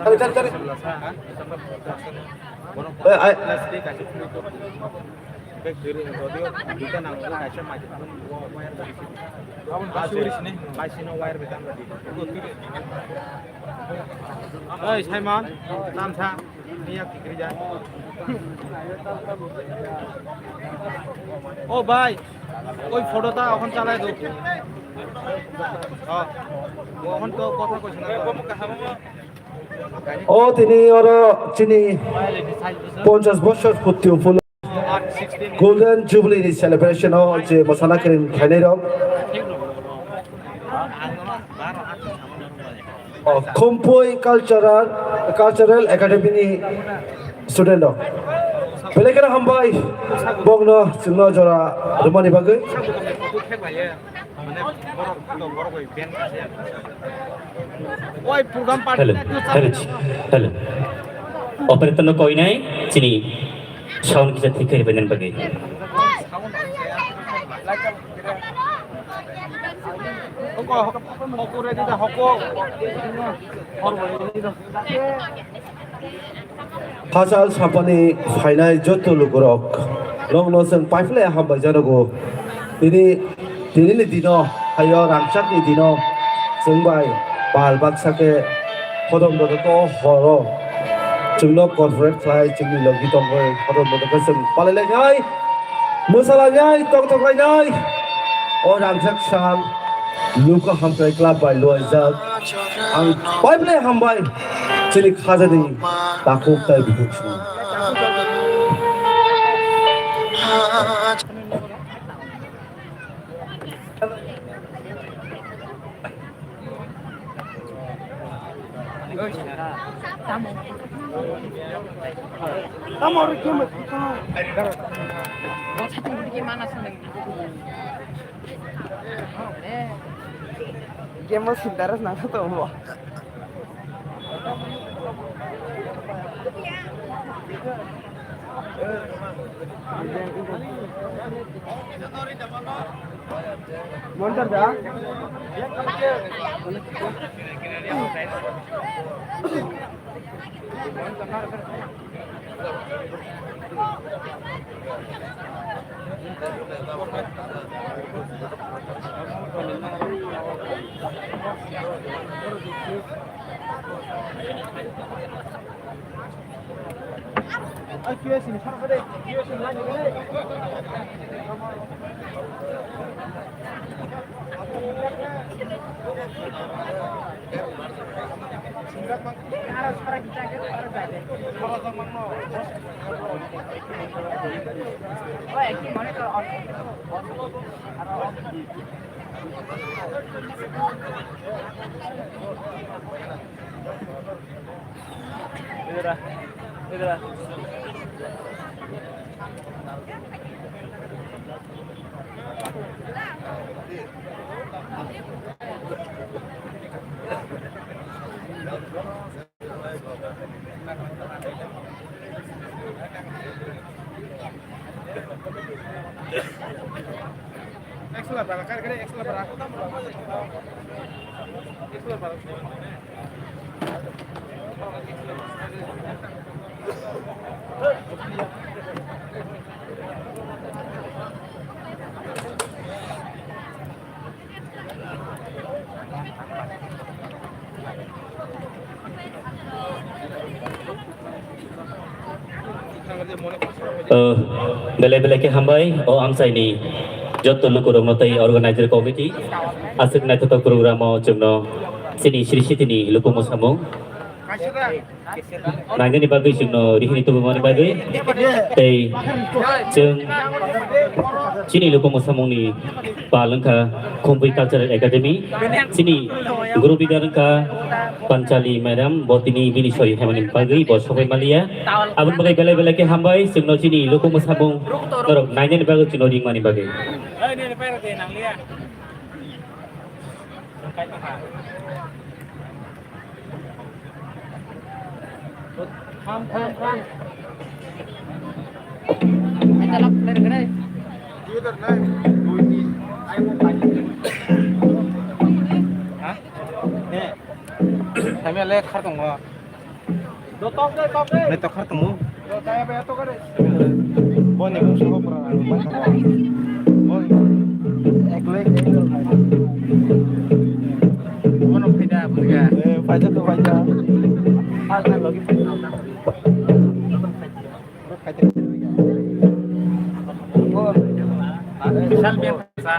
Cari, cari, cari. Eh, ai. Oi, Simon, tam sa. Niya tikri ja. O bhai, oi photo ta okhon chalai do. O, okhon to kotha koichana. O tini oro chini ponchash bochor purti upolokhe Golden Jubilee ni celebration o je mwsana kwrwng khlainai rok. O, Khumpui Cultural, Cultural Academy ni student rok. Belai kheno hambai, bongno chwngno jora rwmani bagwi. Hello, hello, hello. Operator no koinai, chini sound kisa thik khe rwbainani bagwi. Hachal sampani phainai joto lukurok, nokno chwng paiphlai hambai janogo. Tini, tinini dino, hayo rangchakni dino, chwng bai pal baksa khe hodom dodoko horo. Chwngno corporate khlai, chwngni logi tongwi hodom dodoko chwng palai lainai. Mwsalainai, tongthok lainai. O rangchak sal, Luka Hamkrai Club bai luaijak. Ang paiphlai hambai, chini khajani takhuk tai bukhuk sini. Game o sindaras nang to mo. Montar da? O, belai belai khe hambai o amchaini joto lukurokno tei organizer committee. Aswk naithothok program o chwngno chini Sri City ni luku mwsamung nainani bagwi chwngno rihini tubumani bagwi tei chwng chini luku mwsamungni pal wngkha Khumpui Cultural Academy, chini guru leader wngkha Panchali madam, bo tini bini sori haimani bagwi bo sokbai maliya. Aboni bagwi belai belai khe hambai chwngno chini luku mwsamung norok nainani bagwi chwngno ringmani bagwi. Samya le khar tongo. Ni tokhar tongo. Boni bung soho pura. Boni. Ek lek. Bono phaida bujiga. Eh, phaida to phaida. Phaida logi. Phaida. Sal biar sa.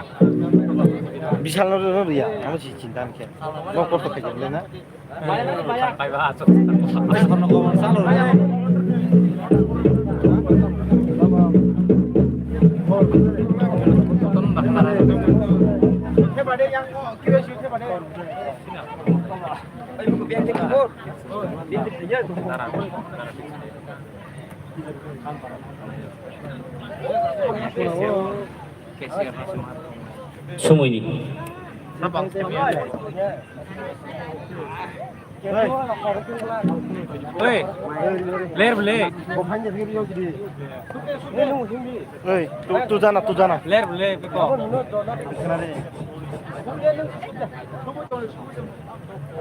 Bisal lo lo ya. Amo si chinta khe. Lo kosto khe le na. Somoini. Oi, ler bole. Oi, tu, tu jana, tu jana. Ler bole, biko.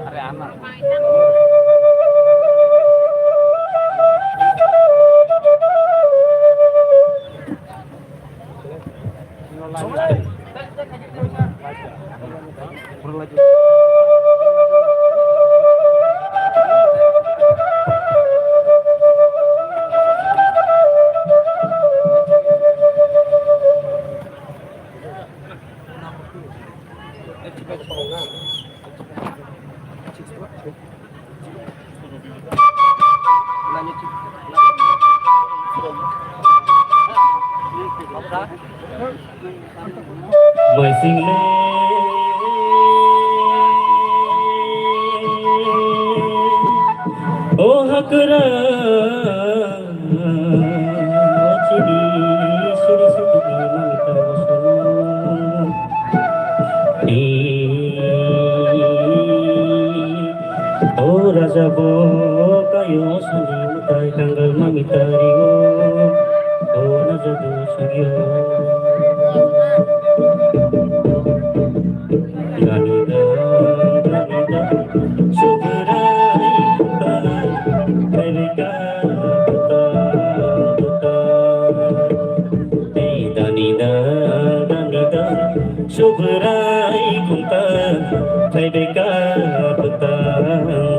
Are ana. Maising le o hakra chini suri suri mani karo solo. O raja bo kayo sani mutai tanggal mami tario. O raja bo sugyo. Dani da, dani da, subarai kuta, kairika kuta, kuta. Hey, dani da, dani da, subarai kuta, kairika kuta,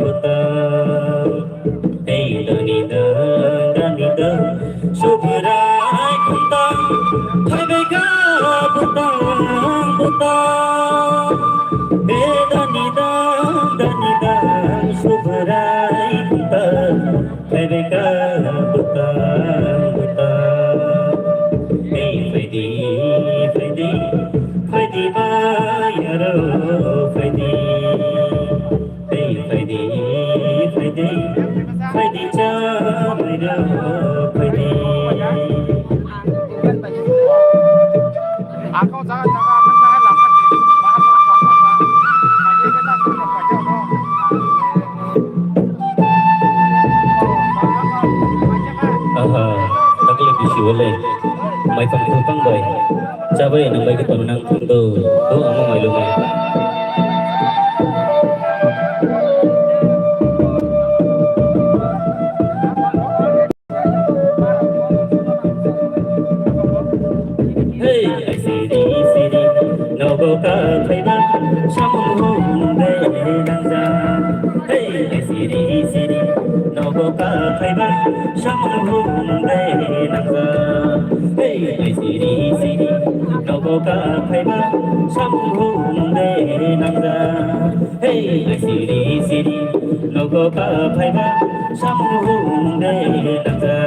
kuta. Hey, dani da, dani da, subrai kuntang, phaibai ka butang, butang. Hey, dani da, dani da, subrai kuntang, phaibai ka butang, butang. Hey, phaidi, phaidi, phaidi ba yaro, phaidi. Hey, phaidi, phaidi, phaidi cha, phaidi, phaidi. Aha, takle bisi wale, mai pang pang bai. Chabai nang bai khe tong nang thung do, do amo mai lo mai. Hey, siri siri, nogo ka thaiba, samung hum de nang ja. Hey, siri siri, nogo ka Phaiba samung humung de nangja. Hey, ai siri siri, nogo ka phaiba samung humung de nangja. Hey, ai siri siri, nogo ka phaiba samung humung de nangja.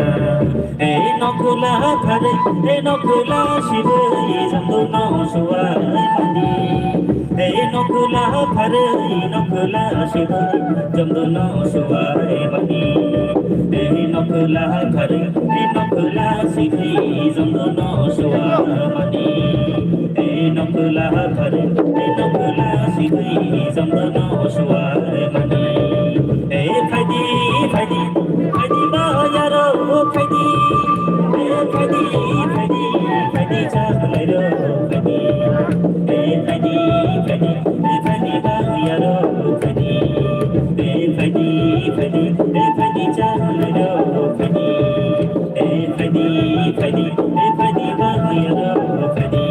Hey, nokula phare, hey, nokula sibui, jamdo no suwa mani. Ei nokula pharwi nokula sibui, jamdo no suwai mani. Ei nokula pharwi nokula sibui, jamdo no suwai mani. Ei nokula pharwi nokula sibui, jamdo no suwai mani. Ei phaidi, phaidi, phaidi ba yaro, phaidi. Ei phaidi, phaidi, phaidi chaklairo, phaidi. Ei phaidi, phaidi, ei phaidi ba yaro, phaidi. Ei phaidi, phaidi, ei phaidi chaklairo, phaidi. Ei phaidi, phaidi, ei phaidi ba yaro, phaidi.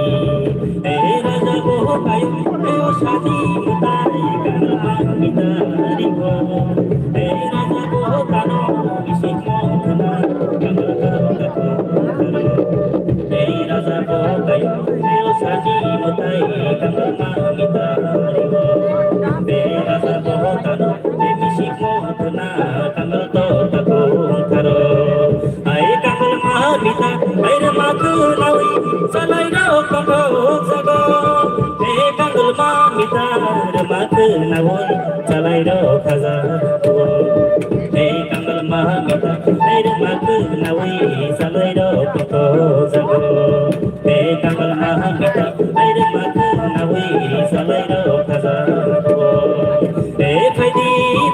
Ei raja bo kayo, ei o sani mutai, kangal mang mitari bo. Ei raja bo kano, isi mo khna, kangal karo kako. Ei raja bo kayo, ei o sani mutai, kangal mang mitari bo. Ei raja bo kano, ei isi mo khna, kangal to kako kharo. Ai kangal ma mita, ai rwma khwnawi, salai rok tongkha o jaga. Ai kangal ma mita, rwma khwnawi, salai rok khaja o. Ai kangal ma mita, ai rwma khwnawi, salai rok tongkha o jaga. Ai kangal ma mita, ai rwma khwnawi, salai rok khaja o. Ai phaidi,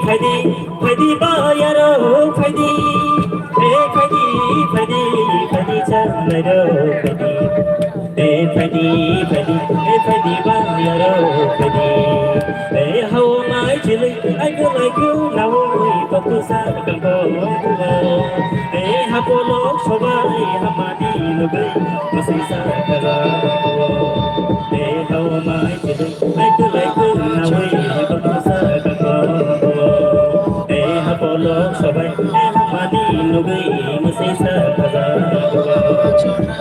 phaidi, phaidi ba yaro, phaidi. Ei phaidi, phaidi, phaidi chaklairo, phaidi. Ei phaidi, phaidi, ei phaidi ba yaro, phaidi. Ei hao mai chili, ai ko lai ko nawo, ei paku sa ka ko ko. Ei hapolo sobai hamani lugai, masi sa ka ko. Ei hao mai chili, ai ko lai ko nawi, paku sa ka ko. Ei hapolo sobai, ei hamani nugui, masi sa kaja.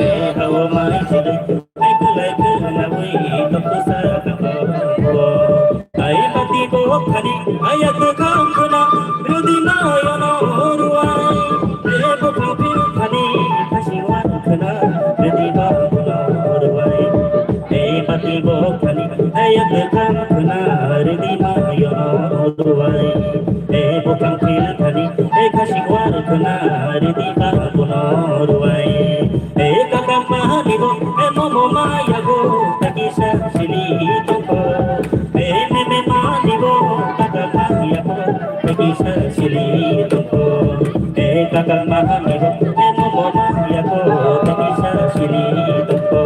Ei hao mai chili, ai ko lai ko nawi, paku sa ka ko. Ai mati bo khani, ai ak kham khna, rudi ma yono ruai. Ei bo kham phil khani, khasi wan khna, rudi ma yono ruai. Ei mati bo khani, ei yak kham khna, ridi ma yono ruai. Ei bo kham phil khani, ei khasi war khna, ridi ma bono ruai. Ei kakam ma ni bo, ei momo ma ya bo, taki sa sili tongko. Ei meme ma ni bo, kakam ma ya bo, taki sa sili tongko. Ei kakam ma ni bo, ei momo ma ya bo, taki sa sili tongko.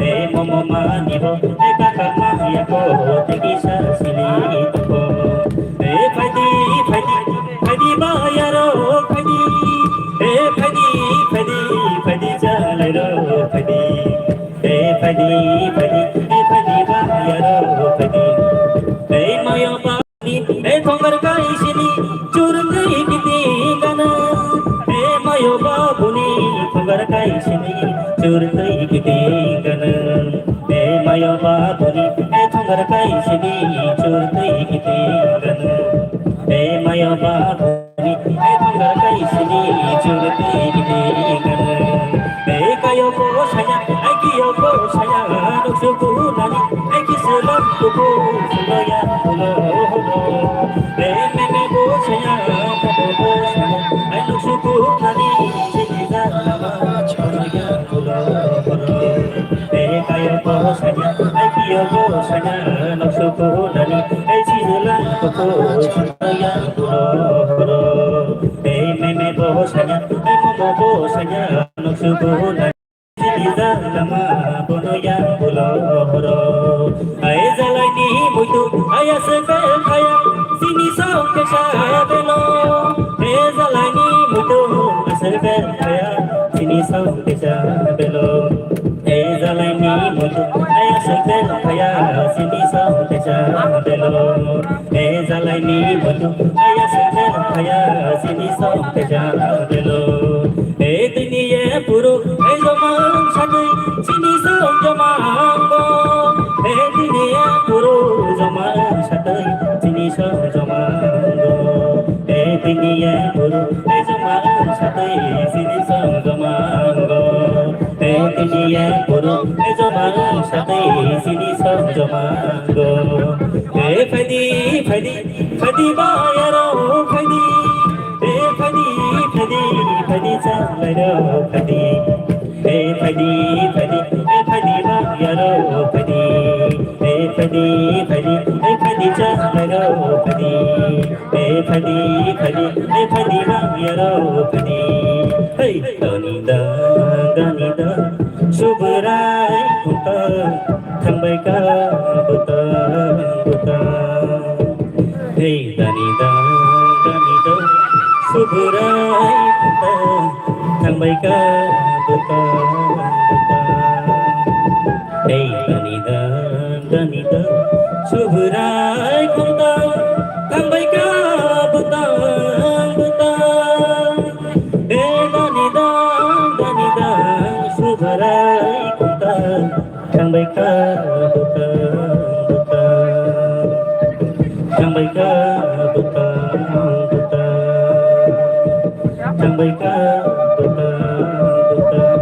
Ei momo ma ni bo, ei kakam ma ya bo, taki sa sili tongko. Ei phaidi, phaidi, phaidi ba yaro, phaidi. Ei phaidi, phaidi, phaidi chaklairo, phaidi. Ei phaidi, phaidi, ei phaidi ba yaro, phaidi. Ei mayo ba ni, ei thongar kai sini, chur twi kiti gana. Ei mayo ba buni, thongar kai sini, chur twi kiti gana. Ei mayo ba buni, ei thongar kai sini, chur twi kiti gana. Ei mayo ba buni, ei thongar kai sini, chur twi kiti gana. Ei kayo ko saya, ai kiyo ko saya, nuk suku nani, ai kisulam kuku, suloya, sulo, sulo. Ei meme ko saya, papo ko saya, ai nuk suku nani, sini ja lama, suloya, sulo, sulo. Ei kayo ko saya, ai kiyo ko saya, nuk suku nani, ai sini la kuku, suloya, sulo, sulo. Ei meme bo saya, ei momo bo saya, nuk suku nani. Sini ja lama bono ya bulo horo. Ai jalai ni muitu, ai aswk kaya, sini song kesa belo. Ai jalai ni muitu, aswk kaya, sini song kesa belo. Ai jalai ni muitu, ai Sengkel phaya sini song teja belo. E jalai ni butu aya sengkel phaya sini song teja belo. E tini ye puru e jomang satui sini song jomang go. E tini ye puru jomang satui sini song jomang go. E tini ye puru e jomang satui sini song jomang go. E tini ye puru e jomang satui sini song jomang go. E phaidi phaidi phaidi ba yaro phaidi. E phaidi phaidi phaidi chalai ro phaidi. E phaidi phaidi e phaidi ba yaro phaidi. E phaidi phaidi e phaidi chalai ro phaidi. E phaidi phaidi e phaidi ba yaro phaidi. Hey, dani da dani da, Subrai khunta thangbai ka butang butang. Hey, dani da dani da, Subrai khunta thangbai ka butang butang. Hey, dani da dani da, Subrai khunta thangbai ka butang butang. Hey, dani da dani da, Subrai khunta thangbai ka butang butang. Thangbai ka butang butang. Thangbai ka butang butang.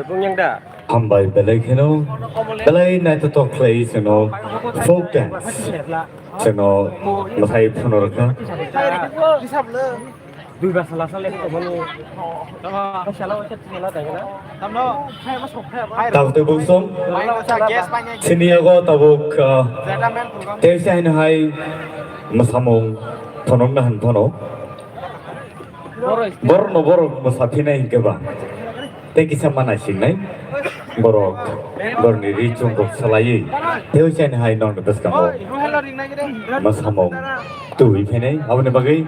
Bung yang da. Hambai belai kheno belai naithotok khlai chwngno folk dance chwngno mwthai phunukha. Dui basa lasa le ko bani. Tama sala wasa tini la dai na. Tamno khai ma sok khai ba. Tabuk tei bung song. Sini yago tabuk, ah, tei sai no hai mwsamung phunukna han phano. Borok no borok mwsa phinai hinkhe ba. Tei kisa mana sinai. Borok, borokni ri chungrok salaiwi. Tei sai no hai nokni bwskango mwsamung tubui phinai. Aboni bagwi